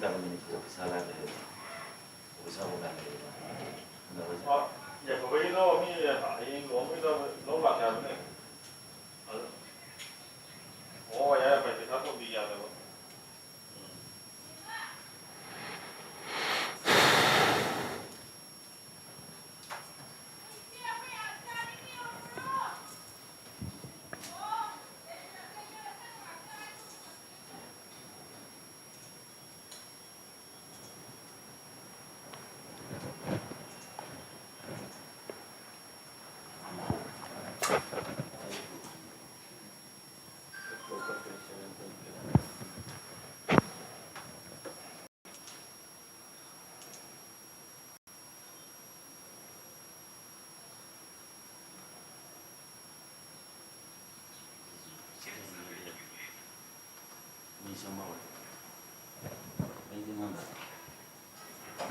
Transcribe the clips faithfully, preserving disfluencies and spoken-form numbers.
ꯀꯩꯅꯣ ꯃꯅꯤꯄꯨꯔ ꯑꯣꯐꯤꯁ ꯍꯥꯜꯂꯒ ꯂꯩꯔꯦ꯫ ꯑꯣꯐꯤꯁ ꯍꯥꯜꯂꯒ ꯂꯩꯔꯦ꯫ ꯍꯟꯗꯛ ꯍꯧꯖꯤꯛ ꯑ, ꯌꯥꯏꯐꯕꯒꯤꯗꯣ ꯃꯤ ꯍꯌꯦꯡ ꯂꯨꯍꯣꯡꯕꯩꯗꯣ ꯂꯧ ꯂꯥꯛꯀꯦ ꯍꯥꯏꯕꯅꯦ꯫ ꯑꯗꯨ, ꯑꯣ, ꯌꯥꯏ, ꯌꯥꯏ, ꯐꯔꯦ, ꯄꯩꯁꯥ ꯇꯣꯟꯕꯤꯒꯦ ꯍꯥꯏꯕꯅꯦꯕ꯫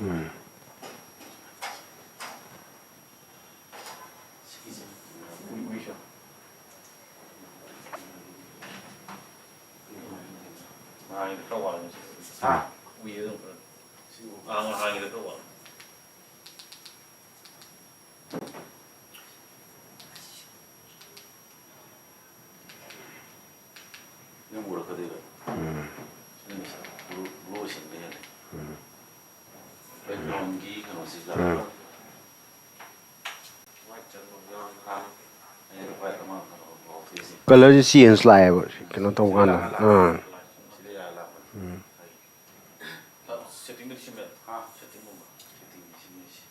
ꯎꯝ꯫ ꯎꯝ꯫ ꯍꯥ? ꯎꯏꯌꯦ ꯑꯗꯨꯝ ꯈꯔ꯫ ꯑꯥ, ꯉꯍꯥꯟꯒꯤꯗ ꯈꯔ ꯋꯥꯠꯂꯦ꯫ ꯅꯪ ꯎꯔꯛꯀꯗꯣꯏꯕ꯫ ꯎꯝ꯫ ꯅꯪ ꯉꯁꯥꯏ ꯒ꯭ꯂꯣ, ꯒ꯭ꯂꯣ ꯁꯤꯟꯕ ꯍꯦꯜꯂꯦ꯫ ꯎꯝ꯫ ꯕꯦꯛꯒ꯭ꯔꯥꯎꯟꯒꯤ ꯀꯩꯅꯣꯁꯤꯒ꯫ ꯎꯝ꯫ ꯋꯥꯏꯠ ꯆꯪꯕ ꯌꯥꯎꯔꯗꯤ ꯍꯥꯟꯅ ꯑꯩꯅ ꯋꯥꯏꯠ ꯑꯃ ꯀꯩꯅꯣ ꯂꯧꯊꯣꯛꯏꯁꯦ꯫ ꯀꯂꯔꯁꯦ ꯆꯦꯟꯖ ꯂꯥꯛꯑꯦꯕ, ꯁꯤ ꯀꯩꯅꯣ ꯇꯧꯕ ꯀꯥꯟꯗ꯫ ꯑꯥ꯫ ꯁꯤꯗ ꯌꯥꯔ ꯂꯥꯛꯄꯅꯤ꯫ ꯎꯝ꯫ ꯁꯦꯠꯇꯤꯡꯗꯨꯗꯤ ꯁꯤꯃꯦ-, ꯍꯥ? ꯁꯦꯠꯇꯤꯡꯒꯨꯝꯕ꯫ ꯁꯦꯠꯇꯤꯡꯗꯤ ꯁꯤꯃꯦ ꯁꯤ꯫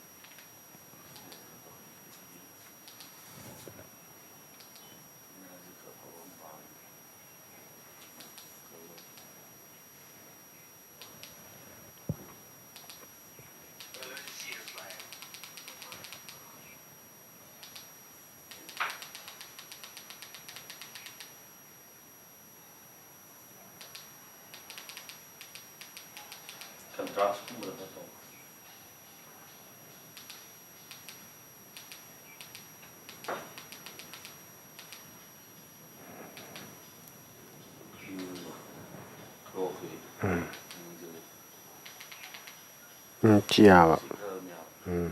ꯀꯟꯇ꯭ꯔꯥꯁꯀꯨꯝꯕꯗ ꯈꯔ ꯇꯧ꯫ ꯎꯝ꯫ ꯎꯝ꯫ ꯎꯝ, ꯁꯤ ꯌꯥꯕ꯫ ꯎꯝ꯫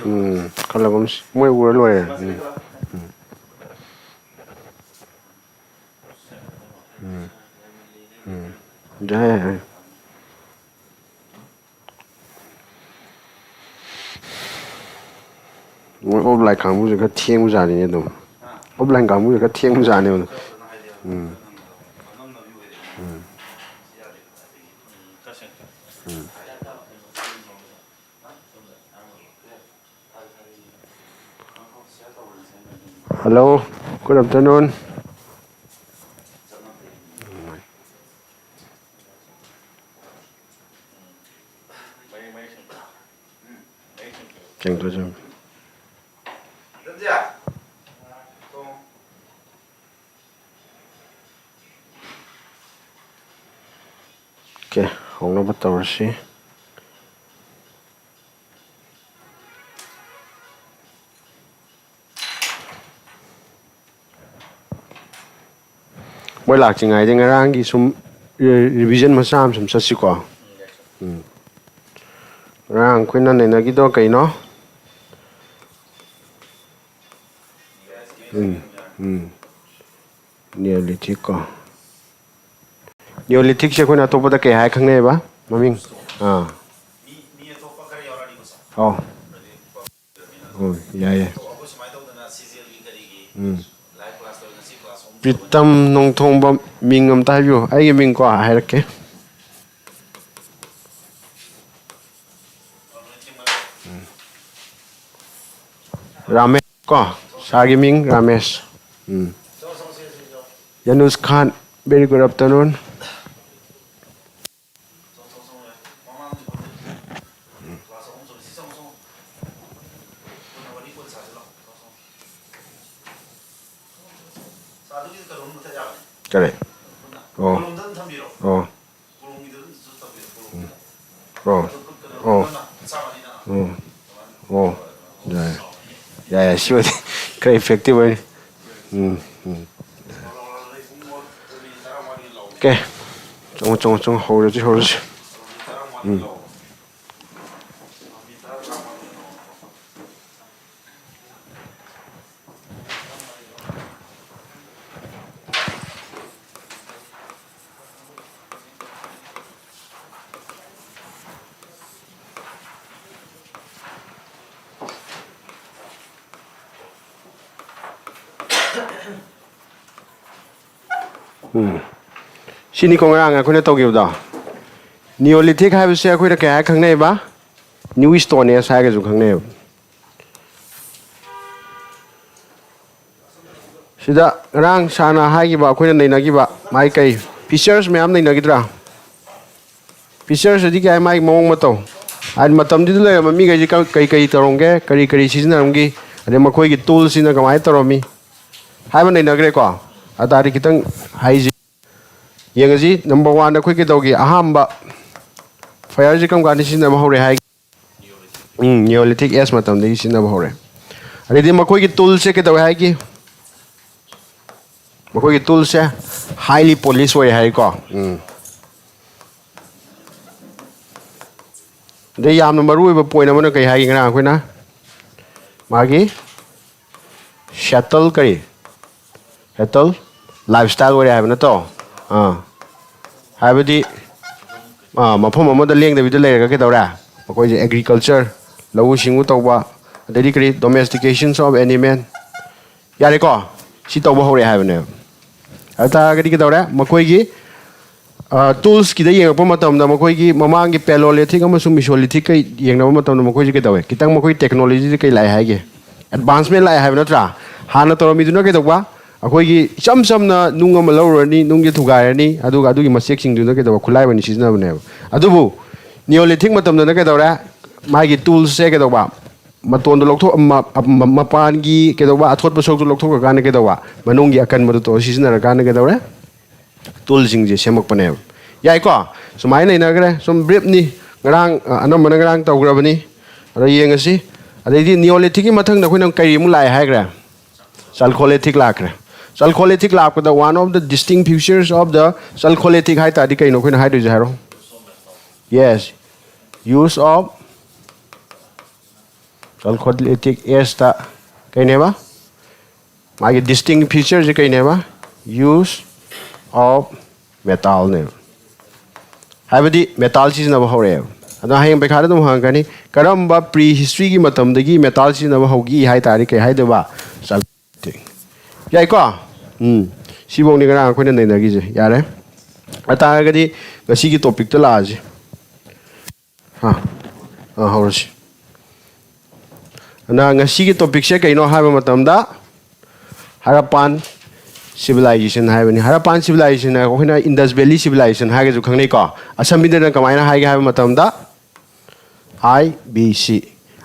ꯎꯝ, ꯈꯜꯂꯒꯨꯝꯁꯤ꯫ ꯃꯣꯏ ꯎꯔ ꯂꯣꯏꯔꯦ꯫ ꯎꯝ꯫ ꯎꯝ꯫ ꯎꯝ꯫ ꯎꯝ꯫ ꯌꯥꯏ, ꯌꯥꯏ꯫ ꯃꯣꯏ offline ꯀꯥꯡꯕꯨꯁꯦ ꯈꯔ ꯊꯦꯡꯕꯖꯥꯠꯅꯤꯅꯦ ꯑꯗꯨꯝ꯫ Offline ꯀꯥꯡꯕꯨꯁꯦ ꯈꯔ ꯊꯦꯡꯕꯖꯥꯠꯅꯦꯕ꯫ ꯎꯝ꯫ ꯎꯝ꯫ ꯎꯝ꯫ Hello, good afternoon. ꯁꯦꯡꯗꯣꯛ ꯁꯦꯡ-, OK, ꯍꯧꯅꯕ ꯇꯧꯔꯁꯤ꯫ ꯃꯣꯏ ꯂꯥꯛꯇ꯭ꯔꯤꯉꯩꯗ ꯉꯔꯥꯡꯒꯤ ꯁꯨꯝ ꯔꯤ-, revision ꯃꯆꯥ ꯑꯃ ꯁꯨꯝ ꯆꯠꯁꯤꯀꯣ꯫ ꯎꯝ꯫ ꯉꯔꯥꯡ ꯑꯩꯈꯣꯏꯅ ꯅꯩꯅꯈꯤꯗꯣ ꯀꯩꯅꯣ? ꯎꯝ, ꯎꯝ꯫ Neolithic ꯀꯣ꯫ Neolithicꯁꯦ ꯑꯩꯈꯣꯏꯅ ꯑꯇꯣꯞꯄꯗ ꯀꯩ ꯍꯥꯏ ꯈꯪꯅꯩꯑꯕ? ꯃꯃꯤꯡ? ꯑꯥ꯫ ꯑꯣ꯫ ꯎꯝ, ꯌꯥꯏ, ꯌꯥꯏ꯫ ꯎꯝ꯫ ꯄ꯭ꯔꯤꯇꯝ ꯅꯣꯡꯊꯣꯡꯕꯝ, ꯃꯤꯡ ꯑꯝꯇ ꯍꯥꯏꯕꯤꯌꯨ꯫ ꯑꯩꯒꯤ ꯃꯤꯡꯀꯣ ꯍꯥꯏꯔꯛꯀꯦ꯫ ꯎꯝ꯫ ꯔꯥꯃꯦꯁ ꯀꯣ, ꯁꯥꯔꯒꯤ ꯃꯤꯡ ꯔꯥꯃꯦꯁ꯫ ꯎꯝ꯫ ꯌꯥꯅꯨꯁ ꯈꯥꯟ, very good afternoon꯫ ꯀꯔꯤ? ꯑꯣ꯫ ꯑꯣ꯫ ꯎꯝ꯫ ꯑꯣ꯫ ꯑꯣ꯫ ꯎꯝ꯫ ꯑꯣ꯫ ꯌꯥꯏ, ꯌꯥꯏ, ꯁꯤ ꯑꯣꯏꯗꯤ ꯈꯔ effective ꯑꯣꯏꯅꯤ꯫ ꯎꯝ, ꯎꯝ꯫ OK꯫ ꯆꯪꯉꯣ, ꯆꯪꯉꯣ, ꯆꯪꯉꯣ꯫ ꯍꯧꯔꯁꯤ, ꯍꯧꯔꯁꯤ꯫ ꯎꯝ꯫ ꯎꯝ꯫ ꯁꯤꯅꯤꯀꯣ ꯉꯔꯥꯡ ꯑꯩꯈꯣꯏꯅ ꯇꯧꯈꯤꯕꯗꯣ꯫ Neolithic ꯍꯥꯏꯕꯁꯦ ꯑꯩꯈꯣꯏꯅ ꯀꯩ ꯍꯥꯏꯔ ꯈꯪꯅꯩꯕ? New Stone Age ꯍꯥꯏꯔꯒꯁꯨ ꯈꯪꯅꯩꯕ꯫ ꯁꯤꯗ ꯉꯔꯥꯡ ꯁꯥꯔꯅ ꯍꯥꯏꯈꯤꯕ, ꯑꯩꯈꯣꯏꯅ ꯅꯩꯅꯈꯤꯕ ꯃꯥꯏ ꯀꯩ features ꯃꯌꯥꯝ ꯅꯩꯅꯈꯤꯗ꯭ꯔꯥ? Features ꯑꯗꯤ ꯀꯩ ꯍꯥꯏ, ꯃꯥꯒꯤ ꯃꯑꯣꯡ ꯃꯇꯧ, ꯍꯥꯏꯗꯤ ꯃꯇꯝꯗꯨꯗ ꯂꯩꯔꯝꯕ ꯃꯤꯈꯩꯁꯦ ꯀ-, ꯀꯩ ꯀꯩ ꯇꯧꯔꯝꯒꯦ, ꯀꯔꯤ ꯀꯔꯤ ꯁꯤꯖꯤꯟꯅꯔꯝꯒꯤ, ꯑꯗꯩ ꯃꯈꯣꯏꯒꯤ toolꯁꯤꯅ ꯀꯃꯥꯏꯅ ꯇꯧꯔꯝꯃꯤ ꯍꯥꯏꯕ ꯅꯩꯅꯈ꯭ꯔꯦꯀꯣ꯫ ꯑꯗꯨ ꯇꯥꯔꯗꯤ ꯈꯤꯇꯪ ꯍꯥꯏꯁꯤ ꯌꯦꯡꯉꯁꯤ꯫ Number one ꯑꯩꯈꯣꯏ ꯀꯩꯗꯧꯒꯦ? ꯑꯍꯥꯟꯕ fireꯁꯦ ꯀꯔꯝ ꯀꯥꯟꯗ ꯁꯤꯖꯤꯟꯅꯕ ꯍꯧꯔꯦ ꯍꯥꯏ? ꯎꯝ, Neolithic Age ꯃꯇꯝꯗꯒꯤ ꯁꯤꯖꯤꯟꯅꯕ ꯍꯧꯔꯦ꯫ ꯑꯗꯩꯗꯤ ꯃꯈꯣꯏꯒꯤ toolꯁꯦ ꯀꯩꯗꯧꯋꯦ ꯍꯥꯏꯒꯦ? ꯃꯈꯣꯏꯒꯤ toolꯁꯦ highly polish ꯑꯣꯏ ꯍꯥꯏꯀꯣ꯫ ꯎꯝ꯫ ꯑꯗꯩ ꯌꯥꯝꯅ ꯃꯔꯨ ꯑꯣꯏꯕ point ꯑꯃꯅ ꯀꯩ ꯍꯥꯏꯒꯦ? ꯉꯔꯥꯡ ꯑꯩꯈꯣꯏꯅ ꯃꯥꯒꯤ settle ꯀꯔꯤ? Settle lifestyle ꯑꯣꯏꯔꯦ ꯍꯥꯏꯕ ꯅꯠꯇ꯭ꯔꯣ? ꯑꯥ꯫ ꯍꯥꯏꯕꯗꯤ, ꯑꯥ, ꯃꯐꯝ ꯑꯃꯗ ꯂꯦꯡꯗꯕꯤꯗ ꯂꯩꯔꯒ ꯀꯩꯗꯧꯔꯦ? ꯃꯈꯣꯏꯁꯦ agriculture, ꯂꯧꯎ ꯁꯤꯡꯎ ꯇꯧꯕ, ꯑꯗꯩꯗꯤ ꯀꯔꯤ, domestications of animal, ꯌꯥꯔꯦꯀꯣ? ꯁꯤ ꯇꯧꯕ ꯍꯧꯔꯛꯑꯦ ꯍꯥꯏꯕꯅꯦꯕ꯫ ꯑꯗꯨ ꯇꯥꯔꯒꯗꯤ ꯀꯩꯗꯧꯔꯦ? ꯃꯈꯣꯏꯒꯤ, ꯑ, toolsꯀꯤꯗ ꯌꯦꯡꯉꯛꯄ ꯃꯇꯝꯗ, ꯃꯈꯣꯏꯒꯤ ꯃꯃꯥꯡꯒꯤ Paleolithic ꯑꯃꯁꯨꯡ Mesolithicꯀ ꯌꯦꯡꯅꯕ ꯃꯇꯝꯗ, ꯃꯈꯣꯏꯁꯦ ꯀꯩꯗꯧꯋꯦ? ꯈꯤꯇꯪ ꯃꯈꯣꯏ technologyꯁꯦ ꯀꯩ ꯂꯥꯛꯑꯦ ꯍꯥꯏꯒꯦ? Advancement ꯂꯥꯛꯑꯦ ꯍꯥꯏꯕ ꯅꯠꯇ꯭ꯔꯥ? ꯍꯥꯟꯅ ꯇꯧꯔꯝꯃꯤꯗꯨꯅ ꯀꯩꯗꯧꯕ? ꯑꯩꯈꯣꯏꯒꯤ ꯏꯆꯝ ꯆꯝꯅ ꯅꯨꯡ ꯑꯃ ꯂꯧꯔꯨꯔꯅꯤ, ꯅꯨꯡꯁꯦ ꯊꯨꯒꯥꯏꯔꯅꯤ, ꯑꯗꯨꯒ ꯑꯗꯨꯒꯤ ꯃꯆꯦꯛꯁꯤꯡꯗꯨꯅ ꯀꯩꯗꯧꯕ? ꯈꯨꯠꯂꯥꯏ ꯑꯣꯏꯅ ꯁꯤꯖꯤꯟꯅꯕꯅꯦꯕ꯫ ꯑꯗꯨꯕꯨ Neolithic ꯃꯇꯝꯗꯅ ꯀꯩꯗꯧꯔꯦ? ꯃꯥꯒꯤ toolsꯁꯦ ꯀꯩꯗꯧꯕ? ꯃꯇꯣꯟꯗꯣ ꯂꯧꯊꯣꯛ-, ꯃ-, ꯃ-, ꯃꯄꯥꯟꯒꯤ ꯀꯩꯗꯧꯕ, ꯑꯊꯣꯠꯄ ꯁꯔꯨꯛꯇꯣ ꯂꯧꯊꯣꯛꯈ꯭ꯔꯀꯥꯟꯗ ꯀꯩꯗꯧꯕ? ꯃꯅꯨꯡꯒꯤ ꯑꯀꯟꯕꯗꯣ ꯇꯧꯔ ꯁꯤꯖꯤꯟꯅꯔꯀꯥꯟꯗ ꯀꯩꯗꯧꯔꯦ? Toolꯁꯤꯡꯁꯦ ꯁꯦꯝꯃꯛꯄꯅꯦꯕ꯫ ꯌꯥꯏꯀꯣ? ꯁꯨꯃꯥꯏꯅ ꯂꯩꯅꯈ꯭ꯔꯦ꯫ ꯁꯨꯝ briefꯅꯤ, ꯉꯔꯥꯡ, ꯑ, ꯑꯅꯝꯕꯅ ꯉꯔꯥꯡ ꯇꯧꯈ꯭ꯔꯕꯅꯤ꯫ ꯑꯗꯣ ꯌꯦꯡꯉꯁꯤ꯫ ꯑꯗꯩꯗꯤ Neolithicꯀꯤ ꯃꯊꯪꯗ ꯑꯩꯈꯣꯏꯅ ꯀꯔꯤꯃꯨꯛ ꯂꯥꯛꯑꯦ ꯍꯥꯏꯈ꯭ꯔꯦ? Chalcolithic ꯂꯥꯛꯈ꯭ꯔꯦ꯫ Chalcolithic ꯂꯥꯛꯄꯗ one of the distinct features of the Chalcolithic ꯍꯥꯏ ꯇꯥꯔꯗꯤ ꯀꯩꯅꯣ ꯑꯩꯈꯣꯏꯅ ꯍꯥꯏꯗꯣꯏꯁꯦ ꯍꯥꯏꯔꯣ? Yes, Use of, ꯆꯥꯎꯈꯠꯂꯤꯇꯤꯛ ꯑꯦꯖꯇ ꯀꯩꯅꯦꯕ? ꯃꯥꯒꯤ distinct featureꯁꯦ ꯀꯩꯅꯦꯕ? Use of metalꯅꯦꯕ꯫ ꯍꯥꯏꯕꯗꯤ metal ꯁꯤꯖꯤꯟꯅꯕ ꯍꯧꯔꯛꯑꯦꯕ꯫ ꯑꯗꯣ ꯍꯌꯦꯡ ꯄꯩꯈꯥꯗ ꯑꯗꯨꯝ ꯍꯪꯉꯛꯀꯅꯤ, "ꯀꯔꯝꯕ pre historyꯒꯤ ꯃꯇꯝꯗꯒꯤ metal ꯁꯤꯖꯤꯟꯅꯕ ꯍꯧꯈꯤ?" ꯍꯥꯏ ꯇꯥꯔꯗꯤ ꯀꯩ ꯍꯥꯏꯗꯣꯏꯕ? ꯆꯥꯎꯈꯠꯂꯤꯇꯤꯛ꯫ ꯌꯥꯏꯀꯣ? ꯎꯝ꯫ ꯁꯤꯐꯧꯅꯤ ꯉꯔꯥꯡ ꯑꯩꯈꯣꯏꯅ ꯅꯩꯅꯈꯤꯁꯦ꯫ ꯌꯥꯔꯦ꯫ ꯑꯗꯨ ꯇꯥꯔꯒꯗꯤ ꯉꯁꯤꯒꯤ topicꯇ ꯂꯥꯛꯑꯁꯤ꯫ ꯑꯥ, ꯑꯥ, ꯍꯧꯔꯁꯤ꯫ ꯑꯗꯨꯅ ꯉꯁꯤꯒꯤ topicꯁꯦ ꯀꯩꯅꯣ ꯍꯥꯏꯕ ꯃꯇꯝꯗ, Harappan civilization ꯍꯥꯏꯕꯅꯤ꯫ Harappan civilization ꯍꯥꯏ, ꯑꯩꯈꯣꯏꯅ Indus Valley civilization ꯍꯥꯏꯔꯒꯁꯨ ꯈꯪꯅꯩꯀꯣ꯫ ꯑꯁꯝꯕꯤꯗꯅ ꯀꯃꯥꯏꯅ ꯍꯥꯏꯒꯦ ꯍꯥꯏꯕ ꯃꯇꯝꯗ, I B C,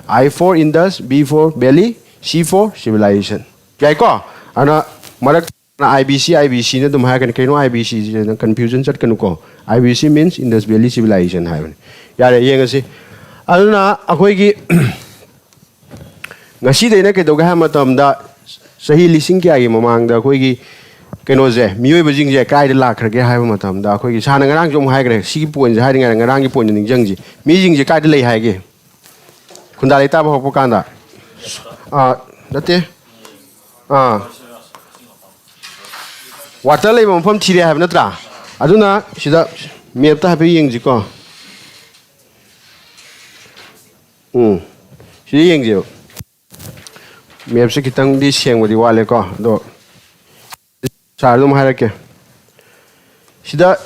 I for Indus, B for Valley, C for civilization꯫ ꯌꯥꯏꯀꯣ? ꯑꯗꯨꯅ ꯃꯔꯛ I B C, I B Cꯅ ꯑꯗꯨꯝ ꯍꯥꯏꯔꯛꯀꯅꯤ꯫ ꯀꯩꯅꯣ I B Cꯁꯦ? ꯅꯪ confusion ꯆꯠꯀꯅꯨꯀꯣ꯫ I B C means Indus Valley Civilization ꯍꯥꯏꯕꯅꯤ꯫ ꯌꯥꯔꯦ, ꯌꯦꯡꯉꯁꯤ꯫ ꯑꯗꯨꯅ ꯑꯩꯈꯣꯏꯒꯤ ꯉꯁꯤꯗꯩꯅ ꯀꯩꯗꯧꯒꯦ ꯍꯥꯏꯕ ꯃꯇꯝꯗ, ꯆꯍꯤ ꯂꯤꯁꯤꯡ ꯀꯌꯥꯒꯤ ꯃꯃꯥꯡꯗ ꯑꯩꯈꯣꯏꯒꯤ ꯀꯩꯅꯣꯁꯦ, ꯃꯤꯑꯣꯏꯕꯁꯤꯡꯁꯦ ꯀꯥꯏꯗ ꯂꯥꯛꯈ꯭ꯔꯒꯦ ꯍꯥꯏꯕ ꯃꯇꯝꯗ, ꯑꯩꯈꯣꯏꯒꯤ ꯁꯥꯔꯅ ꯉꯔꯥꯡꯁꯨ ꯑꯃꯨꯛ ꯍꯥꯏꯈ꯭ꯔꯦ, ꯁꯤꯒꯤ pointꯁꯦ ꯍꯥꯏꯔꯤꯉꯩꯗ ꯉꯔꯥꯡꯒꯤ pointꯇ ꯅꯤꯡꯁꯤꯡꯁꯤ꯫ ꯃꯤꯁꯤꯡꯁꯦ ꯀꯥꯏꯗ ꯂꯩ ꯍꯥꯏꯒꯦ? ꯈꯨꯟꯗꯥ ꯂꯩꯇꯥꯕ ꯍꯧꯔꯛꯄ ꯀꯥꯟꯗ, ꯑꯥ, ꯅꯠꯇꯦ, ꯑꯥ, water ꯂꯩꯕ ꯃꯐꯝ ꯊꯤꯔꯦ ꯍꯥꯏꯕ ꯅꯠꯇ꯭ꯔꯥ? ꯑꯗꯨꯅ ꯁꯤꯗ mapꯇ ꯍꯥꯏꯐꯦꯠ ꯌꯦꯡꯁꯤꯀꯣ꯫ ꯎꯝ, ꯁꯤꯗ ꯌꯦꯡꯁꯦꯕ꯫ Mapꯁꯦ ꯈꯤꯇꯪꯗꯤ ꯁꯦꯡꯕꯗꯤ ꯋꯥꯠꯂꯦꯀꯣ, ꯑꯗꯣ ꯁꯥꯔ ꯑꯗꯨꯝ ꯍꯥꯏꯔꯛꯀꯦ꯫ ꯁꯤꯗ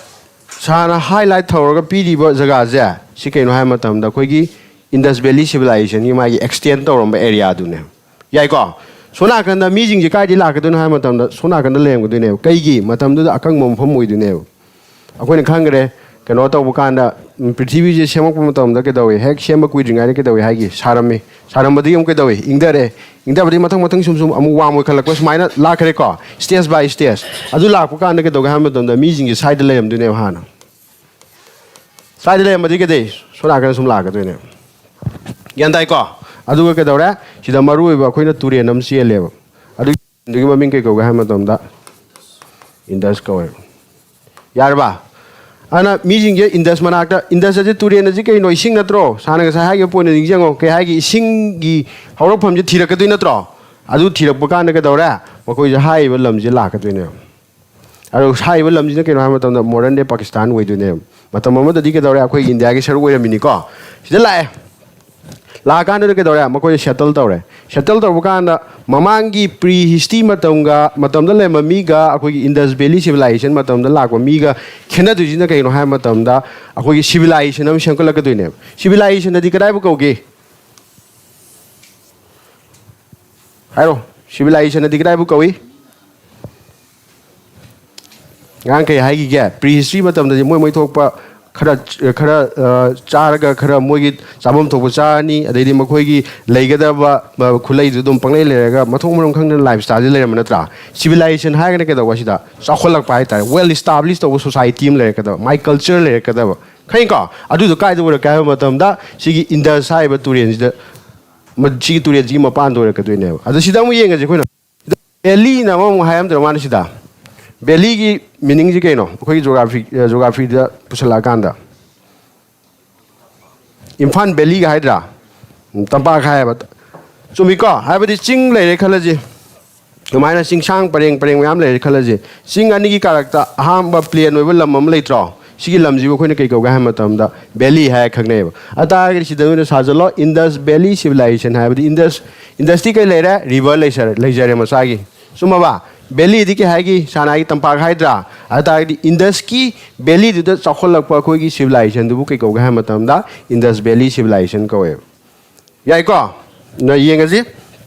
ꯁꯥꯔꯅ highlight ꯇꯧꯔꯒ ꯄꯤꯔꯤꯕ ꯖꯒꯥꯁꯦ, ꯁꯤ ꯀꯩꯅꯣ ꯍꯥꯏꯕ ꯃꯇꯝꯗ, ꯑꯩꯈꯣꯏꯒꯤ Indus Valley Civilizationꯒꯤ ꯃꯥꯒꯤ extend ꯇꯧꯔꯝꯕ areaꯗꯨꯅꯦ꯫ ꯌꯥꯏꯀꯣ? ꯁꯣꯝ ꯅꯥꯀꯟꯗ ꯃꯤꯁꯤꯡꯁꯦ ꯀꯥꯏꯗꯒꯤ ꯂꯥꯛꯀꯗꯣꯏꯅꯣ ꯍꯥꯏꯕ ꯃꯇꯝꯗ, ꯁꯣꯝ ꯅꯥꯀꯟꯗ ꯂꯩꯔꯝꯒꯗꯣꯏꯅꯦꯕ꯫ ꯀꯩꯒꯤ? ꯃꯇꯝꯗꯨꯗ ꯑꯀꯪꯕ ꯃꯐꯝ ꯑꯣꯏꯗꯣꯏꯅꯦꯕ꯫ ꯑꯩꯈꯣꯏꯅ ꯈꯪꯈ꯭ꯔꯦ, ꯀꯩꯅꯣ ꯇꯧꯕ ꯀꯥꯟꯗ, ꯎꯝ, ꯄ꯭ꯔꯤꯊꯤꯕꯤꯁꯦ ꯁꯦꯝꯃꯛꯄ ꯃꯇꯝꯗ ꯀꯩꯗꯧꯏ? ꯍꯦꯛ ꯁꯦꯝꯕ ꯀꯨꯏꯗ꯭ꯔꯤꯉꯩꯗ ꯀꯩꯗꯧꯏ ꯍꯥꯏꯒꯦ? ꯁꯥꯔꯝꯃꯤ꯫ ꯁꯥꯔꯝꯕꯗꯒꯤ ꯑꯃꯨꯛ ꯀꯩꯗꯧꯏ? ꯏꯪꯊꯔꯛꯑꯦ꯫ ꯏꯪꯊꯕꯗꯒꯤ ꯃꯊꯪ ꯃꯊꯪ ꯁꯨꯝ ꯁꯨꯝ ꯑꯃꯨꯛ warm ꯑꯣꯏꯈꯠꯂꯛꯄ, ꯁꯨꯃꯥꯏꯅ ꯂꯥꯛꯈ꯭ꯔꯦꯀꯣ, stage by stage꯫ ꯑꯗꯨ ꯂꯥꯛꯄ ꯀꯥꯟꯗ ꯀꯩꯗꯧꯒꯦ ꯍꯥꯏꯕ ꯃꯇꯝꯗ, ꯃꯤꯁꯤꯡꯁꯦ ꯁ꯭ꯋꯥꯏꯗ ꯂꯩꯔꯝꯗꯣꯏꯅꯦꯕ ꯍꯥꯟꯅ꯫ ꯁ꯭ꯋꯥꯏꯗ ꯂꯩꯔꯝꯃꯗꯤ ꯀꯩꯗꯧꯏ? ꯁꯣꯝ ꯅꯥꯀꯟꯗ ꯁꯨꯝ ꯂꯥꯛꯀꯗꯣꯏꯅꯦꯕ꯫ ꯒ꯭ꯌꯥꯟ ꯇꯥꯏꯀꯣ? ꯑꯗꯨꯒ ꯀꯩꯗꯧꯔꯦ? ꯁꯤꯗ ꯃꯔꯨ ꯑꯣꯏꯕ ꯑꯩꯈꯣꯏꯅ ꯇꯨꯔꯦꯟ ꯑꯃ ꯆꯦꯜꯂꯦꯕ꯫ ꯑꯗꯨꯒꯤ ꯃꯃꯤꯡ ꯀꯩ ꯀꯧꯒꯦ ꯍꯥꯏꯕ ꯃꯇꯝꯗ, Indus ꯀꯧꯋꯦꯕ꯫ ꯌꯥꯔꯕ? ꯑꯗꯨꯅ ꯃꯤꯁꯤꯡꯁꯦ ꯏꯟꯗꯁ ꯃꯅꯥꯛꯇ, ꯏꯟꯗꯁ ꯑꯁꯤ ꯇꯨꯔꯦꯟ ꯑꯁꯤ ꯀꯩꯅꯣ? ꯏꯁꯤꯡ ꯅꯠꯇ꯭ꯔꯣ? ꯁꯥꯔꯅ ꯉꯁꯥꯏ ꯍꯥꯏꯈꯤꯕ ꯄꯣꯏꯟꯗ ꯅꯤꯡꯁꯤꯡꯉꯣ, ꯀꯩ ꯍꯥꯏꯒꯦ? ꯏꯁꯤꯡꯒꯤ ꯍꯧꯔꯛꯐꯝꯁꯦ ꯊꯤꯔꯛꯀꯗꯣꯏ ꯅꯠꯇ꯭ꯔꯣ? ꯑꯗꯨ ꯊꯤꯔꯛꯄ ꯀꯥꯟꯗ ꯀꯩꯗꯧꯔꯦ? ꯃꯈꯣꯏꯁꯦ ꯍꯥꯏꯔꯤꯕ ꯂꯝꯁꯦ ꯂꯥꯛꯀꯗꯣꯏꯅꯦꯕ꯫ ꯑꯗꯣ ꯍꯥꯏꯔꯤꯕ ꯂꯝꯁꯤꯅ ꯀꯩꯅꯣ ꯍꯥꯏꯕ ꯃꯇꯝꯗ modern day Pakistan ꯑꯣꯏꯗꯣꯏꯅꯦꯕ꯫ ꯃꯇꯝ ꯑꯃꯗꯗꯤ ꯀꯩꯗꯧꯔꯦ? ꯑꯩꯈꯣꯏ ꯏꯟꯗꯤꯌꯥꯒꯤ ꯁꯔꯨꯛ ꯑꯣꯏꯔꯝꯃꯤꯅꯤꯀꯣ꯫ ꯁꯤꯗ ꯂꯥꯛꯑꯦ꯫ ꯂꯥꯛꯑꯀꯥꯟꯗꯨꯗ ꯀꯩꯗꯧꯔꯦ? ꯃꯈꯣꯏꯁꯦ ꯁꯦꯇꯜ ꯇꯧꯔꯦ꯫ ꯁꯦꯇꯜ ꯇꯧꯕ ꯀꯥꯟꯗ ꯃꯃꯥꯡꯒꯤ ꯄ꯭ꯔꯤ ꯍꯤꯁꯇ꯭ꯔꯤ ꯃꯇꯝꯒ, ꯃꯇꯝꯗ ꯂꯩꯔꯝꯕ ꯃꯤꯒ ꯑꯩꯈꯣꯏꯒꯤ ꯏꯟꯗꯁ ꯚꯦꯂꯤ ꯁꯤꯚꯤꯂꯥꯏꯖꯦꯁꯟ ꯃꯇꯝꯗ ꯂꯥꯛꯄ ꯃꯤꯒ ꯈꯦꯠꯅꯗꯣꯏꯁꯤꯅ ꯀꯩꯅꯣ ꯍꯥꯏꯕ ꯃꯇꯝꯗ, ꯑꯩꯈꯣꯏꯒꯤ ꯁꯤꯚꯤꯂꯥꯏꯖꯦꯁꯟ ꯑꯃ ꯁꯦꯝꯒꯠꯂꯛꯀꯗꯣꯏꯅꯦꯕ꯫ ꯁꯤꯚꯤꯂꯥꯏꯖꯦꯁꯟ ꯑꯗꯤ ꯀꯗꯥꯏꯕꯨ ꯀꯧꯒꯦ? ꯍꯥꯏꯔꯣ꯫ ꯁꯤꯚꯤꯂꯥꯏꯖꯦꯁꯟ ꯑꯗꯤ ꯀꯗꯥꯏꯕꯨ ꯀꯧꯏ? ꯑꯉꯥꯡ ꯀꯩ ꯍꯥꯏꯈꯤꯒꯦ? ꯄ꯭ꯔꯤ ꯍꯤꯁꯇ꯭ꯔꯤ ꯃꯇꯝꯗꯗꯤ ꯃꯣꯏ ꯃꯣꯏ ꯊꯣꯛꯄ ꯈꯔ, ꯈꯔ, ꯑ, ꯆꯥꯔꯒ, ꯈꯔ ꯃꯣꯏꯒꯤ ꯆꯥꯐꯝ ꯊꯣꯛꯄ ꯆꯥꯔꯅꯤ, ꯑꯗꯩꯗꯤ ꯃꯈꯣꯏꯒꯤ ꯂꯩꯒꯗꯕ, ꯑ, ꯈꯨꯠꯂꯩꯗꯨ ꯑꯗꯨꯝ ꯄꯪꯂꯩ ꯂꯩꯔꯒ ꯃꯊꯣꯡ ꯃꯔꯝ ꯈꯪꯗꯅ ꯂꯥꯏꯐ ꯁ꯭ꯇꯥꯏꯜꯁꯤ ꯂꯩꯔꯝꯕ ꯅꯠꯇ꯭ꯔꯥ? ꯁꯤꯚꯤꯂꯥꯏꯖꯦꯁꯟ ꯍꯥꯏꯔꯒꯅ ꯀꯩꯗꯧꯕ? ꯁꯤꯗ ꯆꯥꯎꯈꯠꯂꯛꯄ ꯍꯥꯏꯇꯥꯔꯦ, ꯋꯦꯜ ꯏꯁꯇꯥꯕ꯭ꯂꯤꯁ ꯇꯧꯕ ꯁꯣꯁꯥꯏꯇꯤ ꯑꯃ ꯂꯩꯔꯛꯀꯗꯕ, ꯃꯥꯏ ꯀꯜꯆꯔ ꯂꯩꯔꯛꯀꯗꯕ꯫ ꯈꯪꯉꯤꯀꯣ? ꯑꯗꯨꯗꯣ ꯀꯥꯏꯗ ꯑꯣꯏꯔꯛꯀꯦ ꯍꯥꯏꯕ ꯃꯇꯝꯗ ꯁꯤꯒꯤ ꯏꯟꯗꯁ ꯍꯥꯏꯔꯤꯕ ꯇꯨꯔꯦꯟꯁꯤꯗ, ꯃ-, ꯁꯤꯒꯤ ꯇꯨꯔꯦꯟꯁꯤꯒꯤ ꯃꯄꯥꯟꯗ ꯑꯣꯏꯔꯛꯀꯗꯣꯏꯅꯦꯕ꯫ ꯑꯗꯣ ꯁꯤꯗ ꯑꯃꯨꯛ ꯌꯦꯡꯉꯁꯤ ꯑꯩꯈꯣꯏꯅ꯫ ꯚꯦꯂꯤꯅ ꯑꯃꯃꯨꯛ ꯍꯥꯏꯔꯝꯗ꯭ꯔꯣ ꯃꯥꯅ ꯁꯤꯗ? ꯚꯦꯂꯤꯒꯤ ꯃꯤꯅꯤꯡꯁꯤ ꯀꯩꯅꯣ? ꯑꯩꯈꯣꯏꯒꯤ ꯖꯣꯒ꯭ꯔꯥꯐꯤ, ꯑ, ꯖꯣꯒ꯭ꯔꯥꯐꯤꯗ ꯄꯨꯁꯜꯂꯛꯑꯀꯥꯟꯗ꯫ ꯏꯝꯐꯥꯜ ꯚꯦꯂꯤꯒ ꯍꯥꯏꯗ꯭ꯔꯥ? ꯎꯝ, ꯇꯝꯄꯥꯛ ꯍꯥꯏꯌꯦꯕ꯫ ꯆꯨꯝꯃꯤꯀꯣ? ꯍꯥꯏꯕꯗꯤ ꯆꯤꯡ ꯂꯩꯔꯦ ꯈꯜꯂꯁꯤ꯫ ꯑꯗꯨꯃꯥꯏꯅ ꯆꯤꯡꯁꯥꯡ ꯄꯔꯦꯡ ꯄꯔꯦꯡ ꯃꯌꯥꯝ ꯂꯩꯔꯦ ꯈꯜꯂꯁꯤ꯫ ꯆꯤꯡ ꯑꯅꯤꯒꯤ ꯀꯥꯔꯛꯇ ꯑꯍꯥꯟꯕ ꯄ꯭ꯂꯦꯟ ꯑꯣꯏꯕ ꯂꯝ ꯑꯃ ꯂꯩꯇ꯭ꯔꯣ? ꯁꯤꯒꯤ ꯂꯝꯁꯤꯕꯨ ꯑꯩꯈꯣꯏꯅ ꯀꯩ ꯀꯧꯒꯦ ꯍꯥꯏꯕ ꯃꯇꯝꯗ ꯚꯦꯂꯤ ꯍꯥꯏꯔ ꯈꯪꯅꯩꯌꯦꯕ꯫ ꯑꯗꯨ ꯇꯥꯔꯒꯗꯤ ꯁꯤꯗ ꯑꯣꯏꯅ ꯁꯥꯖꯜꯂꯣ, ꯏꯟꯗꯁ ꯚꯦꯂꯤ ꯁꯤꯚꯤꯂꯥꯏꯖꯦꯁꯟ ꯍꯥꯏꯕꯗꯤ ꯏꯟꯗꯁ, ꯏꯟꯗꯁꯇꯤ ꯀꯩ ꯂꯩꯔꯦ? ꯔꯤꯚꯔ ꯂꯩꯖꯔꯦ, ꯂꯩꯖꯔꯦ ꯃꯁꯥꯒꯤ꯫ ꯆꯨꯝꯃꯕ? ꯚꯦꯂꯤꯗꯤ ꯀꯩ ꯍꯥꯏꯒꯤ? ꯁꯥꯔꯅ ꯍꯥꯏꯒꯤ ꯇꯝꯄꯥꯛ ꯍꯥꯏꯗ꯭ꯔꯥ? ꯑꯗꯨ ꯇꯥꯔꯒꯗꯤ ꯏꯟꯗꯁꯀꯤ ꯚꯦꯂꯤꯗꯨꯗ ꯆꯥꯎꯈꯠꯂꯛꯄ ꯑꯩꯈꯣꯏꯒꯤ ꯁꯤꯚꯤꯂꯥꯏꯖꯦꯁꯟꯗꯨꯕꯨ ꯀꯩ ꯀꯧꯒꯦ ꯍꯥꯏꯕ ꯃꯇꯝꯗ ꯏꯟꯗꯁ ꯚꯦꯂꯤ ꯁꯤꯚꯤꯂꯥꯏꯖꯦꯁꯟ ꯀꯧꯋꯦꯕ꯫ ꯌꯥꯏꯀꯣ? ꯅ ꯌꯦꯡꯉꯁꯤ꯫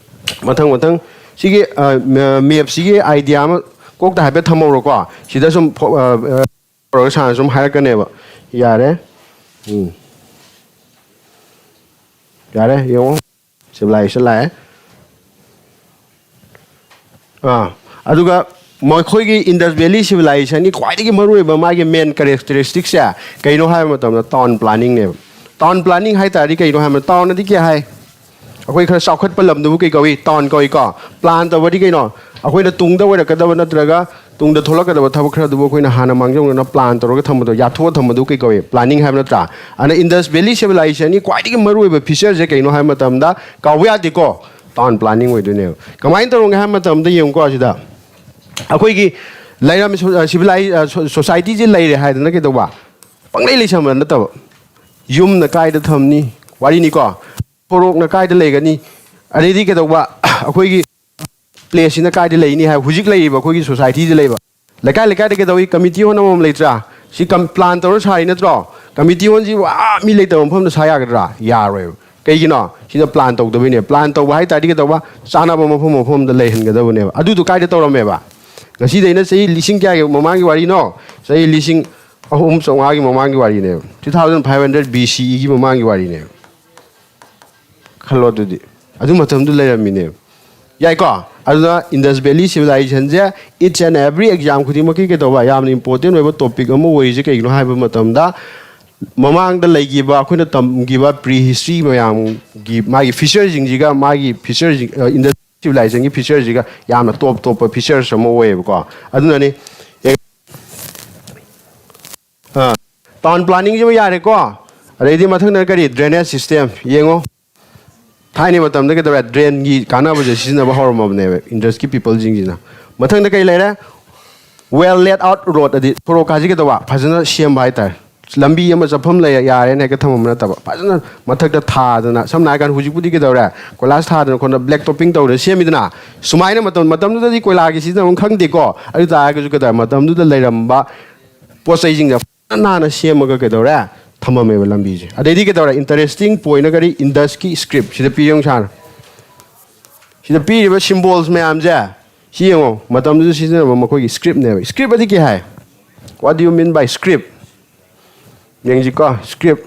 ꯃꯊꯪ ꯃꯊꯪ ꯁꯤꯒꯤ, ꯑ, ꯃ-, ꯃꯦꯞꯁꯤꯒꯤ ꯑꯥꯏꯗꯤꯌꯥ ꯑꯃ ꯀꯣꯛꯇ ꯍꯥꯏꯐꯦꯠ ꯊꯝꯍꯧꯔꯣꯀꯣ꯫ ꯁꯤꯗ ꯁꯨꯝ ꯐꯣ-, ꯑ, ꯑ, ꯇꯧꯔꯒ ꯁꯥꯔꯅ ꯁꯨꯝ ꯍꯥꯏꯔꯛꯀꯅꯦꯕ꯫ ꯌꯥꯔꯦ꯫ ꯎꯝ꯫ ꯌꯥꯔꯦ, ꯌꯦꯡꯉꯣ꯫ ꯁꯤꯚꯤꯂꯥꯏꯖꯦꯁꯟ ꯂꯥꯛꯑꯦ꯫ ꯑꯥ, ꯑꯗꯨꯒ ꯃꯈꯣꯏꯒꯤ ꯏꯟꯗꯁ ꯚꯦꯂꯤ ꯁꯤꯚꯤꯂꯥꯏꯖꯦꯁꯟꯒꯤ ꯈ꯭ꯋꯥꯏꯗꯒꯤ ꯃꯔꯨꯑꯣꯏꯕ ꯃꯥꯒꯤ ꯃꯦꯟ ꯀꯦꯔꯦꯛꯇꯔꯤꯁꯇꯤꯛꯁꯦ ꯀꯩꯅꯣ ꯍꯥꯏꯕ ꯃꯇꯝꯗ ꯇꯥꯎꯟ ꯄ꯭ꯂꯥꯅꯤꯡꯅꯦꯕ꯫ ꯇꯥꯎꯟ ꯄ꯭ꯂꯥꯅꯤꯡ ꯍꯥꯏ ꯇꯥꯔꯗꯤ ꯀꯩꯅꯣ ꯍꯥꯏꯕ ꯃꯇꯝꯗ, ꯇꯥꯎꯟ ꯑꯗꯤ ꯀꯩ ꯍꯥꯏ? ꯑꯩꯈꯣꯏ ꯈꯔ ꯆꯥꯎꯈꯠꯄ ꯂꯝꯗꯨꯕꯨ ꯀꯩ ꯀꯧꯏ? ꯇꯥꯎꯟ ꯀꯧꯏꯀꯣ꯫ ꯄ꯭ꯂꯥꯟ ꯇꯧꯕꯗꯤ ꯀꯩꯅꯣ? ꯑꯩꯈꯣꯏꯅ ꯇꯨꯡꯗ ꯑꯣꯏꯔꯛꯀꯗꯕ ꯅꯠꯇ꯭ꯔꯒ ꯇꯨꯡꯗ ꯊꯣꯛꯂꯛꯀꯗꯕ ꯊꯕꯛ ꯈꯔꯗꯨꯕꯨ ꯑꯩꯈꯣꯏꯅ ꯍꯥꯟꯅ ꯃꯥꯡꯖꯧꯅꯅ ꯄ꯭ꯂꯥꯟ ꯇꯧꯔꯒ ꯊꯝꯕꯗꯣ, ꯌꯥꯊꯣꯛꯑ ꯊꯝꯕꯗꯨ ꯀꯩ ꯀꯧꯏ? ꯄ꯭ꯂꯥꯅꯤꯡ ꯍꯥꯏꯕ ꯅꯠꯇ꯭ꯔꯥ? ꯑꯗꯨꯅ ꯏꯟꯗꯁ ꯚꯦꯂꯤ ꯁꯤꯚꯤꯂꯥꯏꯖꯦꯁꯟꯒꯤ ꯈ꯭ꯋꯥꯏꯗꯒꯤ ꯃꯔꯨꯑꯣꯏꯕ ꯐꯤꯆꯔꯁꯦ ꯀꯩꯅꯣ ꯍꯥꯏꯕ ꯃꯇꯝꯗ, ꯀꯥꯎꯕ ꯌꯥꯗꯦꯀꯣ, ꯇꯥꯎꯟ ꯄ꯭ꯂꯥꯅꯤꯡ ꯑꯣꯏꯗꯣꯏꯅꯦꯕ꯫ ꯀꯃꯥꯏꯅ ꯇꯧꯔꯝꯒꯦ ꯍꯥꯏꯕ ꯃꯇꯝꯗ ꯌꯦꯡꯉꯨꯀꯣ, ꯑꯁꯤꯗ ꯑꯩꯈꯣꯏꯒꯤ ꯂꯩꯔꯝꯃꯤ ꯁꯣ-, ꯁꯤꯚꯤꯂꯥꯏ-, ꯑ, ꯁꯣ-, ꯁꯣꯁꯥꯏꯇꯤꯁꯦ ꯂꯩꯔꯦ ꯍꯥꯏꯗꯅ ꯀꯩꯗꯧꯕ? ꯄꯪꯂꯩ ꯂꯩꯁꯟꯕ ꯅꯠꯇꯕ, ꯌꯨꯝꯅ ꯀꯥꯏꯗ ꯊꯝꯅꯤ, ꯋꯥꯔꯤꯅꯤꯀꯣ, ꯁꯣꯔꯣꯛꯅ ꯀꯥꯏꯗ ꯂꯩꯒꯅꯤ, ꯑꯗꯩꯗꯤ ꯀꯩꯗꯧꯕ, ꯑꯩꯈꯣꯏꯒꯤ ꯄ꯭ꯂꯦꯁꯁꯤꯅ ꯀꯥꯏꯗ ꯂꯩꯅꯤ ꯍꯥꯏꯕ, ꯍꯧꯖꯤꯛ ꯂꯩꯔꯤꯕ ꯑꯩꯈꯣꯏꯒꯤ ꯁꯣꯁꯥꯏꯇꯤꯗ ꯂꯩꯕ ꯂꯩꯀꯥꯏ ꯂꯩꯀꯥꯏꯗ ꯀꯩꯗꯧꯏ, ꯀꯃꯤꯇꯤ ꯍꯣꯜ ꯑꯃꯃꯝ ꯂꯩꯇ꯭ꯔꯥ? ꯁꯤ ꯀꯝ-, ꯄ꯭ꯂꯥꯟ ꯇꯧꯔ ꯁꯥꯔꯤ ꯅꯠꯇ꯭ꯔꯣ? ꯀꯃꯤꯇꯤ ꯍꯣꯜꯁꯤꯕꯨ ꯑꯥ ꯃꯤ ꯂꯩꯇꯕ ꯃꯐꯝꯗ ꯁꯥ ꯌꯥꯒꯗ꯭ꯔꯥ? ꯌꯥꯔꯣꯏꯕ꯫ ꯀꯩꯒꯤꯅꯣ? ꯁꯤꯅ ꯄ꯭ꯂꯥꯟ ꯇꯧꯗꯕꯩꯅꯦ꯫ ꯄ꯭ꯂꯥꯟ ꯇꯧꯕ ꯍꯥꯏ ꯇꯥꯔꯗꯤ ꯀꯩꯗꯧꯕ? ꯆꯥꯅꯕ ꯃꯐꯝ ꯃꯐꯝꯗ ꯂꯩꯍꯟꯒꯗꯕꯅꯦꯕ꯫ ꯑꯗꯨꯗꯣ ꯀꯥꯏꯗ ꯇꯧꯔꯝꯃꯦꯕ? ꯉꯁꯤꯗꯩꯅ ꯆꯍꯤ ꯂꯤꯁꯤꯡ ꯀꯌꯥꯒꯤ ꯃꯃꯥꯡꯒꯤ ꯋꯥꯔꯤꯅꯣ? ꯆꯍꯤ ꯂꯤꯁꯤꯡ ꯑꯍꯨꯝ ꯆꯥꯝꯃꯉꯥꯒꯤ ꯃꯃꯥꯡꯒꯤ ꯋꯥꯔꯤꯅꯦꯕ꯫ Two thousand five hundred B C E ꯒꯤ ꯃꯃꯥꯡꯒꯤ ꯋꯥꯔꯤꯅꯦꯕ꯫ ꯈꯜꯂꯣ ꯑꯗꯨꯗꯤ꯫ ꯑꯗꯨ ꯃꯇꯝꯗꯨ ꯂꯩꯔꯝꯃꯤꯅꯦꯕ꯫ ꯌꯥꯏꯀꯣ? ꯑꯗꯨꯅ ꯏꯟꯗꯁ ꯚꯦꯂꯤ ꯁꯤꯚꯤꯂꯥꯏꯖꯦꯁꯟꯁꯦ each and every exam ꯈꯨꯗꯤꯡꯃꯛꯀꯤ ꯀꯩꯗꯧꯕ ꯌꯥꯝꯅ ꯏꯝꯄꯣꯔꯇꯦꯟ ꯑꯣꯏꯕ ꯇꯣꯄꯤꯛ ꯑꯃ ꯑꯣꯏꯔꯤꯁꯦ ꯀꯩꯒꯤꯅꯣ ꯍꯥꯏꯕ ꯃꯇꯝꯗ, ꯃꯃꯥꯡꯗ ꯂꯩꯈꯤꯕ, ꯑꯩꯈꯣꯏꯅ ꯇꯝꯈꯤꯕ ꯄ꯭ꯔꯤ ꯍꯤꯁꯇ꯭ꯔꯤ ꯃꯌꯥꯝꯒꯤ ꯃꯥꯒꯤ ꯐꯤꯆꯔꯁꯤꯡꯁꯤꯒ, ꯃꯥꯒꯤ ꯐꯤꯆꯔꯁꯤꯡ, ꯏꯟꯗꯁ ꯁꯤꯚꯤꯂꯥꯏꯖꯦꯁꯟꯒꯤ ꯐꯤꯆꯔꯁꯤꯒ ꯌꯥꯝꯅ ꯇꯣꯞ ꯇꯣꯞꯄ ꯐꯤꯆꯔꯁ ꯑꯃ ꯑꯣꯏꯌꯦꯕꯀꯣ꯫ ꯑꯗꯨꯅꯅꯤ꯫ ꯑꯥ, ꯇꯥꯎꯟ ꯄ꯭ꯂꯥꯅꯤꯡꯁꯤꯃ ꯌꯥꯔꯦꯀꯣ꯫ ꯑꯗꯩꯗꯤ ꯃꯊꯪꯗ ꯀꯔꯤ? ꯗ꯭ꯔꯦꯅꯦꯖ ꯁꯤꯁꯇꯦꯝ ꯌꯦꯡꯉꯣ꯫ ꯊꯥꯏꯅ ꯃꯇꯝꯗ ꯀꯩꯗꯧꯔꯦ? ꯗ꯭ꯔꯦꯟꯒꯤ ꯀꯥꯟꯅꯕꯁꯦ ꯁꯤꯖꯤꯟꯅꯕ ꯍꯧꯔꯝꯃꯕꯅꯦꯕ ꯏꯟꯗꯁꯀꯤ ꯄꯤꯄꯜꯁꯤꯡꯁꯤꯅ꯫ ꯃꯊꯪꯗ ꯀꯩ ꯂꯩꯔꯦ? Well laid out road, ꯑꯗꯤ ꯁꯣꯔꯣꯛꯀꯥꯁꯤ ꯀꯩꯗꯧꯕ? ꯐꯖꯅ ꯁꯦꯝꯕ ꯍꯥꯏꯇꯥꯔꯦ꯫ ꯂꯝꯕꯤ ꯑꯃ ꯆꯠꯐꯝ ꯂꯩ, ꯌꯥꯔꯦꯅ ꯍꯦꯛꯇ ꯊꯝꯃꯝꯕ ꯅꯠꯇꯕ, ꯐꯖꯅ ꯃꯊꯛꯇ ꯊꯥꯗꯅ, ꯁꯝꯅ ꯍꯥꯏꯔꯀꯥꯟꯗ ꯍꯧꯖꯤꯛꯄꯨꯗꯤ ꯀꯩꯗꯧꯔꯦ? ꯀꯣꯏꯂꯥꯁ ꯊꯥꯗꯅ ꯈꯣꯠꯅ ꯕ꯭ꯂꯦꯛ ꯇꯣꯞꯄꯤꯡ ꯇꯧꯗꯅ ꯁꯦꯝꯃꯤꯗꯅ꯫ ꯁꯨꯃꯥꯏꯅ ꯃꯇꯝ, ꯃꯇꯝꯗꯨꯗꯗꯤ ꯀꯣꯏꯂꯥꯒꯤ ꯁꯤꯖꯤꯟꯅꯐꯝ ꯈꯪꯗꯦꯀꯣ꯫ ꯑꯗꯨ ꯇꯥꯔꯒꯁꯨ ꯀꯩꯗꯧꯔꯦ? ꯃꯇꯝꯗꯨꯗ ꯂꯩꯔꯝꯕ ꯄꯣꯠ ꯆꯩꯁꯤꯡꯗ ꯐꯖꯅ ꯅꯥꯟꯅ ꯁꯦꯝꯃꯒ ꯀꯩꯗꯧꯔꯦ? ꯊꯝꯃꯝꯃꯦꯕ ꯂꯝꯕꯤꯁꯦ꯫ ꯑꯗꯩꯗꯤ ꯀꯩꯗꯧꯔꯦ? ꯏꯟꯇꯔꯦꯁꯇꯤꯡ ꯄꯣꯏꯟꯅ ꯀꯔꯤ? ꯏꯟꯗꯁꯀꯤ ꯁ꯭ꯀ꯭ꯔꯤꯞ꯫ ꯁꯤꯗ ꯄꯤꯔꯤꯕ ꯁꯥꯔ, ꯁꯤꯗ ꯄꯤꯔꯤꯕ ꯁꯤꯝꯕꯣꯜꯁ ꯃꯌꯥꯝꯁꯦ ꯁꯤ ꯌꯦꯡꯉꯣ, ꯃꯇꯝꯗꯨꯗ ꯁꯤꯖꯤꯟꯅꯕ ꯃꯈꯣꯏꯒꯤ ꯁ꯭ꯀ꯭ꯔꯤꯞꯅꯦꯕ꯫ ꯁ꯭ꯀ꯭ꯔꯤꯞ ꯑꯗꯤ ꯀꯩ ꯍꯥꯏ? What do you mean by script? ꯌꯦꯡꯁꯤꯀꯣ, ꯁ꯭ꯀ꯭ꯔꯤꯞ꯫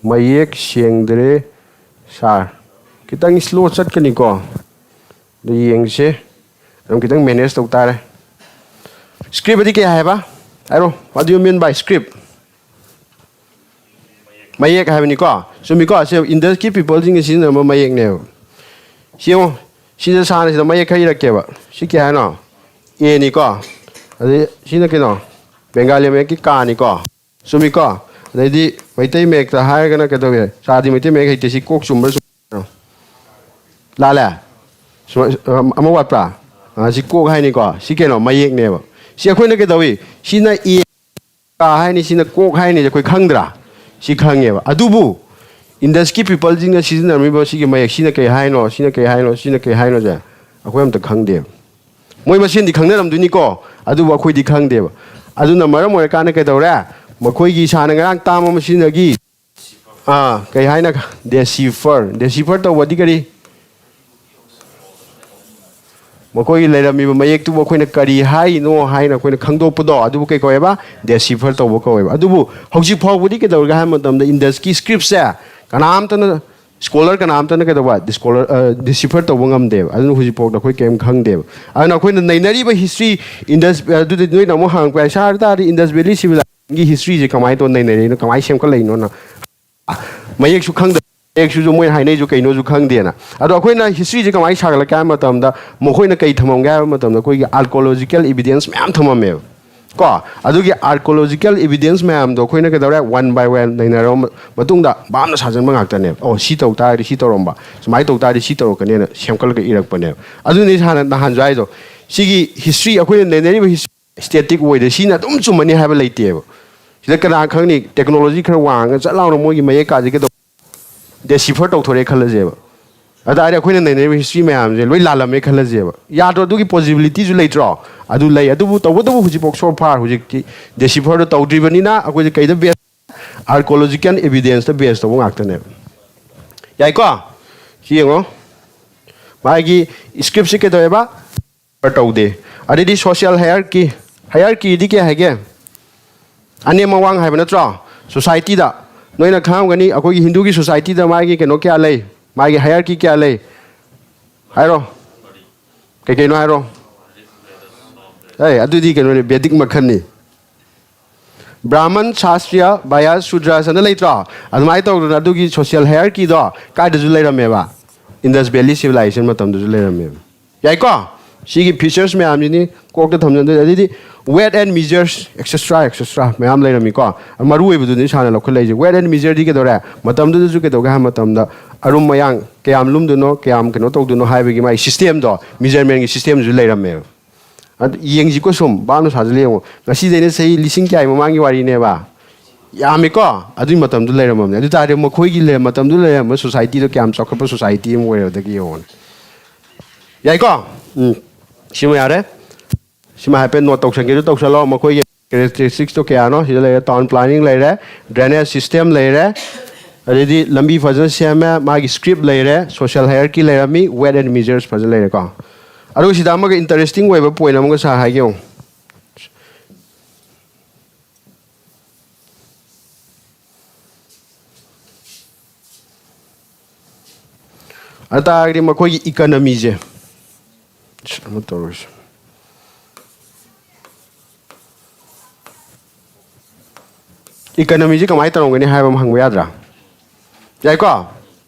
ꯃꯌꯦꯛ ꯁꯦꯡꯗ꯭ꯔꯦ ꯁꯥꯔ, ꯈꯤꯇꯪ ꯁ꯭ꯂꯣ ꯆꯠꯀꯅꯤꯀꯣ꯫ ꯑꯗꯨ ꯌꯦꯡꯁꯦ꯫ ꯑꯗꯨꯝ ꯈꯤꯇꯪ ꯃꯦꯅꯦꯖ ꯇꯧ ꯇꯥꯔꯦ꯫ ꯁ꯭ꯀ꯭ꯔꯤꯞ ꯑꯗꯤ ꯀꯩ ꯍꯥꯏꯕ? ꯍꯥꯏꯔꯣ, what do you mean by script? ꯃꯌꯦꯛ ꯍꯥꯏꯕꯅꯤꯀꯣ꯫ ꯆꯨꯝꯃꯤꯀꯣ? ꯁꯤ ꯏꯟꯗꯁꯀꯤ ꯄꯤꯄꯜꯁꯤꯡꯅ ꯁꯤꯖꯤꯟꯅꯔꯝꯕ ꯃꯌꯦꯛꯅꯦꯕ꯫ ꯁꯤ ꯌꯦꯡꯉꯣ, ꯁꯤꯗ ꯁꯥꯅ ꯁꯤꯗ ꯃꯌꯦꯛ ꯈꯔ ꯏꯔꯛꯀꯦꯕ꯫ ꯁꯤ ꯀꯩ ꯍꯥꯏꯅꯣ? ꯑꯦꯅꯤꯀꯣ꯫ ꯑꯗꯩ ꯁꯤꯅ ꯀꯩꯅꯣ? ꯕꯦꯡꯒꯥꯂꯤ ꯃꯌꯦꯛꯀꯤ ꯀꯥꯅꯤꯀꯣ꯫ ꯆꯨꯝꯃꯤꯀꯣ? ꯑꯗꯩꯗꯤ ꯃꯩꯇꯩ ꯃꯌꯦꯛꯇ ꯍꯥꯏꯔꯒꯅ ꯀꯩꯗꯧꯏ? ꯁꯥꯗꯤ ꯃꯩꯇꯩ ꯃꯌꯦꯛ ꯍꯩꯇꯦ꯫ ꯁꯤ ꯀꯣꯛ ꯆꯨꯝꯕ꯭ꯔꯥ ꯆꯨꯝꯗꯕ꯭ꯔꯣ? ꯂꯥꯜꯂꯦ? ꯁꯨꯃꯥꯏ-, ꯑꯃ ꯋꯥꯠꯄ꯭ꯔꯥ? ꯑ, ꯁꯤ ꯀꯣꯛ ꯍꯥꯏꯅꯤꯀꯣ꯫ ꯁꯤ ꯀꯩꯅꯣ? ꯃꯌꯦꯛꯅꯦꯕ꯫ ꯁꯤ ꯑꯩꯈꯣꯏꯅ ꯀꯩꯗꯧꯏ? ꯁꯤꯅ ꯑꯦ ꯀꯥ ꯍꯥꯏꯅꯤ, ꯁꯤꯅ ꯀꯣꯛ ꯍꯥꯏꯅꯤ, ꯑꯩꯈꯣꯏ ꯈꯪꯗ꯭ꯔꯥ? ꯁꯤ ꯈꯪꯉꯦꯕ꯫ ꯑꯗꯨꯕꯨ ꯏꯟꯗꯁꯀꯤ ꯄꯤꯄꯜꯁꯤꯡꯅ ꯁꯤꯖꯤꯟꯅꯔꯝꯃꯤꯕ ꯁꯤꯒꯤ ꯃꯌꯦꯛ, ꯁꯤꯅ ꯀꯩ ꯍꯥꯏꯅꯣ, ꯁꯤꯅ ꯀꯩ ꯍꯥꯏꯅꯣ, ꯁꯤꯅ ꯀꯩ ꯍꯥꯏꯅꯣꯁꯦ ꯑꯩꯈꯣꯏ ꯑꯝꯇ ꯈꯪꯗꯦꯕ꯫ ꯃꯣꯏ ꯃꯁꯦꯟꯗꯤ ꯈꯪꯅꯔꯝꯗꯣꯏꯅꯤꯀꯣ, ꯑꯗꯨꯕꯨ ꯑꯩꯈꯣꯏꯗꯤ ꯈꯪꯗꯦꯕ꯫ ꯑꯗꯨꯅ ꯃꯔꯝ ꯑꯣꯏꯔꯀꯥꯟꯗ ꯀꯩꯗꯧꯔꯦ? ꯃꯈꯣꯏꯒꯤ ꯏꯁꯥꯅ ꯉꯔꯥꯡ ꯇꯥꯝ ꯑꯃ ꯁꯤꯖꯤꯟꯅꯈꯤ꯫ ꯑꯥ, ꯀꯩ ꯍꯥꯏꯅ? ꯗꯦꯁꯤꯐꯔ꯫ ꯗꯦꯁꯤꯐꯔ ꯇꯧꯕꯗꯤ ꯀꯔꯤ? ꯃꯈꯣꯏꯒꯤ ꯂꯩꯔꯝꯃꯤꯕ ꯃꯌꯦꯛꯇꯨꯕꯨ ꯑꯩꯈꯣꯏꯅ ꯀꯔꯤ ꯍꯥꯏꯔꯤꯅꯣ ꯍꯥꯏꯅ ꯑꯩꯈꯣꯏꯅ ꯈꯪꯗꯣꯛꯄꯗꯣ, ꯑꯗꯨꯕꯨ ꯀꯩ ꯀꯧꯋꯦꯕ? ꯗꯦꯁꯤꯐꯔ ꯇꯧꯕ ꯀꯧꯋꯦꯕ꯫ ꯑꯗꯨꯕꯨ ꯍꯧꯖꯤꯛ ꯐꯥꯎꯕꯗꯤ ꯀꯩꯗꯧꯔꯒꯦ ꯍꯥꯏꯕ ꯃꯇꯝꯗ ꯏꯟꯗꯁꯀꯤ ꯁ꯭ꯀ꯭ꯔꯤꯞꯁꯦ ꯀꯅꯥꯝꯇꯅ, ꯁ꯭ꯀꯣꯂꯔ ꯀꯅꯥꯝꯇꯅ ꯀꯩꯗꯧꯕ? ꯗꯤꯁꯀꯣꯂꯔ, ꯑ, ꯗꯤꯁꯤꯐꯔ ꯇꯧꯕ ꯉꯝꯗꯦꯕ꯫ ꯑꯗꯨꯅ ꯍꯧꯖꯤꯛꯐꯥꯎꯗ ꯑꯩꯈꯣꯏ ꯀꯔꯤꯝ ꯈꯪꯗꯦꯕ꯫ ꯑꯗꯨꯅ ꯑꯩꯈꯣꯏꯅ ꯅꯩꯅꯔꯤꯕ ꯍꯤꯁꯇ꯭ꯔꯤ, ꯏꯟꯗꯁ-, ꯑꯗꯨꯗꯤ ꯅꯣꯏꯅ ꯑꯃꯨꯛ ꯍꯪꯉꯛꯄ ꯌꯥꯏ, "ꯁꯥꯔ, ꯇꯥꯔꯗꯤ ꯏꯟꯗꯁ ꯚꯦꯂꯤ ꯁꯤꯚꯤꯂꯥꯏꯖꯦꯁꯟꯒꯤ ꯍꯤꯁꯇ꯭ꯔꯤꯁꯦ ꯀꯃꯥꯏꯅ ꯇꯧꯔ ꯅꯩꯅꯔꯤꯅꯣ, ꯀꯃꯥꯏꯅ ꯁꯦꯝꯒꯠꯂꯛꯏꯅꯣꯅ?" ꯃꯌꯦꯛꯁꯨ ꯈꯪꯗ-, ꯃꯌꯦꯛꯁꯤꯁꯨ ꯃꯣꯏꯅ ꯍꯥꯏꯅꯩꯁꯨ ꯀꯩꯅꯣꯁꯨ ꯈꯪꯗꯦꯅ꯫ ꯑꯗꯣ ꯑꯩꯈꯣꯏꯅ ꯍꯤꯁꯇ꯭ꯔꯤꯁꯦ ꯀꯃꯥꯏꯅ ꯁꯥꯒꯠꯂꯛꯀꯦ ꯍꯥꯏꯕ ꯃꯇꯝꯗ, ꯃꯈꯣꯏꯅ ꯀꯩ ꯊꯝꯃꯝꯒꯦ ꯍꯥꯏꯕ ꯃꯇꯝꯗ, ꯑꯩꯈꯣꯏꯒꯤ ꯑꯥꯔꯀꯣꯂꯣꯖꯤꯀꯦꯜ ꯏꯕꯤꯗꯦꯟꯁ ꯃꯌꯥꯝ ꯊꯝꯃꯝꯃꯦꯕ꯫ ꯀꯣ, ꯑꯗꯨꯒꯤ ꯑꯥꯔꯀꯣꯂꯣꯖꯤꯀꯦꯜ ꯏꯕꯤꯗꯦꯟꯁ ꯃꯌꯥꯝꯗꯣ ꯑꯩꯈꯣꯏꯅ ꯀꯩꯗꯧꯔꯦ? ꯋꯥꯟ ꯕꯥꯏ ꯋꯥꯟ ꯅꯩꯅꯔꯕ ꯃꯇꯨꯡꯗ ꯚꯥꯞꯅ ꯁꯥꯖꯟꯕ ꯉꯥꯛꯇꯅꯦꯕ꯫ ꯑꯣ, ꯁꯤ ꯇꯧ ꯇꯥꯔꯗꯤ ꯁꯤ ꯇꯧꯔꯝꯕ, ꯁꯨꯃꯥꯏꯅ ꯇꯧ ꯇꯥꯔꯗꯤ ꯁꯤ ꯇꯧꯔꯛꯀꯅꯦꯅ ꯁꯦꯝꯒꯠꯂꯒ ꯏꯔꯛꯄꯅꯦꯕ꯫ ꯑꯗꯨꯅꯤ ꯍꯥꯟꯅ ꯅꯍꯥꯟꯁꯨ ꯍꯥꯏꯗꯣ, ꯁꯤꯒꯤ ꯍꯤꯁꯇ꯭ꯔꯤ, ꯑꯩꯈꯣꯏꯅ ꯅꯩꯅꯔꯤꯕ ꯍꯤꯁꯇ꯭ꯔꯤ ꯁ꯭ꯇꯦꯇꯤꯛ ꯑꯣꯏꯗꯦ, ꯁꯤꯅ ꯑꯗꯨꯝ ꯆꯨꯝꯃꯅꯤ ꯍꯥꯏꯕ ꯂꯩꯇꯦꯕ꯫ ꯁꯤꯗ ꯀꯅꯥ ꯈꯪꯅꯤ, ꯇꯦꯛꯅꯣꯂꯣꯖꯤ ꯈꯔ ꯋꯥꯡꯉꯒ ꯆꯠ ꯂꯥꯎꯅ ꯃꯣꯏꯒꯤ ꯃꯌꯦꯛ ꯀꯥꯁꯦ ꯀꯩꯗꯧ-, ꯗꯦꯁꯤꯐꯔ ꯇꯧꯊꯣꯔꯛꯑꯦ ꯈꯜꯂꯁꯦꯕ꯫ ꯑꯗꯨ ꯇꯥꯔꯗꯤ ꯑꯩꯈꯣꯏꯅ ꯅꯩꯅꯔꯤꯕ ꯍꯤꯁꯇ꯭ꯔꯤ ꯃꯌꯥꯝꯁꯦ ꯂꯣꯏ ꯂꯥꯜꯂꯝꯃꯦ ꯈꯜꯂꯁꯦꯕ꯫ ꯌꯥꯗ꯭ꯔꯣ? ꯑꯗꯨꯒꯤ ꯄꯣꯁꯤꯕꯤꯂꯤꯇꯤꯁꯨ ꯂꯩꯇ꯭ꯔꯣ? ꯑꯗꯨ ꯂꯩ꯫ ꯑꯗꯨꯕꯨ ꯇꯧꯕꯇꯕꯨ ꯍꯧꯖꯤꯛꯐꯥꯎ so far ꯍꯧꯖꯤꯛꯇꯤ ꯗꯦꯁꯤꯐꯔꯗꯣ ꯇꯧꯗ꯭ꯔꯤꯕꯅꯤꯅ ꯑꯩꯈꯣꯏꯁꯦ ꯀꯩꯗ ꯕꯦꯁ? ꯑꯥꯔꯀꯣꯂꯣꯖꯤꯀꯦꯜ ꯏꯕꯤꯗꯦꯟꯁꯇ ꯕꯦꯁ ꯇꯧꯕ ꯉꯥꯛꯇꯅꯦꯕ꯫ ꯌꯥꯏꯀꯣ? ꯁꯤ ꯌꯦꯡꯉꯣ꯫ ꯃꯥꯒꯤ ꯁ꯭ꯀ꯭ꯔꯤꯞꯁꯦ ꯀꯩꯗꯧꯋꯦꯕ? ꯇꯧꯗꯦ꯫ ꯑꯗꯩꯗꯤ ꯁꯣꯁꯤꯌꯦꯜ ꯍꯥꯏꯌꯔꯀꯤ, ꯍꯥꯏꯌꯔꯀꯤꯗꯤ ꯀꯩ ꯍꯥꯏꯒꯦ? ꯑꯅꯦꯝ ꯑꯋꯥꯡ ꯍꯥꯏꯕ ꯅꯠꯇ꯭ꯔꯣ? ꯁꯣꯁꯥꯏꯇꯤꯗ ꯅꯣꯏꯅ ꯈꯪꯉꯝꯒꯅꯤ, ꯑꯩꯈꯣꯏꯒꯤ ꯍꯤꯟꯗꯨꯒꯤ ꯁꯣꯁꯥꯏꯇꯤꯗ ꯃꯥꯒꯤ ꯀꯩꯅꯣ ꯀꯌꯥ ꯂꯩ? ꯃꯥꯒꯤ ꯍꯥꯏꯌꯔꯀꯤ ꯀꯌꯥ ꯂꯩ? ꯍꯥꯏꯔꯣ꯫ ꯀꯩ ꯀꯩꯅꯣ ꯍꯥꯏꯔꯣ꯫ ꯑꯦ, ꯑꯗꯨꯗꯤ ꯀꯩꯅꯣꯅꯦ, ꯕꯦꯗꯤꯛ ꯃꯈꯜꯅꯤ꯫ ꯕ꯭ꯔꯥꯍꯃꯟ, ꯁꯥꯁꯇ꯭ꯔꯤꯌ, ꯕꯥꯌꯥꯁ, ꯁꯨꯗ꯭ꯔꯁ ꯑꯅ ꯂꯩꯇ꯭ꯔꯣ? ꯑꯗꯨꯃꯥꯏꯅ ꯇꯧꯗꯅ ꯑꯗꯨꯒꯤ ꯁꯣꯁꯤꯌꯦꯜ ꯍꯥꯏꯌꯔꯀꯤꯗꯣ ꯀꯥꯏꯗꯁꯨ ꯂꯩꯔꯝꯃꯦꯕ? Indus Valley Civilization ꯃꯇꯝꯗꯁꯨ ꯂꯩꯔꯝꯃꯦꯕ꯫ ꯌꯥꯏꯀꯣ? ꯁꯤꯒꯤ features ꯃꯌꯥꯝꯁꯤꯅꯤ ꯀꯣꯛꯇ ꯊꯝꯖꯟꯗꯣꯏ꯫ ꯑꯗꯩꯗꯤ weight and measures, et cetera, et cetera ꯃꯌꯥꯝ ꯂꯩꯔꯝꯃꯤꯀꯣ꯫ ꯃꯔꯨ ꯑꯣꯏꯕꯗꯨꯅꯤ ꯁꯥꯟꯅ ꯂꯧꯈꯠꯂꯛꯏꯁꯦ꯫ Weight and measureꯗꯤ ꯀꯩꯗꯧꯔꯦ? ꯃꯇꯝꯗꯨꯗꯁꯨ ꯀꯩꯗꯧꯒꯦ ꯍꯥꯏꯕ ꯃꯇꯝꯗ ꯑꯔꯨꯝ ꯑꯌꯥꯡ ꯀꯌꯥꯝ ꯂꯨꯝꯗꯣꯏꯅꯣ, ꯀꯌꯥꯝ ꯀꯩꯅꯣ ꯇꯧꯗꯣꯏꯅꯣ ꯍꯥꯏꯕꯒꯤ ꯃꯥꯒꯤ systemꯗꯣ, measurementꯀꯤ systemꯁꯨ ꯂꯩꯔꯝꯃꯦꯕ꯫ ꯑꯗꯨ ꯌꯦꯡꯁꯤꯀꯣ ꯁꯨꯝ, ꯚꯥꯞꯅ ꯁꯥꯖꯤꯜꯂ ꯌꯦꯡꯉꯣ꯫ ꯉꯁꯤꯗꯩꯅ ꯆꯍꯤ ꯂꯤꯁꯤꯡ ꯀꯌꯥꯒꯤ ꯃꯃꯥꯡꯒꯤ ꯋꯥꯔꯤꯅꯦꯕ? ꯌꯥꯝꯃꯤꯀꯣ? ꯑꯗꯨꯒꯤ ꯃꯇꯝꯗꯨ ꯂꯩꯔꯝꯃꯕꯅꯦ꯫ ꯑꯗꯨ ꯇꯥꯔꯗꯤ ꯃꯈꯣꯏꯒꯤ ꯂꯩꯔꯝ-, ꯃꯇꯝꯗꯨ ꯂꯩꯔꯝꯕ societyꯗꯣ ꯀꯌꯥꯝ ꯆꯥꯎꯈꯠꯄ society ꯑꯃ ꯑꯣꯏꯔꯒꯗꯒꯦ ꯌꯦꯡꯉꯣꯅꯦ꯫ ꯌꯥꯏꯀꯣ? ꯎꯝ꯫ ꯁꯤꯃ ꯌꯥꯔꯦ꯫ ꯁꯤꯃ ꯍꯥꯏꯐꯦꯠ note ꯇꯧꯁꯟꯒꯦꯁꯨ ꯇꯧꯁꯜꯂꯣ꯫ ꯃꯈꯣꯏꯒꯤ characteristicsꯇꯣ ꯀꯌꯥꯅꯣ? ꯁꯤꯗ ꯂꯩꯔꯦ, town planning ꯂꯩꯔꯦ, drainage system ꯂꯩꯔꯦ, ꯑꯗꯩꯗꯤ ꯂꯝꯕꯤ ꯐꯖꯅ ꯁꯦꯝꯃꯦ, ꯃꯥꯒꯤ script ꯂꯩꯔꯦ, social hierarchy ꯂꯩꯔꯝꯃꯤ, weight and measures ꯐꯖꯅ ꯂꯩꯔꯦꯀꯣ꯫ ꯑꯗꯨꯒ ꯁꯤꯗ ꯑꯃꯒ interesting ꯑꯣꯏꯕ point ꯑꯃꯒ ꯁꯥꯔ ꯍꯥꯏꯒꯦ ꯌꯦꯡꯉꯨ꯫ ꯑꯗꯨ ꯇꯥꯔꯒꯗꯤ ꯃꯈꯣꯏꯒꯤ economyꯁꯦ, ꯑꯁ, ꯑꯃ ꯇꯧꯔꯁꯤ꯫ Economyꯁꯦ ꯀꯃꯥꯏꯅ ꯇꯧꯔꯝꯒꯅꯤ ꯍꯥꯏꯕ ꯑꯃ ꯍꯪꯕ ꯌꯥꯗ꯭ꯔꯥ? ꯌꯥꯏꯀꯣ?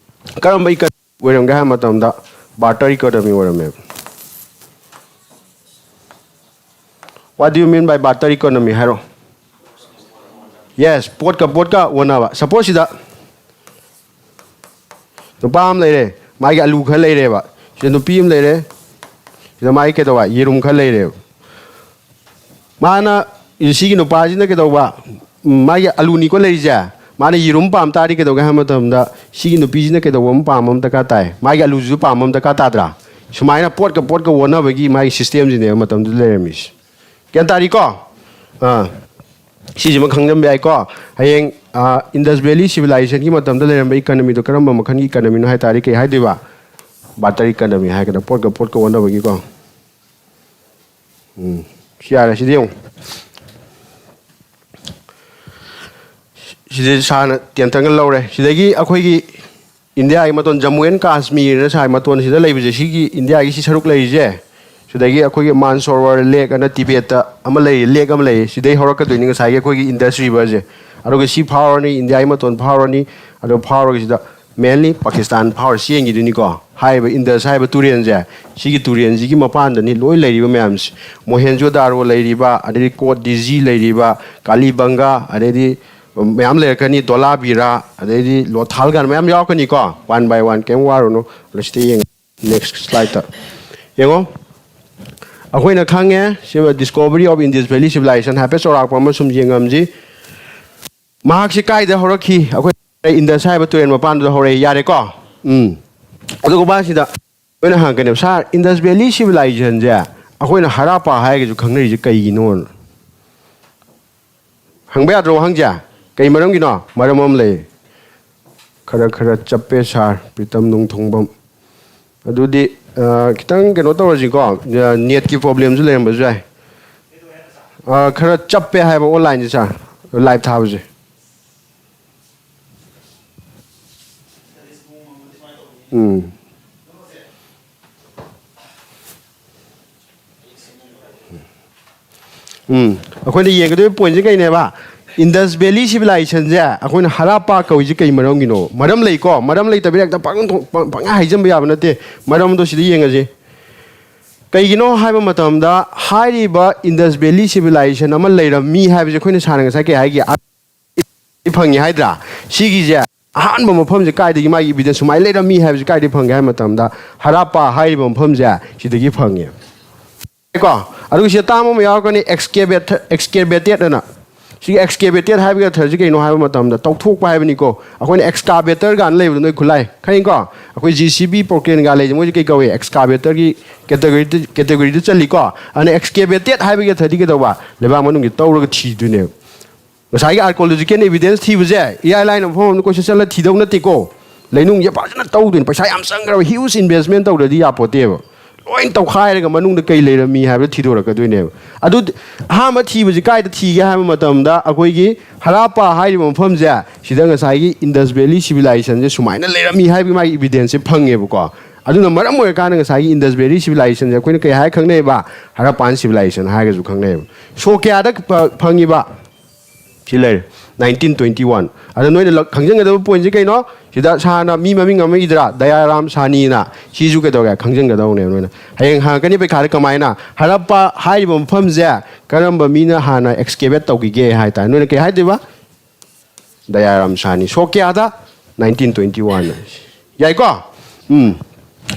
ꯀꯔꯝꯕ economy ꯑꯣꯏꯔꯝꯒꯦ ꯍꯥꯏꯕ ꯃꯇꯝꯗ barter economy ꯑꯣꯏꯔꯝꯃꯦꯕ꯫ What do you mean by barter economy ꯍꯥꯏꯔꯣ? Yes, ꯄꯣꯠꯀ ꯄꯣꯠꯀ ꯑꯣꯟꯅꯕ꯫ Suppose ꯁꯤꯗ ꯅꯨꯄꯥ ꯑꯃ ꯂꯩꯔꯦ, ꯃꯥꯒꯤ ꯑꯂꯨ ꯈꯔ ꯂꯩꯔꯦꯕ꯫ ꯁꯤꯗ ꯅꯨꯄꯤ ꯑꯃ ꯂꯩꯔꯦ, ꯁꯤꯗ ꯃꯥꯒꯤ ꯀꯩꯗꯧꯕ, ꯌꯦꯔꯨꯝ ꯈꯔ ꯂꯩꯔꯦꯕ꯫ ꯃꯥꯅ, ꯁꯤꯒꯤ ꯅꯨꯄꯥꯁꯤꯅ ꯀꯩꯗꯧꯕ, ꯎꯝ, ꯃꯥꯒꯤ ꯑꯂꯨꯅꯤꯀꯣ ꯂꯩꯔꯤꯁꯦ, ꯃꯥꯅ ꯌꯦꯔꯨꯝ ꯄꯥꯝ ꯇꯥꯔꯗꯤ ꯀꯩꯗꯧꯒꯦ ꯍꯥꯏꯕ ꯃꯇꯝꯗ ꯁꯤꯒꯤ ꯅꯨꯄꯤꯁꯤꯅ ꯀꯩꯗꯧꯕ ꯑꯃ ꯄꯥꯝꯕ ꯑꯃ ꯗꯔꯀꯥꯔ ꯇꯥꯏ, ꯃꯥꯒꯤ ꯑꯂꯨꯁꯤꯁꯨ ꯄꯥꯝꯕ ꯑꯃ ꯗꯔꯀꯥꯔ ꯇꯥꯗ꯭ꯔꯥ? ꯁꯨꯃꯥꯏꯅ ꯄꯣꯠꯀ ꯄꯣꯠꯀ ꯑꯣꯟꯅꯕꯒꯤ ꯃꯥꯒꯤ systemꯁꯤꯅꯦꯕ ꯃꯇꯝꯗꯨꯗ ꯂꯩꯔꯝꯃꯤꯁꯦ꯫ ꯒ꯭ꯌꯥꯟ ꯇꯥꯔꯤꯀꯣ? ꯑꯥ, ꯁꯤꯁꯤꯃ ꯈꯪꯖꯟꯕ ꯌꯥꯏꯀꯣ꯫ ꯍꯌꯦꯡ, ꯑꯥ, Indus Valley Civilizationꯒꯤ ꯃꯇꯝꯗ ꯂꯩꯔꯝꯕ economyꯗꯣ ꯀꯔꯝꯕ ꯃꯈꯜꯒꯤ economyꯅꯣ ꯍꯥꯏ ꯇꯥꯔꯗꯤ ꯀꯩ ꯍꯥꯏꯗꯣꯏꯕ? Barter economy ꯍꯥꯏꯒꯗ꯭ꯔꯥ, ꯄꯣꯠꯀ ꯄꯣꯠꯀ ꯑꯣꯟꯅꯕꯒꯤꯀꯣ꯫ ꯎꯝ, ꯁꯤ ꯌꯥꯔꯦ, ꯁꯤꯗꯤ ꯌꯦꯡꯉꯨ꯫ ꯁꯤꯗꯤ ꯁꯥꯔꯅ ꯇꯦꯟꯇꯪꯒ ꯂꯧꯔꯦ꯫ ꯁꯤꯗꯒꯤ ꯑꯩꯈꯣꯏꯒꯤ ꯏꯟꯗꯤꯌꯥꯒꯤ ꯃꯇꯣꯟ, ꯖꯝꯃꯨ ꯑꯦꯟ ꯀꯥꯁꯃꯤꯔꯅ ꯁꯥꯏ ꯃꯇꯣꯟꯁꯤꯗ ꯂꯩꯕꯁꯦ, ꯁꯤꯒꯤ ꯏꯟꯗꯤꯌꯥꯒꯤ ꯁꯤ ꯁꯔꯨꯛ ꯂꯩꯔꯤꯁꯦ, ꯁꯤꯗꯒꯤ ꯑꯩꯈꯣꯏꯒꯤ ꯃꯥꯟꯁꯣꯔꯋꯥꯔ lake ꯑꯅ ꯇꯤꯕꯦꯠꯇ ꯑꯃ ꯂꯩꯔꯤ, lake ꯑꯃ ꯂꯩꯔꯤ, ꯁꯤꯗꯩ ꯍꯧꯔꯛꯀꯗꯣꯏꯅꯤ ꯉꯁꯥꯏꯒꯤ ꯑꯩꯈꯣꯏꯒꯤ Indus Riverꯁꯦ꯫ ꯑꯗꯨꯒ ꯁꯤ ꯐꯥꯎꯔꯅꯤ, ꯏꯟꯗꯤꯌꯥꯒꯤ ꯃꯇꯣꯟ ꯐꯥꯎꯔꯅꯤ, ꯑꯗꯨ ꯐꯥꯎꯔꯒ ꯁꯤꯗ Mainly Pakistan ꯐꯥꯎꯔ ꯆꯦꯟꯈꯤꯗꯣꯏꯅꯤꯀꯣ꯫ ꯍꯥꯏꯔꯤꯕ Indus ꯍꯥꯏꯕ ꯇꯨꯔꯦꯜꯁꯦ, ꯁꯤꯒꯤ ꯇꯨꯔꯦꯜꯁꯤꯒꯤ ꯃꯄꯥꯟꯗꯅꯤ ꯂꯣꯏ ꯂꯩꯔꯤꯕ ꯃꯌꯥꯝꯁꯤ꯫ Mohenjo-daro ꯂꯩꯔꯤꯕ, ꯑꯗꯩꯗꯤ Kot Diji ꯂꯩꯔꯤꯕ, Kalibanga, ꯑꯗꯩꯗꯤ ꯃꯌꯥꯝ ꯂꯩꯔꯛꯀꯅꯤ, Dholavira, ꯑꯗꯩꯗꯤ Lothal ꯀꯥꯏꯅ ꯃꯌꯥꯝ ꯌꯥꯎꯔꯛꯀꯅꯤꯀꯣ꯫ One by one, ꯀꯩꯝ ꯋꯥꯔꯨꯅꯨ꯫ ꯑꯗꯣ ꯁꯤꯗ ꯌꯦꯡꯉ next slide-ꯇ ꯌꯦꯡꯉꯣ꯫ ꯑꯩꯈꯣꯏꯅ ꯈꯪꯉꯦ ꯁꯤ Discovery of Indus Valley Civilization ꯍꯥꯏꯐꯦꯠ ꯆꯥꯎꯔꯥꯛꯄ ꯑꯃ ꯁꯨꯝ ꯌꯦꯡꯉꯝꯁꯤ꯫ ꯃꯍꯥꯛꯁꯤ ꯀꯥꯏꯗ ꯍꯧꯔꯛꯈꯤ? ꯑꯩꯈꯣꯏ Indus ꯍꯥꯏꯕ ꯇꯨꯔꯦꯜ ꯃꯄꯥꯟꯗꯨꯗ ꯍꯧꯔꯛꯑꯦ꯫ ꯌꯥꯔꯦꯀꯣ? ꯎꯝ꯫ ꯑꯗꯨꯒ ꯃꯥꯁꯤꯗ ꯑꯩꯈꯣꯏꯅ ꯍꯪꯉꯛꯀꯅꯦꯕ, "Sir, Indus Valley Civilization-ꯁꯦ ꯑꯩꯈꯣꯏꯅ Harappa ꯍꯥꯏꯔꯒꯁꯨ ꯈꯪꯅꯔꯤꯁꯦ ꯀꯩꯒꯤꯅꯣꯅ?" ꯍꯪꯕ ꯌꯥꯗ꯭ꯔꯣ ꯋꯥꯍꯪꯁꯦ? ꯀꯩ ꯃꯔꯝꯒꯤꯅꯣ? ꯃꯔꯝ ꯑꯃ ꯂꯩ꯫ ꯈꯔ ꯈꯔ ꯆꯞꯄꯦ ꯁꯥꯔ ꯄ꯭ꯔꯤꯇꯝ ꯅꯣꯡꯊꯣꯡꯕꯝ꯫ ꯑꯗꯨꯗꯤ, ꯑ, ꯈꯤꯇꯪ ꯀꯩꯅꯣ ꯇꯧꯔꯁꯤꯀꯣ꯫ ꯑ, net-ꯀꯤ problem-ꯁꯨ ꯂꯩꯔꯝꯕꯁꯨ ꯌꯥꯏ꯫ ꯑ, ꯈꯔ ꯆꯞꯄꯦ ꯍꯥꯏꯕ online-ꯁꯦ ꯁꯥꯔ, live ꯊꯥꯕꯁꯦ꯫ ꯎꯝ꯫ ꯎꯝ, ꯑꯩꯈꯣꯏꯅ ꯌꯦꯡꯒꯗꯣꯏꯕ point-ꯁꯦ ꯀꯩꯅꯦꯕ? Indus Valley Civilization-ꯁꯦ ꯑꯩꯈꯣꯏꯅ Harappa ꯀꯧꯏꯁꯦ ꯀꯩ ꯃꯔꯝꯒꯤꯅꯣ? ꯃꯔꯝ ꯂꯩꯀꯣ, ꯃꯔꯝ ꯂꯩꯇꯕꯤꯗ ꯍꯦꯛꯇ ꯄꯪ-, ꯄꯪ-, ꯄꯪꯍꯥꯏ ꯍꯥꯏꯖꯟꯕ ꯌꯥꯕ ꯅꯠꯇꯦ꯫ ꯃꯔꯝꯗꯣ ꯁꯤꯗ ꯌꯦꯡꯉꯁꯤ꯫ ꯀꯩꯒꯤꯅꯣ ꯍꯥꯏꯕ ꯃꯇꯝꯗ, ꯍꯥꯏꯔꯤꯕ Indus Valley Civilization ꯑꯃ ꯂꯩꯔꯝꯃꯤ ꯍꯥꯏꯕꯁꯦ ꯑꯩꯈꯣꯏꯅ ꯁꯥꯔ ꯉꯁꯥꯏ ꯀꯩ ꯍꯥꯏꯒꯦ? ꯐꯪꯉꯤ ꯍꯥꯏꯗ꯭ꯔꯥ? ꯁꯤꯒꯤꯁꯦ ꯑꯍꯥꯟꯕ ꯃꯐꯝꯁꯦ ꯀꯥꯏꯗꯒꯤ ꯃꯥꯒꯤ evidence ꯁꯨꯃꯥꯏꯅ ꯂꯩꯔꯝꯃꯤ ꯍꯥꯏꯕꯁꯦ ꯀꯥꯏꯗꯒꯤ ꯐꯪꯒꯦ ꯍꯥꯏꯕ ꯃꯇꯝꯗ, Harappa ꯍꯥꯏꯔꯤꯕ ꯃꯐꯝꯁꯦ ꯁꯤꯗꯒꯤ ꯐꯪꯉꯦ꯫ ꯀꯣ? ꯑꯗꯨꯒ ꯁꯤꯗ term ꯑꯃ ꯌꯥꯎꯔꯛꯀꯅꯤ, excavated, excavated ꯑꯅ꯫ ꯁꯤꯒꯤ excavated ꯍꯥꯏꯕꯒꯤ ꯑꯔꯊꯁꯤ ꯀꯩꯅꯣ ꯍꯥꯏꯕ ꯃꯇꯝꯗ, ꯇꯧꯊꯣꯛꯄ ꯍꯥꯏꯕꯅꯤꯀꯣ꯫ ꯑꯩꯈꯣꯏꯅ excavator ꯀꯥꯏꯅ ꯂꯩꯕꯗꯣ, ꯅꯣꯏ ꯈꯨꯠꯂꯥꯏ ꯈꯪꯉꯤꯀꯣ? ꯑꯩꯈꯣꯏ J C B, crane ꯀꯥꯏꯅ ꯂꯩꯁꯦ, ꯃꯣꯏꯁꯦ ꯀꯩ ꯀꯧꯏ? Excavator-ꯒꯤ category, category-ꯗ ꯆꯜꯂꯤꯀꯣ꯫ ꯑꯗꯨꯅ excavated ꯍꯥꯏꯕꯒꯤ ꯑꯔꯊꯗꯤ ꯀꯩꯗꯧꯕ? ꯂꯩꯕꯥꯛ ꯃꯅꯨꯡꯒꯤ ꯇꯧꯔꯒ ꯊꯤꯗꯣꯏꯅꯦꯕ꯫ ꯉꯁꯥꯏꯒꯤ archaeological evidence ꯊꯤꯕꯁꯦ ꯏꯔꯥꯏ ꯂꯥꯏꯅ ꯃꯐꯝ ꯑꯃꯗ ꯀꯣꯏꯆꯠ ꯆꯠꯂ ꯊꯤꯗꯧ ꯅꯠꯇꯦꯀꯣ꯫ ꯂꯩꯅꯨꯡꯁꯦ ꯐꯖꯅ ꯇꯧꯗꯣꯏꯅꯤ꯫ ꯄꯩꯁꯥ ꯌꯥꯝ ꯆꯪꯈ꯭ꯔꯕ huge investment ꯇꯧꯗ꯭ꯔꯗꯤ ꯌꯥꯄꯣꯠꯇꯦꯕ꯫ ꯂꯣꯏ ꯇꯧꯈꯥꯏꯔꯒ ꯃꯅꯨꯡꯗ ꯀꯩ ꯂꯩꯔꯝꯃꯤ ꯍꯥꯏꯕꯗꯣ ꯊꯤꯗꯣꯔꯛꯀꯗꯣꯏꯅꯦꯕ꯫ ꯑꯗꯨ ꯑꯍꯥꯟꯕ ꯊꯤꯕꯁꯤ ꯀꯥꯏꯗ ꯊꯤꯒꯦ ꯍꯥꯏꯕ ꯃꯇꯝꯗ, ꯑꯩꯈꯣꯏꯒꯤ Harappa ꯍꯥꯏꯔꯤꯕ ꯃꯐꯝꯁꯦ, ꯁꯤꯗ ꯉꯁꯥꯏꯒꯤ Indus Valley Civilization-ꯁꯦ ꯁꯨꯃꯥꯏꯅ ꯂꯩꯔꯝꯃꯤ ꯍꯥꯏꯕꯒꯤ ꯃꯥꯒꯤ evidence-ꯁꯦ ꯐꯪꯉꯦꯕꯀꯣ꯫ ꯑꯗꯨꯅ ꯃꯔꯝ ꯑꯣꯏꯔꯀꯥꯟꯗ ꯉꯁꯥꯏꯒꯤ Indus Valley Civilization-ꯁꯦ ꯑꯩꯈꯣꯏꯅ ꯀꯩ ꯍꯥꯏꯔ ꯈꯪꯅꯩꯕ? Harappan Civilization ꯍꯥꯏꯔꯒꯁꯨ ꯈꯪꯅꯩꯕ꯫ ꯁꯣꯛ ꯀꯌꯥꯗ ꯐ-, ꯐꯪꯉꯤꯕ? ꯁꯤ ꯂꯩꯔꯦ, nineteen twenty one꯫ ꯑꯗ ꯅꯣꯏꯅ ꯂ-, ꯈꯪꯖꯤꯟꯒꯗꯕ point-ꯁꯦ ꯀꯩꯅꯣ? ꯁꯤꯗ ꯁꯥꯔꯅ ꯃꯤ ꯃꯃꯤꯡ ꯑꯃ ꯏꯗ꯭ꯔꯥ, ꯗꯌꯥꯔꯥꯝ ꯁꯥꯅꯤꯅ꯫ ꯁꯤꯁꯨ ꯀꯩꯗꯧꯔꯦ, ꯈꯪꯖꯤꯟꯒꯗꯧꯅꯦꯕ ꯅꯣꯏꯅ꯫ ꯍꯌꯦꯡ ꯍꯪꯉꯛꯀꯅꯤ ꯄꯩꯈꯥꯗ, ꯀꯃꯥꯏꯅ ꯍꯔꯞꯄꯥ ꯍꯥꯏꯔꯤꯕ ꯃꯐꯝꯁꯦ ꯀꯔꯝꯕ ꯃꯤꯅ ꯍꯥꯟꯅ excavate ꯇꯧꯈꯤꯒꯦ ꯍꯥꯏ ꯇꯥꯔꯦ, ꯅꯣꯏꯅ ꯀꯩ ꯍꯥꯏꯗꯣꯏꯕ? ꯗꯌꯥꯔꯥꯝ ꯁꯥꯅꯤ꯫ ꯁꯣꯛ ꯀꯌꯥꯗ? Nineteen twenty one. ꯌꯥꯏꯀꯣ? ꯎꯝ꯫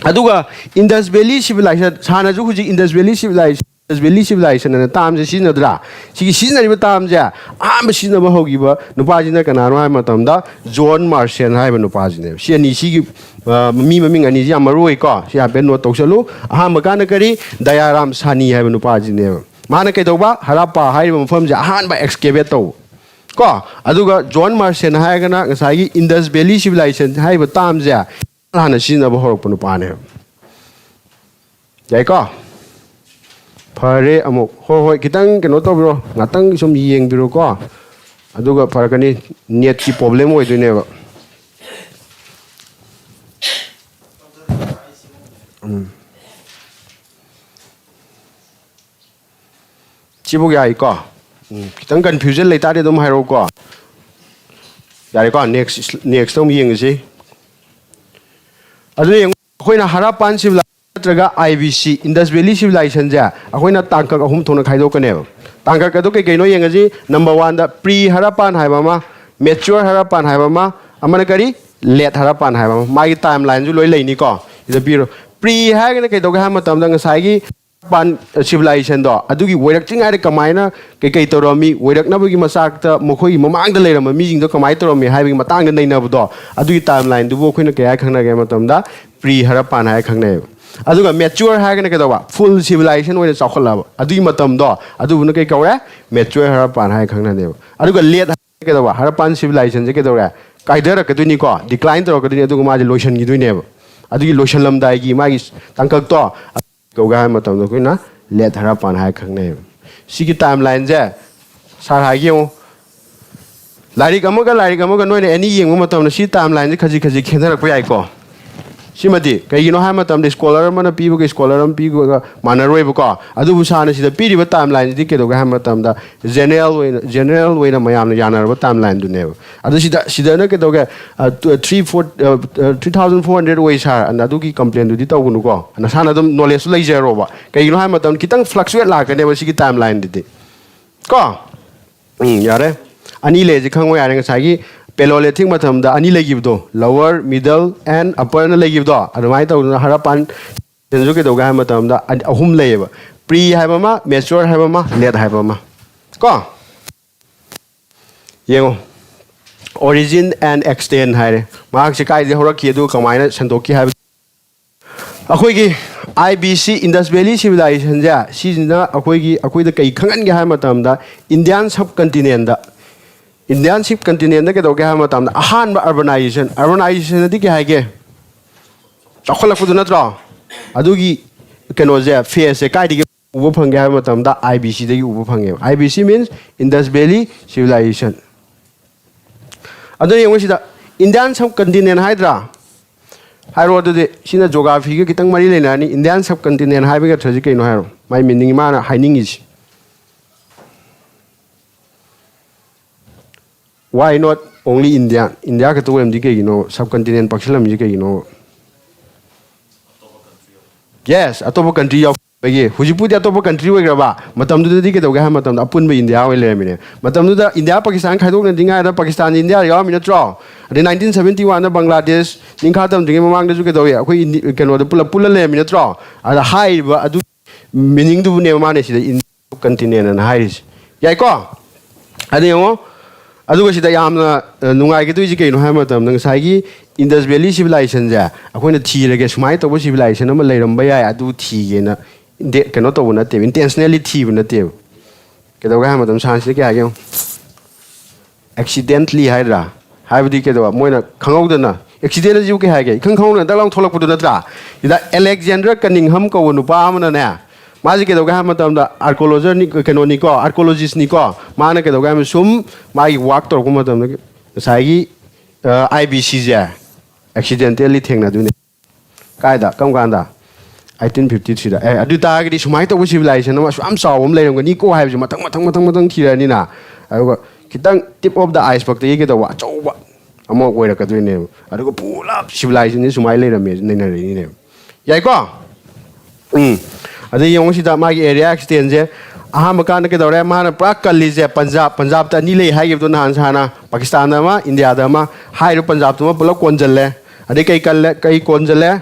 ꯑꯗꯨꯒ Indus Valley Civilization, ꯁꯥꯔꯅꯁꯨ ꯍꯧꯖꯤꯛ Indus Valley Civilization, Indus Valley Civilization ꯑꯅ term ꯁꯦ ꯁꯤꯖꯤꯟꯅꯗ꯭ꯔꯥ? ꯁꯤꯒꯤ ꯁꯤꯖꯤꯟꯅꯔꯤꯕ term ꯁꯦ ꯑꯍꯥꯟꯕ ꯁꯤꯖꯤꯟꯅꯕ ꯍꯧꯈꯤꯕ ꯅꯨꯄꯥꯁꯤꯅ ꯀꯅꯥꯅꯣ ꯍꯥꯏꯕ ꯃꯇꯝꯗ, ꯖꯣꯟ ꯃꯥꯔꯁꯦꯟ ꯍꯥꯏꯕ ꯅꯨꯄꯥꯁꯤꯅꯦꯕ꯫ ꯁꯤ ꯑꯅꯤ, ꯁꯤꯒꯤ, ꯑ, ꯃꯤ ꯃꯃꯤꯡ ꯑꯅꯤꯁꯤ ꯌꯥꯝ ꯃꯔꯨ ꯑꯣꯏꯀꯣ꯫ ꯁꯤ ꯍꯥꯏꯐꯦꯠ note ꯇꯧꯁꯜꯂꯨ꯫ ꯑꯍꯥꯟꯕ ꯀꯥꯟꯗ ꯀꯔꯤ? ꯗꯌꯥꯔꯥꯝ ꯁꯥꯅꯤ ꯍꯥꯏꯕ ꯅꯨꯄꯥꯁꯤꯅꯦꯕ꯫ ꯃꯥꯅ ꯀꯩꯗꯧꯕ? ꯍꯔꯥꯞꯄꯥ ꯍꯥꯏꯔꯤꯕ ꯃꯐꯝꯁꯦ ꯑꯍꯥꯟꯕ excavate ꯇꯧꯕ꯫ ꯀꯣ? ꯑꯗꯨꯒ ꯖꯣꯟ ꯃꯥꯔꯁꯦꯟ ꯍꯥꯏꯔꯒꯅ ꯉꯁꯥꯏꯒꯤ Indus Valley Civilization ꯍꯥꯏꯔꯤꯕ term ꯁꯦ ꯍꯥꯟꯅ ꯁꯤꯖꯤꯟꯅꯕ ꯍꯧꯔꯛꯄ ꯅꯨꯄꯥꯅꯦꯕ꯫ ꯌꯥꯏꯀꯣ? ꯐꯔꯦ, ꯑꯃꯨꯛ, ꯍꯣꯏ, ꯍꯣꯏ, ꯈꯤꯇꯪ ꯀꯩꯅꯣ ꯇꯧꯕꯤꯔꯣ, ꯉꯥꯛꯇꯪ ꯁꯨꯝ ꯌꯦꯡꯕꯤꯔꯣꯀꯣ, ꯑꯗꯨꯒ ꯐꯔꯛꯀꯅꯤ꯫ Net ꯀꯤ problem ꯑꯣꯏꯗꯣꯏꯅꯦꯕ꯫ ꯎꯝ꯫ ꯁꯤꯕꯨ ꯌꯥꯏꯀꯣ? ꯎꯝ, ꯈꯤꯇꯪ confusion ꯂꯩꯇꯥꯔꯗꯤ ꯑꯗꯨꯝ ꯍꯥꯏꯔꯛꯎꯀꯣ꯫ ꯌꯥꯔꯦꯀꯣ? Next, next ꯑꯃꯨꯛ ꯌꯦꯡꯉꯁꯤ꯫ ꯑꯗꯨꯅ ꯌꯦꯡꯉꯨ, ꯑꯩꯈꯣꯏꯅ ꯍꯔꯥꯞꯄꯥꯟ civilization ꯅꯠꯇ꯭ꯔꯒ I V C, Indus Valley Civilization ꯁꯦ ꯑꯩꯈꯣꯏꯅ ꯇꯥꯡꯀꯛ ꯑꯍꯨꯝ ꯊꯣꯛꯅ ꯈꯥꯏꯗꯣꯛꯀꯅꯦꯕ꯫ ꯇꯥꯡꯀꯛ ꯑꯗꯨ ꯀꯩ ꯀꯩꯅꯣ ꯌꯦꯡꯉꯁꯤ꯫ Number one ꯗ pre ꯍꯔꯥꯞꯄꯥꯟ ꯍꯥꯏꯕ ꯑꯃ, mature ꯍꯔꯥꯞꯄꯥꯟ ꯍꯥꯏꯕ ꯑꯃ, ꯑꯃꯅ ꯀꯔꯤ? Late ꯍꯔꯥꯞꯄꯥꯟ ꯍꯥꯏꯕ ꯑꯃ꯫ ꯃꯥꯒꯤ timeline ꯁꯨ ꯂꯣꯏ ꯂꯩꯅꯤꯀꯣ꯫ ꯁꯤꯗ ꯄꯤꯔꯣ꯫ Pre ꯍꯥꯏꯔꯒꯅ ꯀꯩꯗꯧꯒꯦ ꯍꯥꯏꯕ ꯃꯇꯝꯗ ꯉꯁꯥꯏꯒꯤ ꯄꯥꯟ-, civilization ꯗꯣ, ꯑꯗꯨꯒꯤ ꯑꯣꯏꯔꯛꯇ꯭ꯔꯤꯉꯩꯗ ꯀꯃꯥꯏꯅ ꯀꯩꯀꯩ ꯇꯧꯔꯝꯃꯤ, ꯑꯣꯏꯔꯛꯅꯕꯒꯤ ꯃꯆꯥꯛꯇ ꯃꯈꯣꯏꯒꯤ ꯃꯃꯥꯡꯗ ꯂꯩꯔꯝꯕ ꯃꯤꯁꯤꯡꯗꯣ ꯀꯃꯥꯏꯅ ꯇꯧꯔꯝꯃꯤ ꯍꯥꯏꯕꯒꯤ ꯃꯇꯥꯡꯗ ꯅꯩꯅꯕꯗꯣ, ꯑꯗꯨꯒꯤ timeline ꯗꯨꯕꯨ ꯑꯩꯈꯣꯏꯅ ꯀꯩ ꯍꯥꯏ ꯈꯪꯅꯒꯦ ꯍꯥꯏꯕ ꯃꯇꯝꯗ, pre ꯍꯔꯞꯄꯥꯟ ꯍꯥꯏꯔ ꯈꯪꯅꯩꯌꯦꯕ꯫ ꯑꯗꯨꯒ mature ꯍꯥꯏꯔꯒꯅ ꯀꯩꯗꯧꯕ? Full civilization ꯑꯣꯏꯅ ꯆꯥꯎꯈꯠꯂꯛꯑꯕ ꯑꯗꯨꯒꯤ ꯃꯇꯝꯗꯣ, ꯑꯗꯨꯕꯨꯅ ꯀꯩ ꯀꯧꯔꯦ? Mature ꯍꯔꯞꯄꯥꯟ ꯍꯥꯏꯔ ꯈꯪꯅꯅꯦꯕ꯫ ꯑꯗꯨꯒ late ꯍꯥꯏꯔꯒꯅ ꯀꯩꯗꯧꯕ? ꯍꯔꯞꯄꯥꯟ civilization ꯁꯦ ꯀꯩꯗꯧꯔꯦ? ꯀꯥꯏꯊꯔꯛꯀꯗꯣꯏꯅꯤꯀꯣ, decline ꯇꯧꯔꯛꯀꯗꯣꯏꯅꯤ, ꯑꯗꯨꯒ ꯃꯥꯁꯦ ꯂꯣꯏꯁꯤꯟꯈꯤꯗꯣꯏꯅꯦꯕ꯫ ꯑꯗꯨꯒꯤ ꯂꯣꯏꯁꯤꯜꯂꯝꯗꯥꯏꯒꯤ ꯃꯥꯒꯤ ꯇꯥꯡꯀꯛꯇꯣ ꯀꯧꯒꯦ ꯍꯥꯏꯕ ꯃꯇꯝꯗ ꯑꯩꯈꯣꯏꯅ late ꯍꯔꯞꯄꯥꯟ ꯍꯥꯏꯔ ꯈꯪꯅꯩꯌꯦꯕ꯫ ꯁꯤꯒꯤ timeline ꯁꯦ ꯁꯥꯔ ꯍꯥꯏꯒꯦ ꯌꯦꯡꯉꯨ꯫ ꯂꯥꯏꯔꯤꯛ ꯑꯃꯒ ꯂꯥꯏꯔꯤꯛ ꯑꯃꯒ ꯅꯣꯏꯅ ꯑꯦꯅꯤ ꯌꯦꯡꯕ ꯃꯇꯝꯗ ꯁꯤ timeline ꯁꯦ ꯈꯖꯤꯛ ꯈꯖꯤꯛ ꯈꯦꯠꯅꯔꯛꯄ ꯌꯥꯏꯀꯣ꯫ ꯁꯤꯃꯗꯤ ꯀꯩꯒꯤꯅꯣ ꯍꯥꯏꯕ ꯃꯇꯝꯗ ꯁ꯭ꯀꯣꯂꯔ ꯑꯃꯅ ꯄꯤꯕꯒ ꯁ꯭ꯀꯣꯂꯔ ꯑꯃ ꯄꯤꯕꯒ ꯃꯥꯟꯅꯔꯣꯏꯕꯀꯣ꯫ ꯑꯗꯨꯕꯨ ꯁꯥꯔꯅ ꯁꯤꯗ ꯄꯤꯔꯤꯕ ꯇꯥꯏꯝ ꯂꯥꯏꯟꯁꯤꯗꯤ ꯀꯩꯗꯧꯒꯦ ꯍꯥꯏꯕ ꯃꯇꯝꯗ ꯖꯦꯅꯔꯦꯜ ꯑꯣꯏꯅ ꯖꯦꯅꯔꯦꯜ ꯑꯣꯏꯅ ꯃꯌꯥꯝꯅ ꯌꯥꯅꯔꯕ ꯇꯥꯏꯝ ꯂꯥꯏꯟꯗꯨꯅꯦꯕ꯫ ꯑꯗꯨ ꯁꯤꯗ ꯁꯤꯗꯅ ꯀꯩꯗꯧꯒꯦ, three four three thousand four hundred ꯑꯣꯏ ꯁꯥꯔ ꯑꯅ ꯑꯗꯨꯒꯤ ꯀꯝꯄ꯭ꯂꯦꯟꯗꯨꯗꯤ ꯇꯧꯒꯅꯨꯀꯣ꯫ ꯅꯁꯥꯅ ꯑꯗꯨꯝ ꯅꯣꯂꯦꯖꯁꯨ ꯂꯩꯖꯔꯣꯕ꯫ ꯀꯩꯒꯤꯅꯣ ꯍꯥꯏꯕ ꯃꯇꯝꯗ ꯈꯤꯇꯪ ꯐ꯭ꯂꯛꯆꯨꯋꯦꯠ ꯂꯥꯛꯀꯅꯦꯕ ꯁꯤꯒꯤ ꯇꯥꯏꯝ ꯂꯥꯏꯟꯗꯗꯤ ꯀꯣ꯫ ꯎꯝ, ꯌꯥꯔꯦ꯫ ꯑꯅꯤ ꯂꯩꯔꯁꯤ ꯈꯪꯉꯣ ꯌꯥꯔꯦ꯫ ꯉꯁꯥꯏꯒꯤ ꯄꯦꯂꯣꯂꯤꯊꯤꯛ ꯃꯇꯝꯗ ꯑꯅꯤ ꯂꯩꯈꯤꯕꯗꯣ, lower, middle and upperꯅ ꯂꯩꯈꯤꯕꯗꯣ, ꯑꯗꯨꯃꯥꯏꯅ ꯇꯧꯗꯅ ꯍꯔꯞꯄꯥꯟ ꯁꯤꯗꯁꯨ ꯀꯩꯗꯧꯒꯦ ꯍꯥꯏꯕ ꯃꯇꯝꯗ ꯑꯅꯤ- ꯑꯍꯨꯝ ꯂꯩꯌꯦꯕ꯫ ꯄ꯭ꯔꯤ ꯍꯥꯏꯕ ꯑꯃ, ꯃꯦꯆꯣꯔ ꯍꯥꯏꯕ ꯑꯃ, ꯂꯦꯠ ꯍꯥꯏꯕ ꯑꯃ꯫ ꯀꯣ? ꯌꯦꯡꯉꯣ꯫ Origin and extent ꯍꯥꯏꯔꯦ꯫ ꯃꯍꯥꯛꯁꯦ ꯀꯥꯏꯗꯒꯤ ꯍꯧꯔꯛꯈꯤ, ꯑꯗꯨꯒ ꯀꯃꯥꯏꯅ ꯁꯟꯗꯣꯛꯈꯤ ꯍꯥꯏꯕ꯫ ꯑꯩꯈꯣꯏꯒꯤ ꯑꯥꯏ ꯕꯤ ꯁꯤ, Indus Valley Civilizationꯁꯦ, ꯁꯤꯁꯤꯅ ꯑꯩꯈꯣꯏꯒꯤ, ꯑꯩꯈꯣꯏꯗ ꯀꯩ ꯈꯪꯍꯟꯒꯦ ꯍꯥꯏꯕ ꯃꯇꯝꯗ, ꯏꯟꯗꯤꯌꯥꯟ ꯁꯕ ꯀꯟꯇꯤꯅꯦꯟꯗ, ꯏꯟꯗꯤꯌꯥꯟ ꯁꯕ ꯀꯟꯇꯤꯅꯦꯟꯗ ꯀꯩꯗꯧꯒꯦ ꯍꯥꯏꯕ ꯃꯇꯝꯗ, ꯑꯍꯥꯟꯕ urbanization, urbanization ꯑꯗꯤ ꯀꯩ ꯍꯥꯏꯒꯦ? ꯆꯥꯎꯈꯠꯂꯛꯄꯗꯨ ꯅꯠꯇ꯭ꯔꯣ? ꯑꯗꯨꯒꯤ ꯀꯩꯅꯣꯁꯦ, ꯐꯦꯁꯁꯦ ꯀꯥꯏꯗꯒꯤ ꯎꯕ ꯐꯪꯒꯦ ꯍꯥꯏꯕ ꯃꯇꯝꯗ, ꯑꯥꯏ ꯕꯤ ꯁꯤꯗꯒꯤ ꯎꯕ ꯐꯪꯉꯦꯕ꯫ ꯑꯥꯏ B C means Indus Valley Civilization꯫ ꯑꯗꯨ ꯌꯦꯡꯉꯨ ꯁꯤꯗ, ꯏꯟꯗꯤꯌꯥꯟ ꯁꯕ ꯀꯟꯇꯤꯅꯦꯟ ꯍꯥꯏꯗ꯭ꯔꯥ? ꯍꯥꯏꯔꯣ ꯑꯗꯨꯗꯤ, ꯁꯤꯅ ꯖꯣꯒ꯭ꯔꯥꯐꯤꯒ ꯈꯤꯇꯪ ꯃꯔꯤ ꯂꯩꯅꯔꯅꯤ꯫ ꯏꯟꯗꯤꯌꯥꯟ ꯁꯕ ꯀꯟꯇꯤꯅꯦꯟ ꯍꯥꯏꯕꯒꯤ ꯑꯔꯊꯁꯤ ꯀꯩꯅꯣ ꯍꯥꯏꯔꯣ? ꯃꯥꯏ ꯃꯤꯅꯤꯡ ꯃꯥꯅ ꯍꯥꯏꯅꯤꯡꯉꯤꯁꯤ꯫ Why not only India? India ꯈꯛꯇ ꯑꯣꯏꯔꯝꯗꯤ ꯀꯩꯒꯤꯅꯣ? ꯁꯕ ꯀꯟꯇꯤꯅꯦꯟ ꯄꯛꯁꯤꯜꯂꯝꯃꯤꯁꯤ ꯀꯩꯒꯤꯅꯣ? ꯌꯦꯁ, ꯑꯇꯣꯞꯄ ꯀꯟꯇ꯭ꯔꯤ ꯌꯥꯎꯕꯒꯤ꯫ ꯍꯧꯖꯤꯛꯄꯨꯗꯤ ꯑꯇꯣꯞꯄ ꯀꯟꯇ꯭ꯔꯤ ꯑꯣꯏꯈ꯭ꯔꯕ, ꯃꯇꯝꯗꯨꯗꯗꯤ ꯀꯩꯗꯧꯒꯦ ꯍꯥꯏꯕ ꯃꯇꯝꯗ ꯑꯄꯨꯟꯕ ꯏꯟꯗꯤꯌꯥ ꯑꯣꯏ ꯂꯩꯔꯝꯃꯤꯅꯦ꯫ ꯃꯇꯝꯗꯨꯗ ꯏꯟꯗꯤꯌꯥ ꯄꯥꯀꯤꯁꯇꯥꯟ ꯈꯥꯏꯗꯣꯛꯅꯗ꯭ꯔꯤꯉꯩꯗ ꯄꯥꯀꯤꯁꯇꯥꯟ ꯏꯟꯗꯤꯌꯥ ꯌꯥꯎꯔꯝꯃꯤ ꯅꯠꯇ꯭ꯔꯣ? ꯑꯗꯩ ꯅꯥꯏꯟꯇꯤꯟ ꯁꯕꯦꯟꯇꯤ ꯋꯥꯟꯗ ꯕꯪꯒ꯭ꯂꯥꯗꯦꯁ ꯅꯤꯡꯈꯥ ꯇꯝꯗ꯭ꯔꯤꯉꯩ ꯃꯃꯥꯡꯗꯁꯨ ꯀꯩꯗꯧꯏ? ꯑꯩꯈꯣꯏ ꯏꯟꯗꯤ-, ꯀꯩꯅꯣꯗ ꯄꯨꯂꯞ ꯄꯨꯜꯂ ꯂꯩꯔꯝꯃꯤ ꯅꯠꯇ꯭ꯔꯣ? ꯑꯗ ꯍꯥꯏꯔꯤꯕ ꯑꯗꯨ ꯃꯤꯅꯤꯡꯗꯨꯕꯨꯅꯦꯕ ꯃꯥꯅ ꯁꯤꯗ ꯏꯟ ꯀꯟꯇꯤꯅꯦꯟ ꯑꯅ ꯍꯥꯏꯔꯤꯁꯦ꯫ ꯌꯥꯏꯀꯣ? ꯑꯗ ꯌꯦꯡꯉꯣ, ꯑꯗꯨꯒ ꯁꯤꯗ ꯌꯥꯝꯅ, ꯑ, ꯅꯨꯡꯉꯥꯏꯒꯗꯣꯏꯁꯦ ꯀꯩꯅꯣ ꯍꯥꯏꯕ ꯃꯇꯝꯗ, ꯉꯁꯥꯏꯒꯤ ꯏꯟꯗꯁ ꯚꯦꯂꯤ ꯁꯤꯚꯤꯂꯥꯏꯖꯦꯁꯟꯁꯦ ꯑꯩꯈꯣꯏꯅ ꯊꯤꯔꯒꯦ, ꯁꯨꯃꯥꯏꯅ ꯇꯧꯕ ꯁꯤꯚꯤꯂꯥꯏꯖꯦꯁꯟ ꯑꯃ ꯂꯩꯔꯝꯕ ꯌꯥꯏ, ꯑꯗꯨ ꯊꯤꯒꯦꯅ ꯏꯟꯇꯦ-, ꯀꯩꯅꯣ ꯇꯧꯕ ꯅꯠꯇꯦꯕ, ꯏꯟꯇꯦꯟꯁꯅꯦꯂꯤ ꯊꯤꯕ ꯅꯠꯇꯦꯕ꯫ ꯀꯩꯗꯧꯒꯦ ꯍꯥꯏꯕ ꯃꯇꯝꯗ, ꯁꯥꯏꯟꯁꯇ ꯀꯩ ꯍꯥꯏꯒꯦ ꯌꯦꯡꯉꯣ? ꯑꯦꯛꯁꯤꯗꯦꯟꯠꯂꯤ ꯍꯥꯏꯗ꯭ꯔꯥ? ꯍꯥꯏꯕꯗꯤ ꯀꯩꯗꯧꯕ? ꯃꯣꯏꯅ ꯈꯪꯍꯧꯗꯅ, ꯑꯦꯛꯁꯤꯗꯦꯟ ꯑꯁꯤꯕꯨ ꯀꯩ ꯍꯥꯏꯒꯦ? ꯏꯈꯪ ꯈꯪꯍꯧꯗꯅ ꯗꯛ ꯂꯥꯎ ꯊꯣꯛꯂꯛꯄꯗꯨ ꯅꯠꯇ꯭ꯔꯥ? ꯁꯤꯗ ꯑꯦꯂꯦꯛꯖꯦꯟꯗꯔ ꯀꯅꯤꯡꯍꯝ ꯀꯧꯕ ꯅꯨꯄꯥ ꯑꯃꯅꯅꯦ, ꯃꯥꯁꯦ ꯀꯩꯗꯧꯒꯦ ꯍꯥꯏꯕ ꯃꯇꯝꯗ, ꯑꯥꯔꯀꯣꯂꯣꯖꯔꯅꯤ, ꯀꯩꯅꯣꯅꯤꯀꯣ, ꯑꯥꯔꯀꯣꯂꯣꯖꯤꯁꯅꯤꯀꯣ, ꯃꯥꯅ ꯀꯩꯗꯧꯒꯦ ꯍꯥꯏꯕ, ꯁꯨꯝ ꯃꯥꯒꯤ ꯋꯥꯛ ꯇꯧꯔꯛꯄ ꯃꯇꯝꯗ ꯉꯁꯥꯏꯒꯤ, ꯑ, ꯑꯥꯏ ꯕꯤ ꯁꯤꯁꯦ ꯑꯦꯛꯁꯤꯗꯦꯟꯇꯦꯜꯂꯤ ꯊꯦꯡꯅꯗꯣꯏꯅꯦ꯫ ꯀꯥꯏꯗ? ꯀꯔꯝ ꯀꯥꯟꯗ? ꯑꯩꯠꯇꯤꯟ ꯐꯤꯐꯇꯤ ꯊ꯭ꯔꯤꯗ꯫ ꯑꯦ, ꯑꯗꯨ ꯇꯥꯔꯒꯗꯤ ꯁꯨꯃꯥꯏꯅ ꯇꯧꯕ ꯁꯤꯚꯤꯂꯥꯏꯖꯦꯁꯟ ꯑꯃ ꯑꯁꯨꯛ ꯌꯥꯝ ꯆꯥꯎꯕ ꯑꯃ ꯂꯩꯔꯝꯒꯅꯤꯀꯣ ꯍꯥꯏꯕꯁꯤ ꯃꯊꯪ ꯃꯊꯪ ꯃꯊꯪ ꯃꯊꯪ ꯊꯤꯔꯛꯑꯅꯤꯅ꯫ ꯑꯗꯨꯒ ꯈꯤꯇꯪ ꯇꯤꯞ ꯑꯣꯐ ꯗ ꯑꯥꯏꯁꯕꯔꯒꯇꯒꯤ ꯀꯩꯗꯧꯕ ꯑꯆꯧꯕ ꯑꯃ ꯑꯣꯏꯔꯛꯀꯗꯣꯏꯅꯦꯕ꯫ ꯑꯗꯨꯒ ꯄꯨꯂꯞ ꯁꯤꯚꯤꯂꯥꯏꯖꯦꯁꯟꯁꯤ ꯁꯨꯃꯥꯏꯅ ꯂꯩꯔꯝꯃꯦ ꯅꯩꯅꯔꯛꯏꯅꯦꯕ꯫ ꯌꯥꯏꯀꯣ? ꯎꯝ꯫ ꯑꯗꯩ ꯌꯦꯡꯉꯨ ꯁꯤꯗ ꯃꯥꯒꯤ ꯑꯦꯔꯤꯌꯥ ꯑꯦꯛꯁꯇꯦꯟꯁꯦ꯫ ꯑꯍꯥꯟꯕ ꯀꯥꯟꯗ ꯀꯩꯗꯧꯔꯦ? ꯃꯥꯅ ꯄꯨꯔꯥ ꯀꯜꯂꯤꯁꯦ ꯄꯟꯖꯥꯕ꯫ ꯄꯟꯖꯥꯕꯇ ꯑꯅꯤ ꯂꯩ ꯍꯥꯏꯈꯤꯕꯗꯣ ꯅꯍꯥꯟ ꯁꯥꯅ, ꯄꯥꯀꯤꯁꯇꯥꯟꯗ ꯑꯃ, ꯏꯟꯗꯤꯌꯥꯗ ꯑꯃ꯫ ꯍꯥꯏꯔꯤꯕ ꯄꯟꯖꯥꯕꯇꯨꯃ ꯄꯨꯂꯞ ꯀꯣꯟꯁꯤꯜꯂꯦ꯫ ꯑꯗꯩ ꯀꯩ ꯀꯜꯂꯦ? ꯀꯩ ꯀꯣꯟꯁꯤꯜꯂꯦ?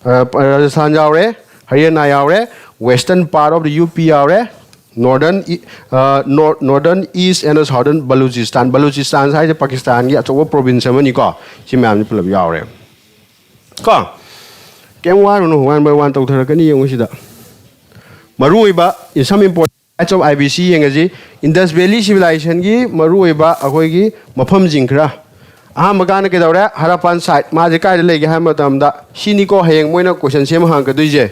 ꯑ, ꯔꯥꯖꯁꯊꯥꯟ ꯌꯥꯎꯔꯦ, ꯍꯔꯤꯌꯥꯅꯥ ꯌꯥꯎꯔꯦ, western part of the U P ꯌꯥꯎꯔꯦ, northern, northern east and southern Balochistan꯫ ꯕꯂꯨꯆꯤꯁꯇꯥꯟ ꯍꯥꯏꯁꯦ ꯄꯥꯀꯤꯁꯇꯥꯟꯒꯤ ꯑꯆꯧꯕ ꯄ꯭ꯔꯣꯚꯤꯟꯁ ꯑꯃꯅꯤꯀꯣ꯫ ꯁꯤ ꯃꯌꯥꯝꯁꯤ ꯄꯨꯂꯞ ꯌꯥꯎꯔꯦ꯫ ꯀꯣ? ꯀꯩꯝ ꯋꯥꯔꯨꯅꯨ, one by one ꯇꯧꯊꯔꯛꯀꯅꯤ, ꯌꯦꯡꯉꯨ ꯁꯤꯗ꯫ ꯃꯔꯨꯑꯣꯏꯕ, in some important sites of I B C ꯌꯦꯡꯉꯁꯤ꯫ Indus Valley Civilizationꯒꯤ ꯃꯔꯨꯑꯣꯏꯕ ꯑꯩꯈꯣꯏꯒꯤ ꯃꯐꯝꯁꯤꯡ ꯈꯔ꯫ ꯑꯍꯥꯟꯕ ꯀꯥꯟꯗ ꯀꯩꯗꯧꯔꯦ? Harappan site꯫ ꯃꯥꯁꯦ ꯀꯥꯏꯗ ꯂꯩꯒꯦ ꯍꯥꯏꯕ ꯃꯇꯝꯗ, ꯁꯤꯅꯤꯀꯣ ꯍꯌꯦꯡ ꯃꯣꯏꯅ ꯀꯣꯏꯁꯟ ꯁꯦꯝꯃ ꯍꯪꯉꯛꯀꯗꯣꯏꯁꯦ꯫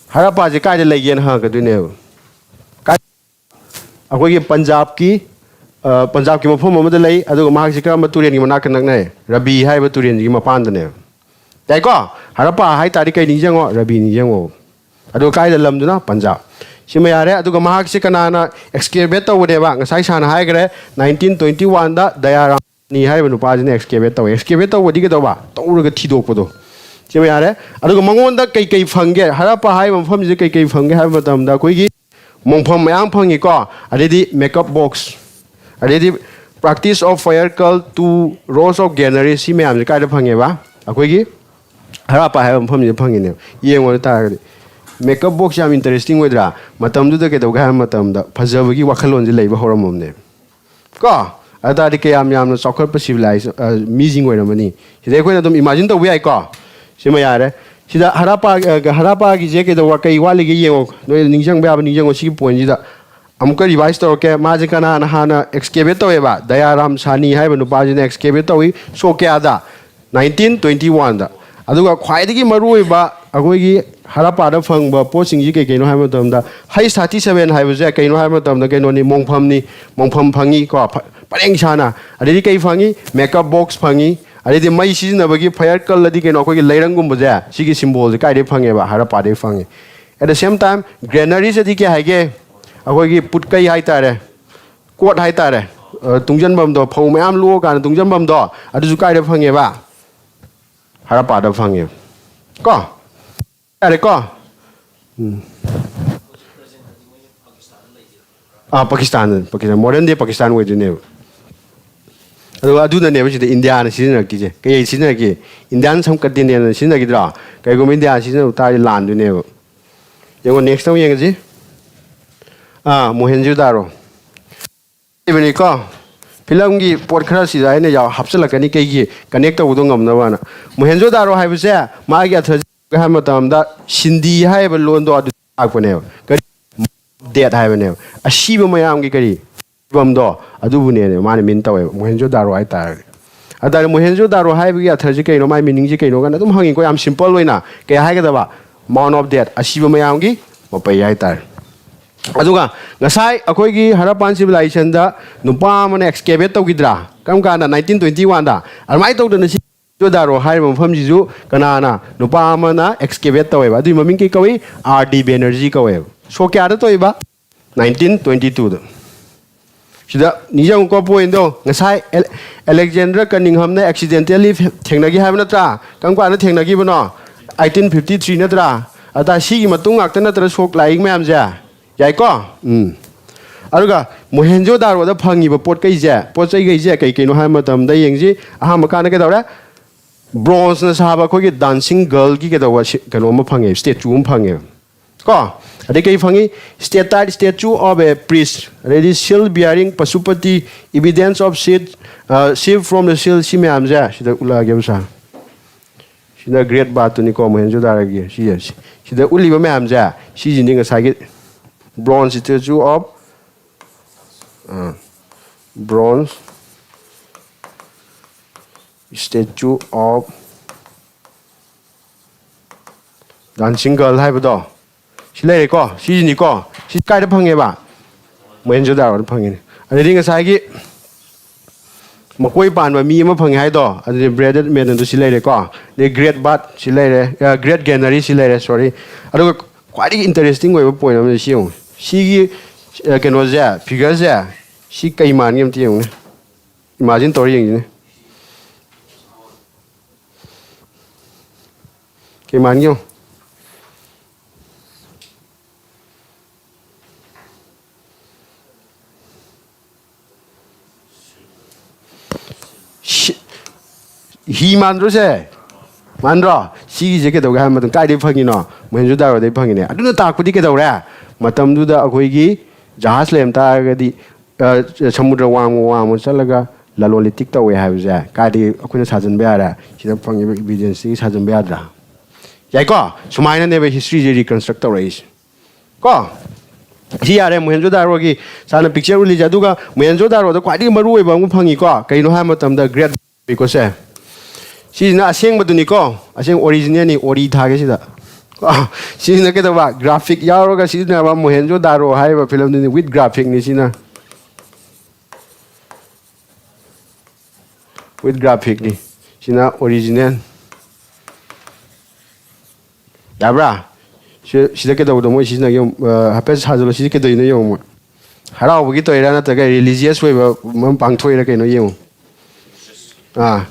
ꯍꯔꯞꯄꯥꯁꯦ ꯀꯥꯏꯗ ꯂꯩꯒꯦꯅ ꯍꯪꯉꯛꯀꯗꯣꯏꯅꯦꯕ꯫ ꯀꯥꯏ-, ꯑꯩꯈꯣꯏꯒꯤ ꯄꯟꯖꯥꯕꯀꯤ, ꯑ, ꯄꯟꯖꯥꯕꯀꯤ ꯃꯐꯝ ꯑꯃꯗ ꯂꯩ, ꯑꯗꯨꯒ ꯃꯍꯥꯛꯁꯤ ꯀꯔꯝꯕ ꯇꯨꯔꯦꯜꯒꯤ ꯃꯅꯥꯛꯇ ꯅꯛꯅꯩ? ꯔꯕꯤ ꯍꯥꯏꯕ ꯇꯨꯔꯦꯜꯁꯤꯒꯤ ꯃꯄꯥꯟꯗꯅꯦꯕ꯫ ꯌꯥꯏꯀꯣ? ꯍꯔꯞꯄꯥ ꯍꯥꯏ ꯇꯥꯔꯗꯤ ꯀꯩ ꯅꯤꯡꯁꯤꯡꯉꯣ? ꯔꯕꯤ ꯅꯤꯡꯁꯤꯡꯉꯣ꯫ ꯑꯗꯨꯒ ꯀꯥꯏꯗ ꯂꯝꯗꯨꯅ? ꯄꯟꯖꯥꯕ꯫ ꯁꯤꯃ ꯌꯥꯔꯦ꯫ ꯑꯗꯨꯒ ꯃꯍꯥꯛꯁꯦ ꯀꯅꯥꯅ excavate ꯇꯧꯕꯅꯦꯕ? ꯉꯁꯥꯏ ꯁꯥꯅ ꯍꯥꯏꯈ꯭ꯔꯦ, nineteen twenty oneꯗ ꯗꯌꯥꯔꯥꯝ ꯁꯥꯅꯤ ꯍꯥꯏꯔꯤꯕ ꯅꯨꯄꯥꯁꯤꯅ excavate ꯇꯧꯋꯦ꯫ Excavate ꯇꯧꯕꯗꯤ ꯀꯩꯗꯧꯕ? ꯇꯧꯔꯒ ꯊꯤꯗꯣꯛꯄꯗꯣ꯫ ꯁꯤꯃ ꯌꯥꯔꯦ꯫ ꯑꯗꯨꯒ ꯃꯉꯣꯟꯗ ꯀꯩꯀꯩ ꯐꯪꯒꯦ? ꯍꯔꯞꯄꯥ ꯍꯥꯏꯔꯤꯕ ꯃꯐꯝꯁꯤꯗ ꯀꯩꯀꯩ ꯐꯪꯒꯦ ꯍꯥꯏꯕ ꯃꯇꯝꯗ ꯑꯩꯈꯣꯏꯒꯤ ꯃꯣꯡꯐꯝ ꯃꯌꯥꯝ ꯐꯪꯉꯤꯀꯣ꯫ ꯑꯗꯩꯗꯤ makeup box, ꯑꯗꯩꯗꯤ practice of fire cult to rolls of granaries, ꯁꯤ ꯃꯌꯥꯝꯁꯦ ꯀꯥꯏꯗ ꯐꯪꯉꯦꯕ? ꯑꯩꯈꯣꯏꯒꯤ ꯍꯔꯥꯞꯄ ꯍꯥꯏꯕ ꯃꯐꯝꯁꯤꯗ ꯐꯪꯉꯤꯅꯦꯕ꯫ ꯌꯦꯡꯉꯨ ꯇꯥꯔꯒꯗꯤ makeup box ꯌꯥꯝ interesting ꯑꯣꯏꯗ꯭ꯔꯥ? ꯃꯇꯝꯗꯨꯗ ꯀꯩꯗꯧꯒꯦ ꯍꯥꯏꯕ ꯃꯇꯝꯗ ꯐꯖꯕꯒꯤ ꯋꯥꯈꯜꯂꯣꯟꯁꯦ ꯂꯩꯕ ꯍꯧꯔꯝꯃꯕꯅꯦ꯫ ꯀꯣ? ꯑꯗꯨ ꯇꯥꯔꯗꯤ ꯀꯌꯥꯝ ꯌꯥꯝꯅ ꯆꯥꯎꯈꯠꯄ civilized, ꯑ, ꯃꯤꯁꯤꯡ ꯑꯣꯏꯔꯝꯃꯅꯤ꯫ ꯁꯤꯗꯩ ꯑꯩꯈꯣꯏꯅ ꯑꯗꯨꯝ imagine ꯇꯧꯕ ꯌꯥꯏꯀꯣ? ꯁꯤꯃ ꯌꯥꯔꯦ꯫ ꯁꯤꯗ ꯍꯔꯥꯄꯥ, ꯑ, ꯍꯔꯥꯄꯥꯒꯤꯁꯦ ꯀꯩꯗꯧꯕ, ꯀꯩ ꯋꯥꯠꯂꯤꯒꯦ ꯌꯦꯡꯉꯣ꯫ ꯅꯣꯏ ꯅꯤꯡꯁꯤꯡꯕ ꯌꯥꯕ ꯅꯤꯡꯁꯤꯡꯉꯣ ꯁꯤꯒꯤ pointꯁꯤꯗ꯫ ꯑꯃꯨꯛꯀ revise ꯇꯧꯔꯛꯀꯦ꯫ ꯃꯥꯁꯦ ꯀꯅꯥꯅ ꯍꯥꯟꯅ excavate ꯇꯧꯋꯦꯕ? ꯗꯌꯥꯔꯥꯝ ꯁꯥꯅꯤ ꯍꯥꯏꯕ ꯅꯨꯄꯥꯁꯤꯅ excavate ꯇꯧꯏ꯫ ꯁꯣꯛ ꯀꯌꯥꯗ? nineteen twenty oneꯗ꯫ ꯑꯗꯨꯒ ꯈ꯭ꯋꯥꯏꯗꯒꯤ ꯃꯔꯨꯑꯣꯏꯕ ꯑꯩꯈꯣꯏꯒꯤ ꯍꯔꯥꯄꯥꯗ ꯐꯪꯕ ꯄꯣꯠꯁꯤꯡꯁꯤ ꯀꯩ ꯀꯩꯅꯣ ꯍꯥꯏꯕ ꯃꯇꯝꯗ, ꯍꯩꯁ thirty seven ꯍꯥꯏꯕꯁꯦ ꯀꯩꯅꯣ ꯍꯥꯏꯕ ꯃꯇꯝꯗ ꯀꯩꯅꯣꯅꯤ, ꯃꯣꯡꯐꯝꯅꯤ꯫ ꯃꯣꯡꯐꯝ ꯐꯪꯉꯤ ꯀꯣ, ꯐ-, ꯄꯔꯦꯡ ꯁꯥꯅ꯫ ꯑꯗꯩꯗꯤ ꯀꯩ ꯐꯪꯉꯤ? Makeup box ꯐꯪꯉꯤ꯫ ꯑꯗꯩꯗꯤ ꯃꯩ ꯁꯤꯖꯤꯟꯅꯕꯒꯤ ꯐꯥꯌꯔ ꯀꯜ ꯑꯗꯤ ꯀꯩꯅꯣ, ꯑꯩꯈꯣꯏꯒꯤ ꯂꯩꯔꯪꯒꯨꯝꯕꯁꯦ, ꯁꯤꯒꯤ ꯁꯤꯝꯕꯣꯜꯁꯦ ꯀꯥꯏꯗꯩ ꯐꯪꯉꯦꯕ? ꯍꯔꯞꯄꯥꯗꯩ ꯐꯪꯉꯦ꯫ At the same time, granary ꯁꯤꯗꯤ ꯀꯩ ꯍꯥꯏꯒꯦ? ꯑꯩꯈꯣꯏꯒꯤ ꯄꯨꯠꯀꯩ ꯍꯥꯏꯇꯥꯔꯦ, ꯀꯣꯠ ꯍꯥꯏꯇꯥꯔꯦ, ꯑ, ꯇꯨꯡꯖꯟꯐꯝꯗꯣ, ꯐꯧ ꯃꯌꯥꯝ ꯂꯣꯛꯑꯀꯥꯟꯗ ꯇꯨꯡꯖꯟꯐꯝꯗꯣ, ꯑꯗꯨꯁꯨ ꯀꯥꯏꯗ ꯐꯪꯉꯦꯕ? ꯍꯔꯞꯄꯥꯗ ꯐꯪꯉꯦ꯫ ꯀꯣ? ꯌꯥꯔꯦꯀꯣ? ꯎꯝ꯫ ꯑꯥ, ꯄꯥꯀꯤꯁꯇꯥꯟ, ꯄꯥꯀꯤꯁꯇꯥꯟ, modern day ꯄꯥꯀꯤꯁꯇꯥꯟ ꯑꯣꯏꯗꯣꯏꯅꯦꯕ꯫ ꯑꯗꯨꯒ ꯑꯗꯨꯅꯅꯦꯕ ꯁꯤꯗ ꯏꯟꯗꯤꯌꯥꯅ ꯁꯤꯖꯤꯟꯅꯔꯛꯇ꯭ꯔꯤꯁꯦ꯫ ꯀꯩ ꯁꯤꯖꯤꯟꯅꯔꯛꯀꯦ? ꯏꯟꯗꯤꯌꯥꯟ ꯁꯕꯀꯟꯇꯤꯅꯦꯟꯠꯅ ꯁꯤꯖꯤꯟꯅꯈꯤꯗ꯭ꯔꯣ? ꯀꯩꯒꯨꯝꯕ ꯏꯟꯗꯤꯌꯥꯅ ꯁꯤꯖꯤꯟꯅꯕ ꯇꯥꯔꯗꯤ ꯂꯥꯟꯗꯣꯏꯅꯦꯕ꯫ ꯌꯦꯡꯉꯣ, next ꯑꯃꯨꯛ ꯌꯦꯡꯉꯁꯤ꯫ ꯑꯥ, ꯃꯣꯍꯦꯟꯖꯣꯗꯥꯔꯣ꯫ ꯂꯩꯕꯅꯤꯀꯣ꯫ ꯐꯤꯂꯝꯒꯤ ꯄꯣꯠ ꯈꯔ ꯁꯤꯗ ꯑꯩꯅ ꯌꯥꯎ-, ꯍꯥꯞꯆꯤꯜꯂꯛꯀꯅꯤ, ꯀꯩꯒꯤ connect ꯇꯧꯕꯗꯣ ꯉꯝꯅꯕꯅ꯫ ꯃꯣꯍꯦꯟꯖꯣꯗꯥꯔꯣ ꯍꯥꯏꯕꯁꯦ ꯃꯥꯒꯤ ꯑꯔꯊꯁꯦ ꯍꯥꯏꯕ ꯃꯇꯝꯗ ꯁꯤꯟꯗꯤ ꯍꯥꯏꯔꯤꯕ ꯂꯣꯟꯗꯣ ꯑꯗꯨ ꯂꯥꯛꯄꯅꯦꯕ꯫ ꯀꯔꯤ? Death ꯍꯥꯏꯕꯅꯦꯕ꯫ ꯑꯁꯤꯕ ꯃꯌꯥꯝꯒꯤ ꯀꯔꯤ? ꯐꯤꯕꯝꯗꯣ ꯑꯗꯨꯕꯨꯅꯦꯅꯦ ꯃꯥꯅ mean ꯇꯧꯋꯦꯕ, ꯃꯣꯍꯦꯟꯖꯣꯗꯥꯔꯣ ꯍꯥꯏꯇꯥꯔꯒꯗꯤ꯫ ꯑꯗꯨ ꯇꯥꯔꯗꯤ ꯃꯣꯍꯦꯟꯖꯣꯗꯥꯔꯣ ꯍꯥꯏꯕꯒꯤ ꯑꯔꯊꯁꯤ ꯀꯩꯅꯣ, ꯃꯥꯏ meaning ꯁꯤ ꯀꯩꯅꯣ ꯀꯥꯏꯅ ꯑꯗꯨꯝ ꯍꯪꯉꯤꯀꯣ, ꯌꯥꯝ simple ꯑꯣꯏꯅ꯫ ꯀꯩ ꯍꯥꯏꯒꯗꯕ? Mound of death, ꯑꯁꯤꯕ ꯃꯌꯥꯝꯒꯤ ꯃꯄꯩ ꯍꯥꯏꯇꯥꯔꯦ꯫ ꯑꯗꯨꯒ ꯉꯁꯥꯏ ꯑꯩꯈꯣꯏꯒꯤ ꯍꯔꯞꯄꯥꯟ civilizationꯗ ꯅꯨꯄꯥ ꯑꯃꯅ excavate ꯇꯧꯈꯤꯗ꯭ꯔꯥ? ꯀꯔꯝ ꯀꯥꯟꯗ? Nineteen twenty oneꯗ꯫ ꯑꯗꯨꯃꯥꯏꯅ ꯇꯧꯗꯅ ꯁꯤ ꯃꯣꯍꯦꯟꯖꯣꯗꯥꯔꯣ ꯍꯥꯏꯔꯤꯕ ꯃꯐꯝꯁꯤꯁꯨ ꯀꯅꯥꯅ? ꯅꯨꯄꯥ ꯑꯃꯅ excavate ꯇꯧꯋꯦꯕ꯫ ꯑꯗꯨꯒꯤ ꯃꯃꯤꯡ ꯀꯩ ꯀꯧꯏ? R D Banerjee ꯀꯧꯋꯦꯕ꯫ ꯁꯣꯛ ꯀꯌꯥꯗ ꯇꯧꯏꯕ? Nineteen twenty twoꯗ꯫ ꯁꯤꯗ ꯅꯤꯡꯁꯤꯡꯉꯨꯀꯣ, pointꯗꯣ, ꯉꯁꯥꯏ ꯑꯦꯜ-, Alexander Cunninghamꯅ accidentally ꯊꯦꯡꯅꯈꯤ ꯍꯥꯏꯕ ꯅꯠꯇ꯭ꯔꯥ? ꯀꯔꯝ ꯀꯥꯟꯗ ꯊꯦꯡꯅꯈꯤꯕꯅꯣ? Eighteen fifty three ꯅꯠꯇ꯭ꯔꯥ? ꯑꯗ ꯁꯤꯒꯤ ꯃꯇꯨꯡ ꯉꯥꯛꯇ ꯅꯠꯇ꯭ꯔꯥ ꯁꯣꯛ ꯂꯥꯛꯏ ꯃꯌꯥꯝꯁꯦ? ꯌꯥꯏꯀꯣ? ꯎꯝ꯫ ꯑꯗꯨꯒ ꯃꯣꯍꯦꯟꯖꯣꯗꯥꯔꯣꯗ ꯐꯪꯉꯤꯕ ꯄꯣꯠ ꯀꯩꯁꯦ, ꯄꯣꯠ ꯆꯩ ꯀꯩꯁꯦ ꯀꯩ ꯀꯩꯅꯣ ꯍꯥꯏꯕ ꯃꯇꯝꯗ ꯌꯦꯡꯁꯤ꯫ ꯑꯍꯥꯟꯕ ꯀꯥꯟꯗ ꯀꯩꯗꯧꯔꯦ? Bronzeꯅ ꯁꯥꯕ ꯑꯩꯈꯣꯏꯒꯤ dancing girlꯒꯤ ꯀꯩꯗꯧꯕ ꯁꯤ-, ꯀꯩꯅꯣ ꯑꯃ ꯐꯪꯉꯦ, statue ꯑꯃ ꯐꯪꯉꯦ꯫ ꯀꯣ? ꯑꯗꯩ ꯀꯩ ꯐꯪꯉꯤ? Statuette, statue of a priest, ꯑꯗꯩꯗꯤ seal bearing Pashupati, evidence of sheep, ꯑ, sheep from the seal, ꯁꯤ ꯃꯌꯥꯝꯁꯦ ꯁꯤꯗ ꯎꯠꯂꯛꯑꯒꯦꯕ ꯁꯥꯔ꯫ ꯁꯤꯅ great bathꯇꯨꯅꯤꯀꯣ, ꯃꯣꯍꯦꯟꯖꯣꯗꯥꯔꯣꯒꯤ꯫ ꯁꯤ, ꯁꯤ, ꯁꯤꯗ ꯎꯠꯂꯤꯕ ꯃꯌꯥꯝꯁꯦ, ꯁꯤꯁꯤꯅꯤ ꯉꯁꯥꯏꯒꯤ bronze statue of, ꯑ, bronze statue of dancing girl ꯍꯥꯏꯕꯗꯣ꯫ ꯁꯤ ꯂꯩꯔꯦꯀꯣ, ꯁꯤꯁꯤꯅꯤꯀꯣ꯫ ꯁꯤ ꯀꯥꯏꯗ ꯐꯪꯉꯦꯕ? ꯃꯣꯍꯦꯟꯖꯣꯗꯥꯔꯣꯗ ꯐꯪꯉꯤꯅꯦ꯫ ꯑꯗꯩꯗꯤ ꯉꯁꯥꯏꯒꯤ ꯃꯀꯣꯏ ꯄꯥꯟꯕ ꯃꯤ ꯑꯃ ꯐꯪꯉꯦ ꯍꯥꯏꯗꯣ, ꯑꯗꯨꯗꯤ ꯕ꯭ꯔꯦꯗꯦꯠ ꯃꯦꯟ ꯑꯗꯨ ꯁꯤ ꯂꯩꯔꯦꯀꯣ, ꯑꯗꯩ ꯒ꯭ꯔꯦꯠ ꯕꯥꯠ ꯁꯤ ꯂꯩꯔꯦ, ꯒ꯭ꯔꯦꯠ ꯒ꯭ꯔꯦꯅꯔꯤ ꯁꯤ ꯂꯩꯔꯦ, ꯁꯣꯔꯤ꯫ ꯑꯗꯨꯒ ꯈ꯭ꯋꯥꯏꯗꯒꯤ ꯏꯟꯇꯔꯦꯁꯇꯤꯡ ꯑꯣꯏꯕ ꯄꯣꯏꯟ ꯑꯃꯗꯤ ꯁꯤ ꯌꯦꯡꯉꯨ, ꯁꯤꯒꯤ ꯑ, ꯀꯩꯅꯣꯁꯦ, ꯐꯤꯒꯔꯁꯦ, ꯁꯤ ꯀꯩ ꯃꯥꯟꯒꯦ ꯑꯝꯇ ꯌꯦꯡꯉꯨꯅꯦ, ꯏꯃꯥꯖꯤꯟ ꯇꯧꯔ ꯌꯦꯡꯁꯤꯅꯦ꯫ ꯀꯩ ꯃꯥꯟꯒꯦ ꯌꯦꯡꯉꯨ꯫ ꯁꯤ-, ꯍꯤ ꯃꯥꯟꯗ꯭ꯔꯣ ꯁꯦ? ꯃꯥꯟꯗ꯭ꯔꯣ? ꯁꯤꯒꯤꯁꯦ ꯀꯩꯗꯧꯒꯦ ꯍꯥꯏꯕ ꯃꯇꯝꯗ ꯀꯥꯏꯗꯒꯤ ꯐꯪꯉꯤꯅꯣ? ꯃꯣꯍꯦꯟꯖꯣꯗꯥꯔꯣꯗꯒꯤ ꯐꯪꯉꯤꯅꯦ꯫ ꯑꯗꯨꯅ ꯇꯥꯛꯄꯗꯤ ꯀꯩꯗꯧꯔꯦ? ꯃꯇꯝꯗꯨꯗ ꯑꯩꯈꯣꯏꯒꯤ ꯖꯍꯥꯖ ꯂꯩꯔꯝ ꯇꯥꯔꯒꯗꯤ, ꯑ, ꯁꯃꯨꯗ꯭ꯔ ꯋꯥꯡꯃ ꯋꯥꯡꯃ ꯆꯠꯂꯒ ꯂꯂꯣꯟ ꯏꯇꯤꯛ ꯇꯧꯋꯦ ꯍꯥꯏꯕꯁꯦ ꯀꯥꯏꯗꯒꯤ ꯑꯩꯈꯣꯏꯅ ꯁꯥꯖꯟꯕ ꯌꯥꯔꯦ? ꯁꯤꯗ ꯐꯪꯉꯤꯕ ꯏꯕꯤꯗꯦꯟꯁꯇꯒꯤ ꯁꯥꯖꯟꯕ ꯌꯥꯗ꯭ꯔꯥ? ꯌꯥꯏꯀꯣ? ꯁꯨꯃꯥꯏꯅꯅꯦꯕ ꯍꯤꯁꯇ꯭ꯔꯤꯁꯦ ꯔꯤꯀꯟꯁꯇ꯭ꯔꯛ ꯇꯧꯔꯛꯏꯁꯦ꯫ ꯀꯣ? ꯁꯤ ꯌꯥꯔꯦ, ꯃꯣꯍꯦꯟꯖꯣꯗꯥꯔꯣꯒꯤ ꯁꯥꯔꯅ ꯄꯤꯛꯆꯔ ꯎꯠꯂꯤꯁꯦ꯫ ꯑꯗꯨꯒ ꯃꯣꯍꯦꯟꯖꯣꯗꯥꯔꯣꯗ ꯈ꯭ꯋꯥꯏꯗꯒꯤ ꯃꯔꯨ ꯑꯣꯏꯕ ꯑꯃ ꯐꯪꯉꯤꯀꯣ꯫ ꯀꯩꯅꯣ ꯍꯥꯏꯕ ꯃꯇꯝꯗ ꯒ꯭ꯔꯦꯠ ꯀꯣꯁꯦ꯫ ꯁꯤꯁꯤꯅ ꯑꯁꯦꯡꯕꯗꯨꯅꯤꯀꯣ, ꯑꯁꯦꯡ ꯑꯣꯔꯤꯖꯤꯅꯦꯜꯅꯤ, ꯑꯣꯔꯤ ꯊꯥꯒꯦ ꯁꯤꯗ꯫ ꯀꯣ? ꯁꯤꯁꯤꯅ ꯀꯩꯗꯧꯕ? ꯒ꯭ꯔꯥꯐꯤꯛ ꯌꯥꯎꯔꯒ ꯁꯤꯖꯤꯟꯅꯕ ꯃꯣꯍꯦꯟꯖꯣꯗꯥꯔꯣ ꯍꯥꯏꯔꯤꯕ ꯐꯤꯂꯝꯗꯨꯅꯤ, ꯋꯤꯠ ꯒ꯭ꯔꯥꯐꯤꯛꯅꯤ ꯁꯤꯅ꯫ ꯋꯤꯠ ꯒ꯭ꯔꯥꯐꯤꯛꯅꯤ꯫ ꯁꯤꯅ ꯑꯣꯔꯤꯖꯤꯅꯦꯜ꯫ ꯌꯥꯕ꯭ꯔꯥ? ꯁꯤ-, ꯁꯤꯗ ꯀꯩꯗꯧꯕꯗꯣ ꯃꯣꯏ ꯁꯤꯖꯤꯟꯅꯒꯦ ꯌꯦꯡꯉꯨ꯫ ꯑ, ꯍꯥꯏꯐꯦꯠ ꯁꯥꯖꯜꯂꯣ꯫ ꯁꯤꯗꯤ ꯀꯩꯗꯧꯔꯤꯅꯣ ꯌꯦꯡꯉꯨ ꯃꯣꯏ꯫ ꯍꯔꯥꯎꯕꯒꯤ ꯇꯧꯔꯤꯔꯥ ꯅꯠꯇ꯭ꯔꯒ ꯔꯤꯂꯤꯖꯤꯌꯁ ꯑꯣꯏꯕ ꯑꯃ ꯄꯥꯡꯊꯣꯛꯏꯔꯥ ꯀꯩꯅꯣ ꯌꯦꯡꯉꯨ꯫ ꯑꯥ꯫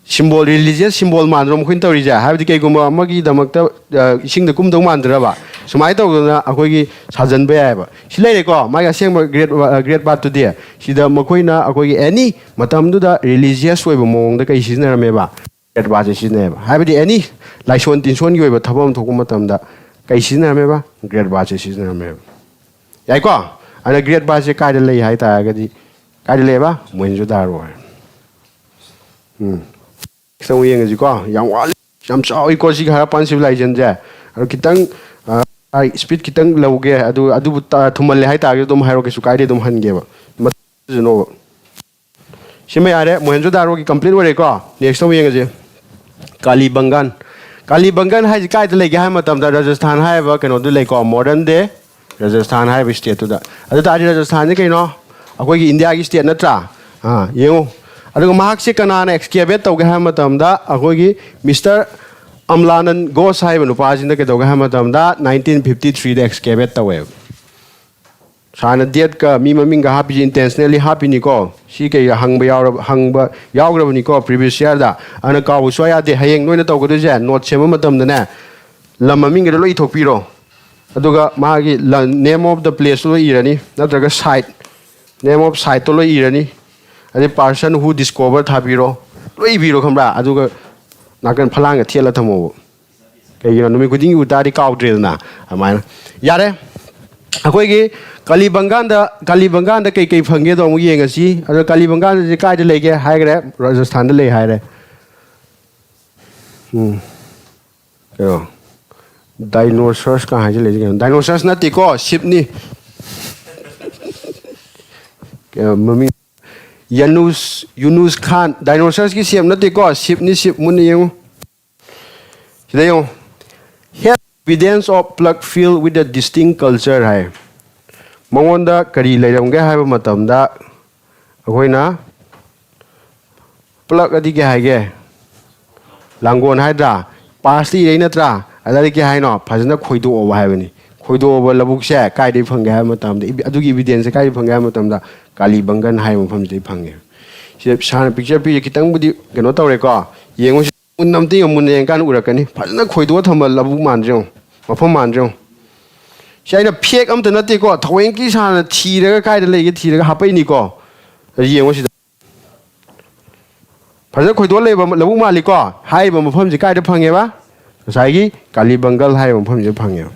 ꯁꯤꯝꯕꯣꯜ, ꯔꯤꯂꯤꯖꯤꯌꯁ ꯁꯤꯝꯕꯣꯜ ꯃꯥꯟꯗ꯭ꯔꯣ ꯃꯈꯣꯏꯅ ꯇꯧꯔꯤꯁꯦ? ꯍꯥꯏꯕꯗꯤ ꯀꯩꯒꯨꯝꯕ ꯑꯃꯒꯤꯗꯃꯛꯇ, ꯑ, ꯏꯁꯤꯡꯗ ꯀꯨꯝꯗꯧ ꯃꯥꯟꯗ꯭ꯔꯕ? ꯁꯨꯃꯥꯏꯅ ꯇꯧꯗꯅ ꯑꯩꯈꯣꯏꯒꯤ ꯁꯥꯖꯟꯕ ꯌꯥꯏꯑꯕ꯫ ꯁꯤ ꯂꯩꯔꯦꯀꯣ, ꯃꯥꯒꯤ ꯑꯁꯦꯡꯕ ꯒ꯭ꯔꯦꯠ, ꯑ, ꯒ꯭ꯔꯦꯠ ꯕꯥꯠꯇꯨꯗꯤ꯫ ꯁꯤꯗ ꯃꯈꯣꯏꯅ ꯑꯩꯈꯣꯏꯒꯤ ꯑꯦꯅꯤ ꯃꯇꯝꯗꯨꯗ ꯔꯤꯂꯤꯖꯤꯌꯁ ꯑꯣꯏꯕ ꯃꯑꯣꯡꯗ ꯀꯩ ꯁꯤꯖꯤꯟꯅꯔꯝꯃꯦꯕ? ꯒ꯭ꯔꯦꯠ ꯕꯥꯠꯁꯦ ꯁꯤꯖꯤꯟꯅꯩꯌꯦꯕ꯫ ꯍꯥꯏꯕꯗꯤ ꯑꯦꯅꯤ ꯂꯥꯏꯁꯣꯟ ꯇꯤꯟꯁꯣꯟꯒꯤ ꯑꯣꯏꯕ ꯊꯕꯛ ꯑꯃ ꯊꯣꯛꯄ ꯃꯇꯝꯗ ꯀꯩ ꯁꯤꯖꯤꯟꯅꯔꯝꯃꯦꯕ? ꯒ꯭ꯔꯦꯠ ꯕꯥꯠꯁꯦ ꯁꯤꯖꯤꯟꯅꯔꯝꯃꯦꯕ꯫ ꯌꯥꯏꯀꯣ? ꯑꯗ ꯒ꯭ꯔꯦꯠ ꯕꯥꯠꯁꯦ ꯀꯥꯏꯗ ꯂꯩ ꯍꯥꯏ ꯇꯥꯔꯒꯗꯤ, ꯀꯥꯏꯗ ꯂꯩꯌꯦꯕ? ꯃꯣꯍꯦꯟꯖꯣꯗꯥꯔꯣ ꯍꯥꯏ꯫ ꯎꯝ꯫ ꯈꯤꯇꯪ ꯑꯃꯨꯛ ꯌꯦꯡꯉꯁꯤꯀꯣ꯫ ꯌꯥꯝ ꯋꯥꯠꯂꯤ꯫ ꯌꯥꯝ ꯆꯥꯎꯋꯤꯀꯣ ꯁꯤꯒꯤ ꯍꯔꯄꯥꯟ ꯁꯤꯚꯤꯂꯥꯏꯖꯦꯁꯟꯁꯦ꯫ ꯑꯗꯣ ꯈꯤꯇꯪ, ꯑ, ꯁ꯭ꯄꯤꯗ ꯈꯤꯇꯪ ꯂꯧꯒꯦ꯫ ꯑꯗꯨ, ꯑꯗꯨꯕꯨ ꯇ-, ꯊꯨꯃꯜꯂꯦ ꯍꯥꯏ ꯇꯥꯔꯒꯗꯤ ꯑꯗꯨꯝ ꯍꯥꯏꯔꯣ, ꯀꯩꯁꯨ ꯀꯥꯏꯗꯦ, ꯑꯗꯨꯝ ꯍꯟꯒꯦꯕ꯫ ꯃꯇꯝꯁꯤꯅꯣꯕ꯫ ꯁꯤꯃ ꯌꯥꯔꯦ, ꯃꯣꯍꯦꯟꯖꯣꯗꯥꯔꯣꯒꯤ ꯀꯝꯄ꯭ꯂꯤꯠ ꯑꯣꯏꯔꯦꯀꯣ꯫ ꯅꯦꯛꯁꯇ ꯑꯃꯨꯛ ꯌꯦꯡꯉꯁꯤ꯫ ꯀꯥꯂꯤ ꯕꯪꯒꯥꯟ꯫ ꯀꯥꯂꯤ ꯕꯪꯒꯥꯟ ꯍꯥꯏꯁꯤ ꯀꯥꯏꯗ ꯂꯩꯒꯦ ꯍꯥꯏꯕ ꯃꯇꯝꯗ ꯔꯥꯖꯁꯊꯥꯟ ꯍꯥꯏꯔꯤꯕ ꯀꯩꯅꯣꯗꯨ ꯂꯩꯀꯣ, ꯃꯣꯗꯔꯟ ꯗꯦ ꯔꯥꯖꯁꯊꯥꯟ ꯍꯥꯏꯔꯤꯕ ꯁ꯭ꯇꯦꯠꯇꯨꯗ꯫ ꯑꯗꯨ ꯇꯥꯔꯗꯤ ꯔꯥꯖꯁꯊꯥꯟꯁꯤ ꯀꯩꯅꯣ? ꯑꯩꯈꯣꯏꯒꯤ ꯏꯟꯗꯤꯌꯥꯒꯤ ꯁ꯭ꯇꯦꯠ ꯅꯠꯇ꯭ꯔꯥ? ꯑꯥ, ꯌꯦꯡꯉꯨ꯫ ꯑꯗꯨꯒ ꯃꯍꯥꯛꯁꯦ ꯀꯅꯥꯅ excavate ꯇꯧꯒꯦ ꯍꯥꯏꯕ ꯃꯇꯝꯗ, ꯑꯩꯈꯣꯏꯒꯤ ꯃꯤꯁꯇꯔ ꯑꯝꯂꯥꯅꯟ ꯘꯣꯁ ꯍꯥꯏꯕ ꯅꯨꯄꯥꯁꯤꯅ ꯀꯩꯗꯧꯒꯦ ꯍꯥꯏꯕ ꯃꯇꯝꯗ, ꯅꯥꯏꯟꯇꯤꯟ ꯐꯤꯐꯇꯤ ꯊ꯭ꯔꯤꯗ excavate ꯇꯧꯋꯦꯕ꯫ ꯁꯥꯔꯅ ꯗꯦꯠꯀ ꯃꯤ ꯃꯃꯤꯡꯒ ꯍꯥꯞꯄꯤꯁꯦ intentionally ꯍꯥꯞꯄꯤꯅꯤꯀꯣ꯫ ꯁꯤ ꯀꯩ ꯍꯪꯕ ꯌꯥꯎꯔꯕ, ꯍꯪꯕ ꯌꯥꯎꯈ꯭ꯔꯕꯅꯤꯀꯣ previous yearꯗ꯫ ꯑꯗꯨꯅ ꯀꯥꯎꯕ ꯁꯨꯡꯌꯥ ꯌꯥꯗꯦ꯫ ꯍꯌꯦꯡ ꯅꯣꯏꯅ ꯇꯧꯒꯗꯣꯏꯁꯦ, note ꯁꯦꯝꯕ ꯃꯇꯝꯗꯅꯦ, ꯂꯝ ꯃꯃꯤꯡꯒꯗꯣ ꯂꯣꯏ ꯏꯊꯣꯛꯄꯤꯔꯣ꯫ ꯑꯗꯨꯒ ꯃꯥꯒꯤ ꯅꯦꯝ ꯑꯣꯐ ꯗ ꯄ꯭ꯂꯦꯁꯇꯣ ꯂꯣꯏ ꯏꯔꯅꯤ, ꯅꯠꯇ꯭ꯔꯒ ꯁꯥꯏꯠ, ꯅꯦꯝ ꯑꯣꯐ ꯁꯥꯏꯠꯇꯣ ꯂꯣꯏ ꯏꯔꯅꯤ꯫ ꯑꯗꯩ person who discover ꯊꯥꯕꯤꯔꯣ, ꯂꯣꯏ ꯏꯕꯤꯔꯣ, ꯈꯪꯕ꯭ꯔꯥ? ꯑꯗꯨꯒ ꯅꯥꯀꯟ ꯐꯂꯥꯡꯒ ꯊꯦꯠꯂ ꯊꯝꯃꯣꯕ꯫ ꯀꯩꯒꯤꯅꯣ? ꯅꯨꯃꯤꯠ ꯈꯨꯗꯤꯡꯒꯤ ꯎ ꯇꯥꯔꯗꯤ ꯀꯥꯎꯗ꯭ꯔꯦꯗꯅ꯫ ꯑꯗꯨꯃꯥꯏꯅ꯫ ꯌꯥꯔꯦ꯫ ꯑꯩꯈꯣꯏꯒꯤ ꯀꯥꯂꯤꯕꯪꯒꯥꯟꯗ, ꯀꯥꯂꯤꯕꯪꯒꯥꯟꯗ ꯀꯩ ꯀꯩ ꯐꯪꯒꯦꯗꯣ ꯑꯃꯨꯛ ꯌꯦꯡꯉꯁꯤ꯫ ꯑꯗꯣ ꯀꯥꯂꯤꯕꯪꯒꯥꯟꯗꯁꯦ ꯀꯥꯏꯗ ꯂꯩꯒꯦ ꯍꯥꯏꯈ꯭ꯔꯦ? ꯔꯥꯖꯁꯊꯥꯟꯗ ꯂꯩ ꯍꯥꯏꯔꯦ꯫ ꯎꯝ꯫ ꯀꯩꯅꯣ? Dinosaurs ꯀ ꯍꯥꯏꯖꯤꯜꯂꯛꯏꯁꯦ ꯀꯩꯅꯣ? Dinosaurs ꯅꯠꯇꯦꯀꯣ, ꯁꯤꯞꯅꯤ꯫ ꯀꯩꯅꯣ, ꯃꯃꯤꯡ ꯌꯥꯅꯨꯁ, ꯌꯨꯅꯨꯁ ꯈꯥꯟ꯫ Dinosaurs ꯀꯤ ꯁꯦꯞ ꯅꯠꯇꯦꯀꯣ, ꯁꯤꯞꯅꯤ, ꯁꯤꯞ꯫ ꯃꯨꯟꯅ ꯌꯦꯡꯉꯨ꯫ ꯁꯤꯗ ꯌꯦꯡꯉꯨ꯫ Have evidence of plug field with a distinct culture ꯍꯥꯏ꯫ ꯃꯉꯣꯟꯗ ꯀꯔꯤ ꯂꯩꯔꯝꯒꯦ ꯍꯥꯏꯕ ꯃꯇꯝꯗ, ꯑꯩꯈꯣꯏꯅ plug ꯑꯗꯤ ꯀꯩ ꯍꯥꯏꯒꯦ? ꯂꯥꯡꯒꯣꯜ ꯍꯥꯏꯗ꯭ꯔꯥ? Past ꯏꯔꯩ ꯅꯠꯇ꯭ꯔꯥ? ꯑꯗꯨꯗꯤ ꯀꯩ ꯍꯥꯏꯅꯣ? ꯐꯖꯅ ꯈꯣꯏꯗꯣꯛꯑꯣꯕ ꯍꯥꯏꯕꯅꯤ꯫ ꯈꯣꯏꯗꯣꯛꯑꯕ ꯂꯧꯕꯨꯛꯁꯦ ꯀꯥꯏꯗꯒꯤ ꯐꯪꯒꯦ ꯍꯥꯏꯕ ꯃꯇꯝꯗ, evi-, ꯑꯗꯨꯒꯤ evidence ꯁꯦ ꯀꯥꯏꯗꯒꯤ ꯐꯪꯒꯦ ꯍꯥꯏꯕ ꯃꯇꯝꯗ, ꯀꯥꯂꯤꯕꯪꯒꯟ ꯍꯥꯏꯕ ꯃꯐꯝꯁꯤꯗꯒꯤ ꯐꯪꯉꯦ꯫ ꯁꯤꯗ ꯁꯥꯔꯅ picture ꯄꯤꯔꯤꯁꯦ ꯈꯤꯇꯪꯕꯨꯗꯤ ꯀꯩꯅꯣ ꯇꯧꯔꯦꯀꯣ꯫ ꯌꯦꯡꯉꯨ, ꯁꯤ ꯃꯨꯟꯅ ꯑꯝꯇ ꯌꯦꯡꯉꯨ, ꯃꯨꯟꯅ ꯌꯦꯡꯉꯀꯥꯟꯗ ꯎꯔꯛꯀꯅꯤ꯫ ꯐꯖꯅ ꯈꯣꯏꯗꯣꯛꯑ ꯊꯝꯕ ꯂꯧꯕꯨꯛ ꯃꯥꯟꯗ꯭ꯔꯣ ꯌꯦꯡꯉꯨ, ꯃꯐꯝ ꯃꯥꯟꯗ꯭ꯔꯣ ꯌꯦꯡꯉꯨ꯫ ꯁꯤ ꯑꯩꯅ fake ꯑꯝꯇ ꯅꯠꯇꯦꯀꯣ, ꯊꯑꯣꯏꯀꯤ ꯁꯥꯔꯅ ꯊꯤꯔꯒ ꯀꯥꯏꯗ ꯂꯩꯒꯦ ꯊꯤꯔꯒ ꯍꯥꯄꯛꯏꯅꯤꯀꯣ꯫ ꯑꯗꯨ ꯌꯦꯡꯉꯨ ꯁꯤꯗ꯫ ꯐꯖꯅ ꯈꯣꯏꯗꯣꯛꯑ ꯂꯩꯕ ꯂꯧꯕꯨꯛ ꯃꯥꯜꯂꯤꯀꯣ? ꯍꯥꯏꯔꯤꯕ ꯃꯐꯝꯁꯤ ꯀꯥꯏꯗ ꯐꯪꯉꯦꯕ? ꯉꯁꯥꯏꯒꯤ ꯀꯥꯂꯤꯕꯪꯒꯜ ꯍꯥꯏꯔꯤꯕ ꯃꯐꯝꯁꯤꯗ ꯐꯪꯉꯦꯕ꯫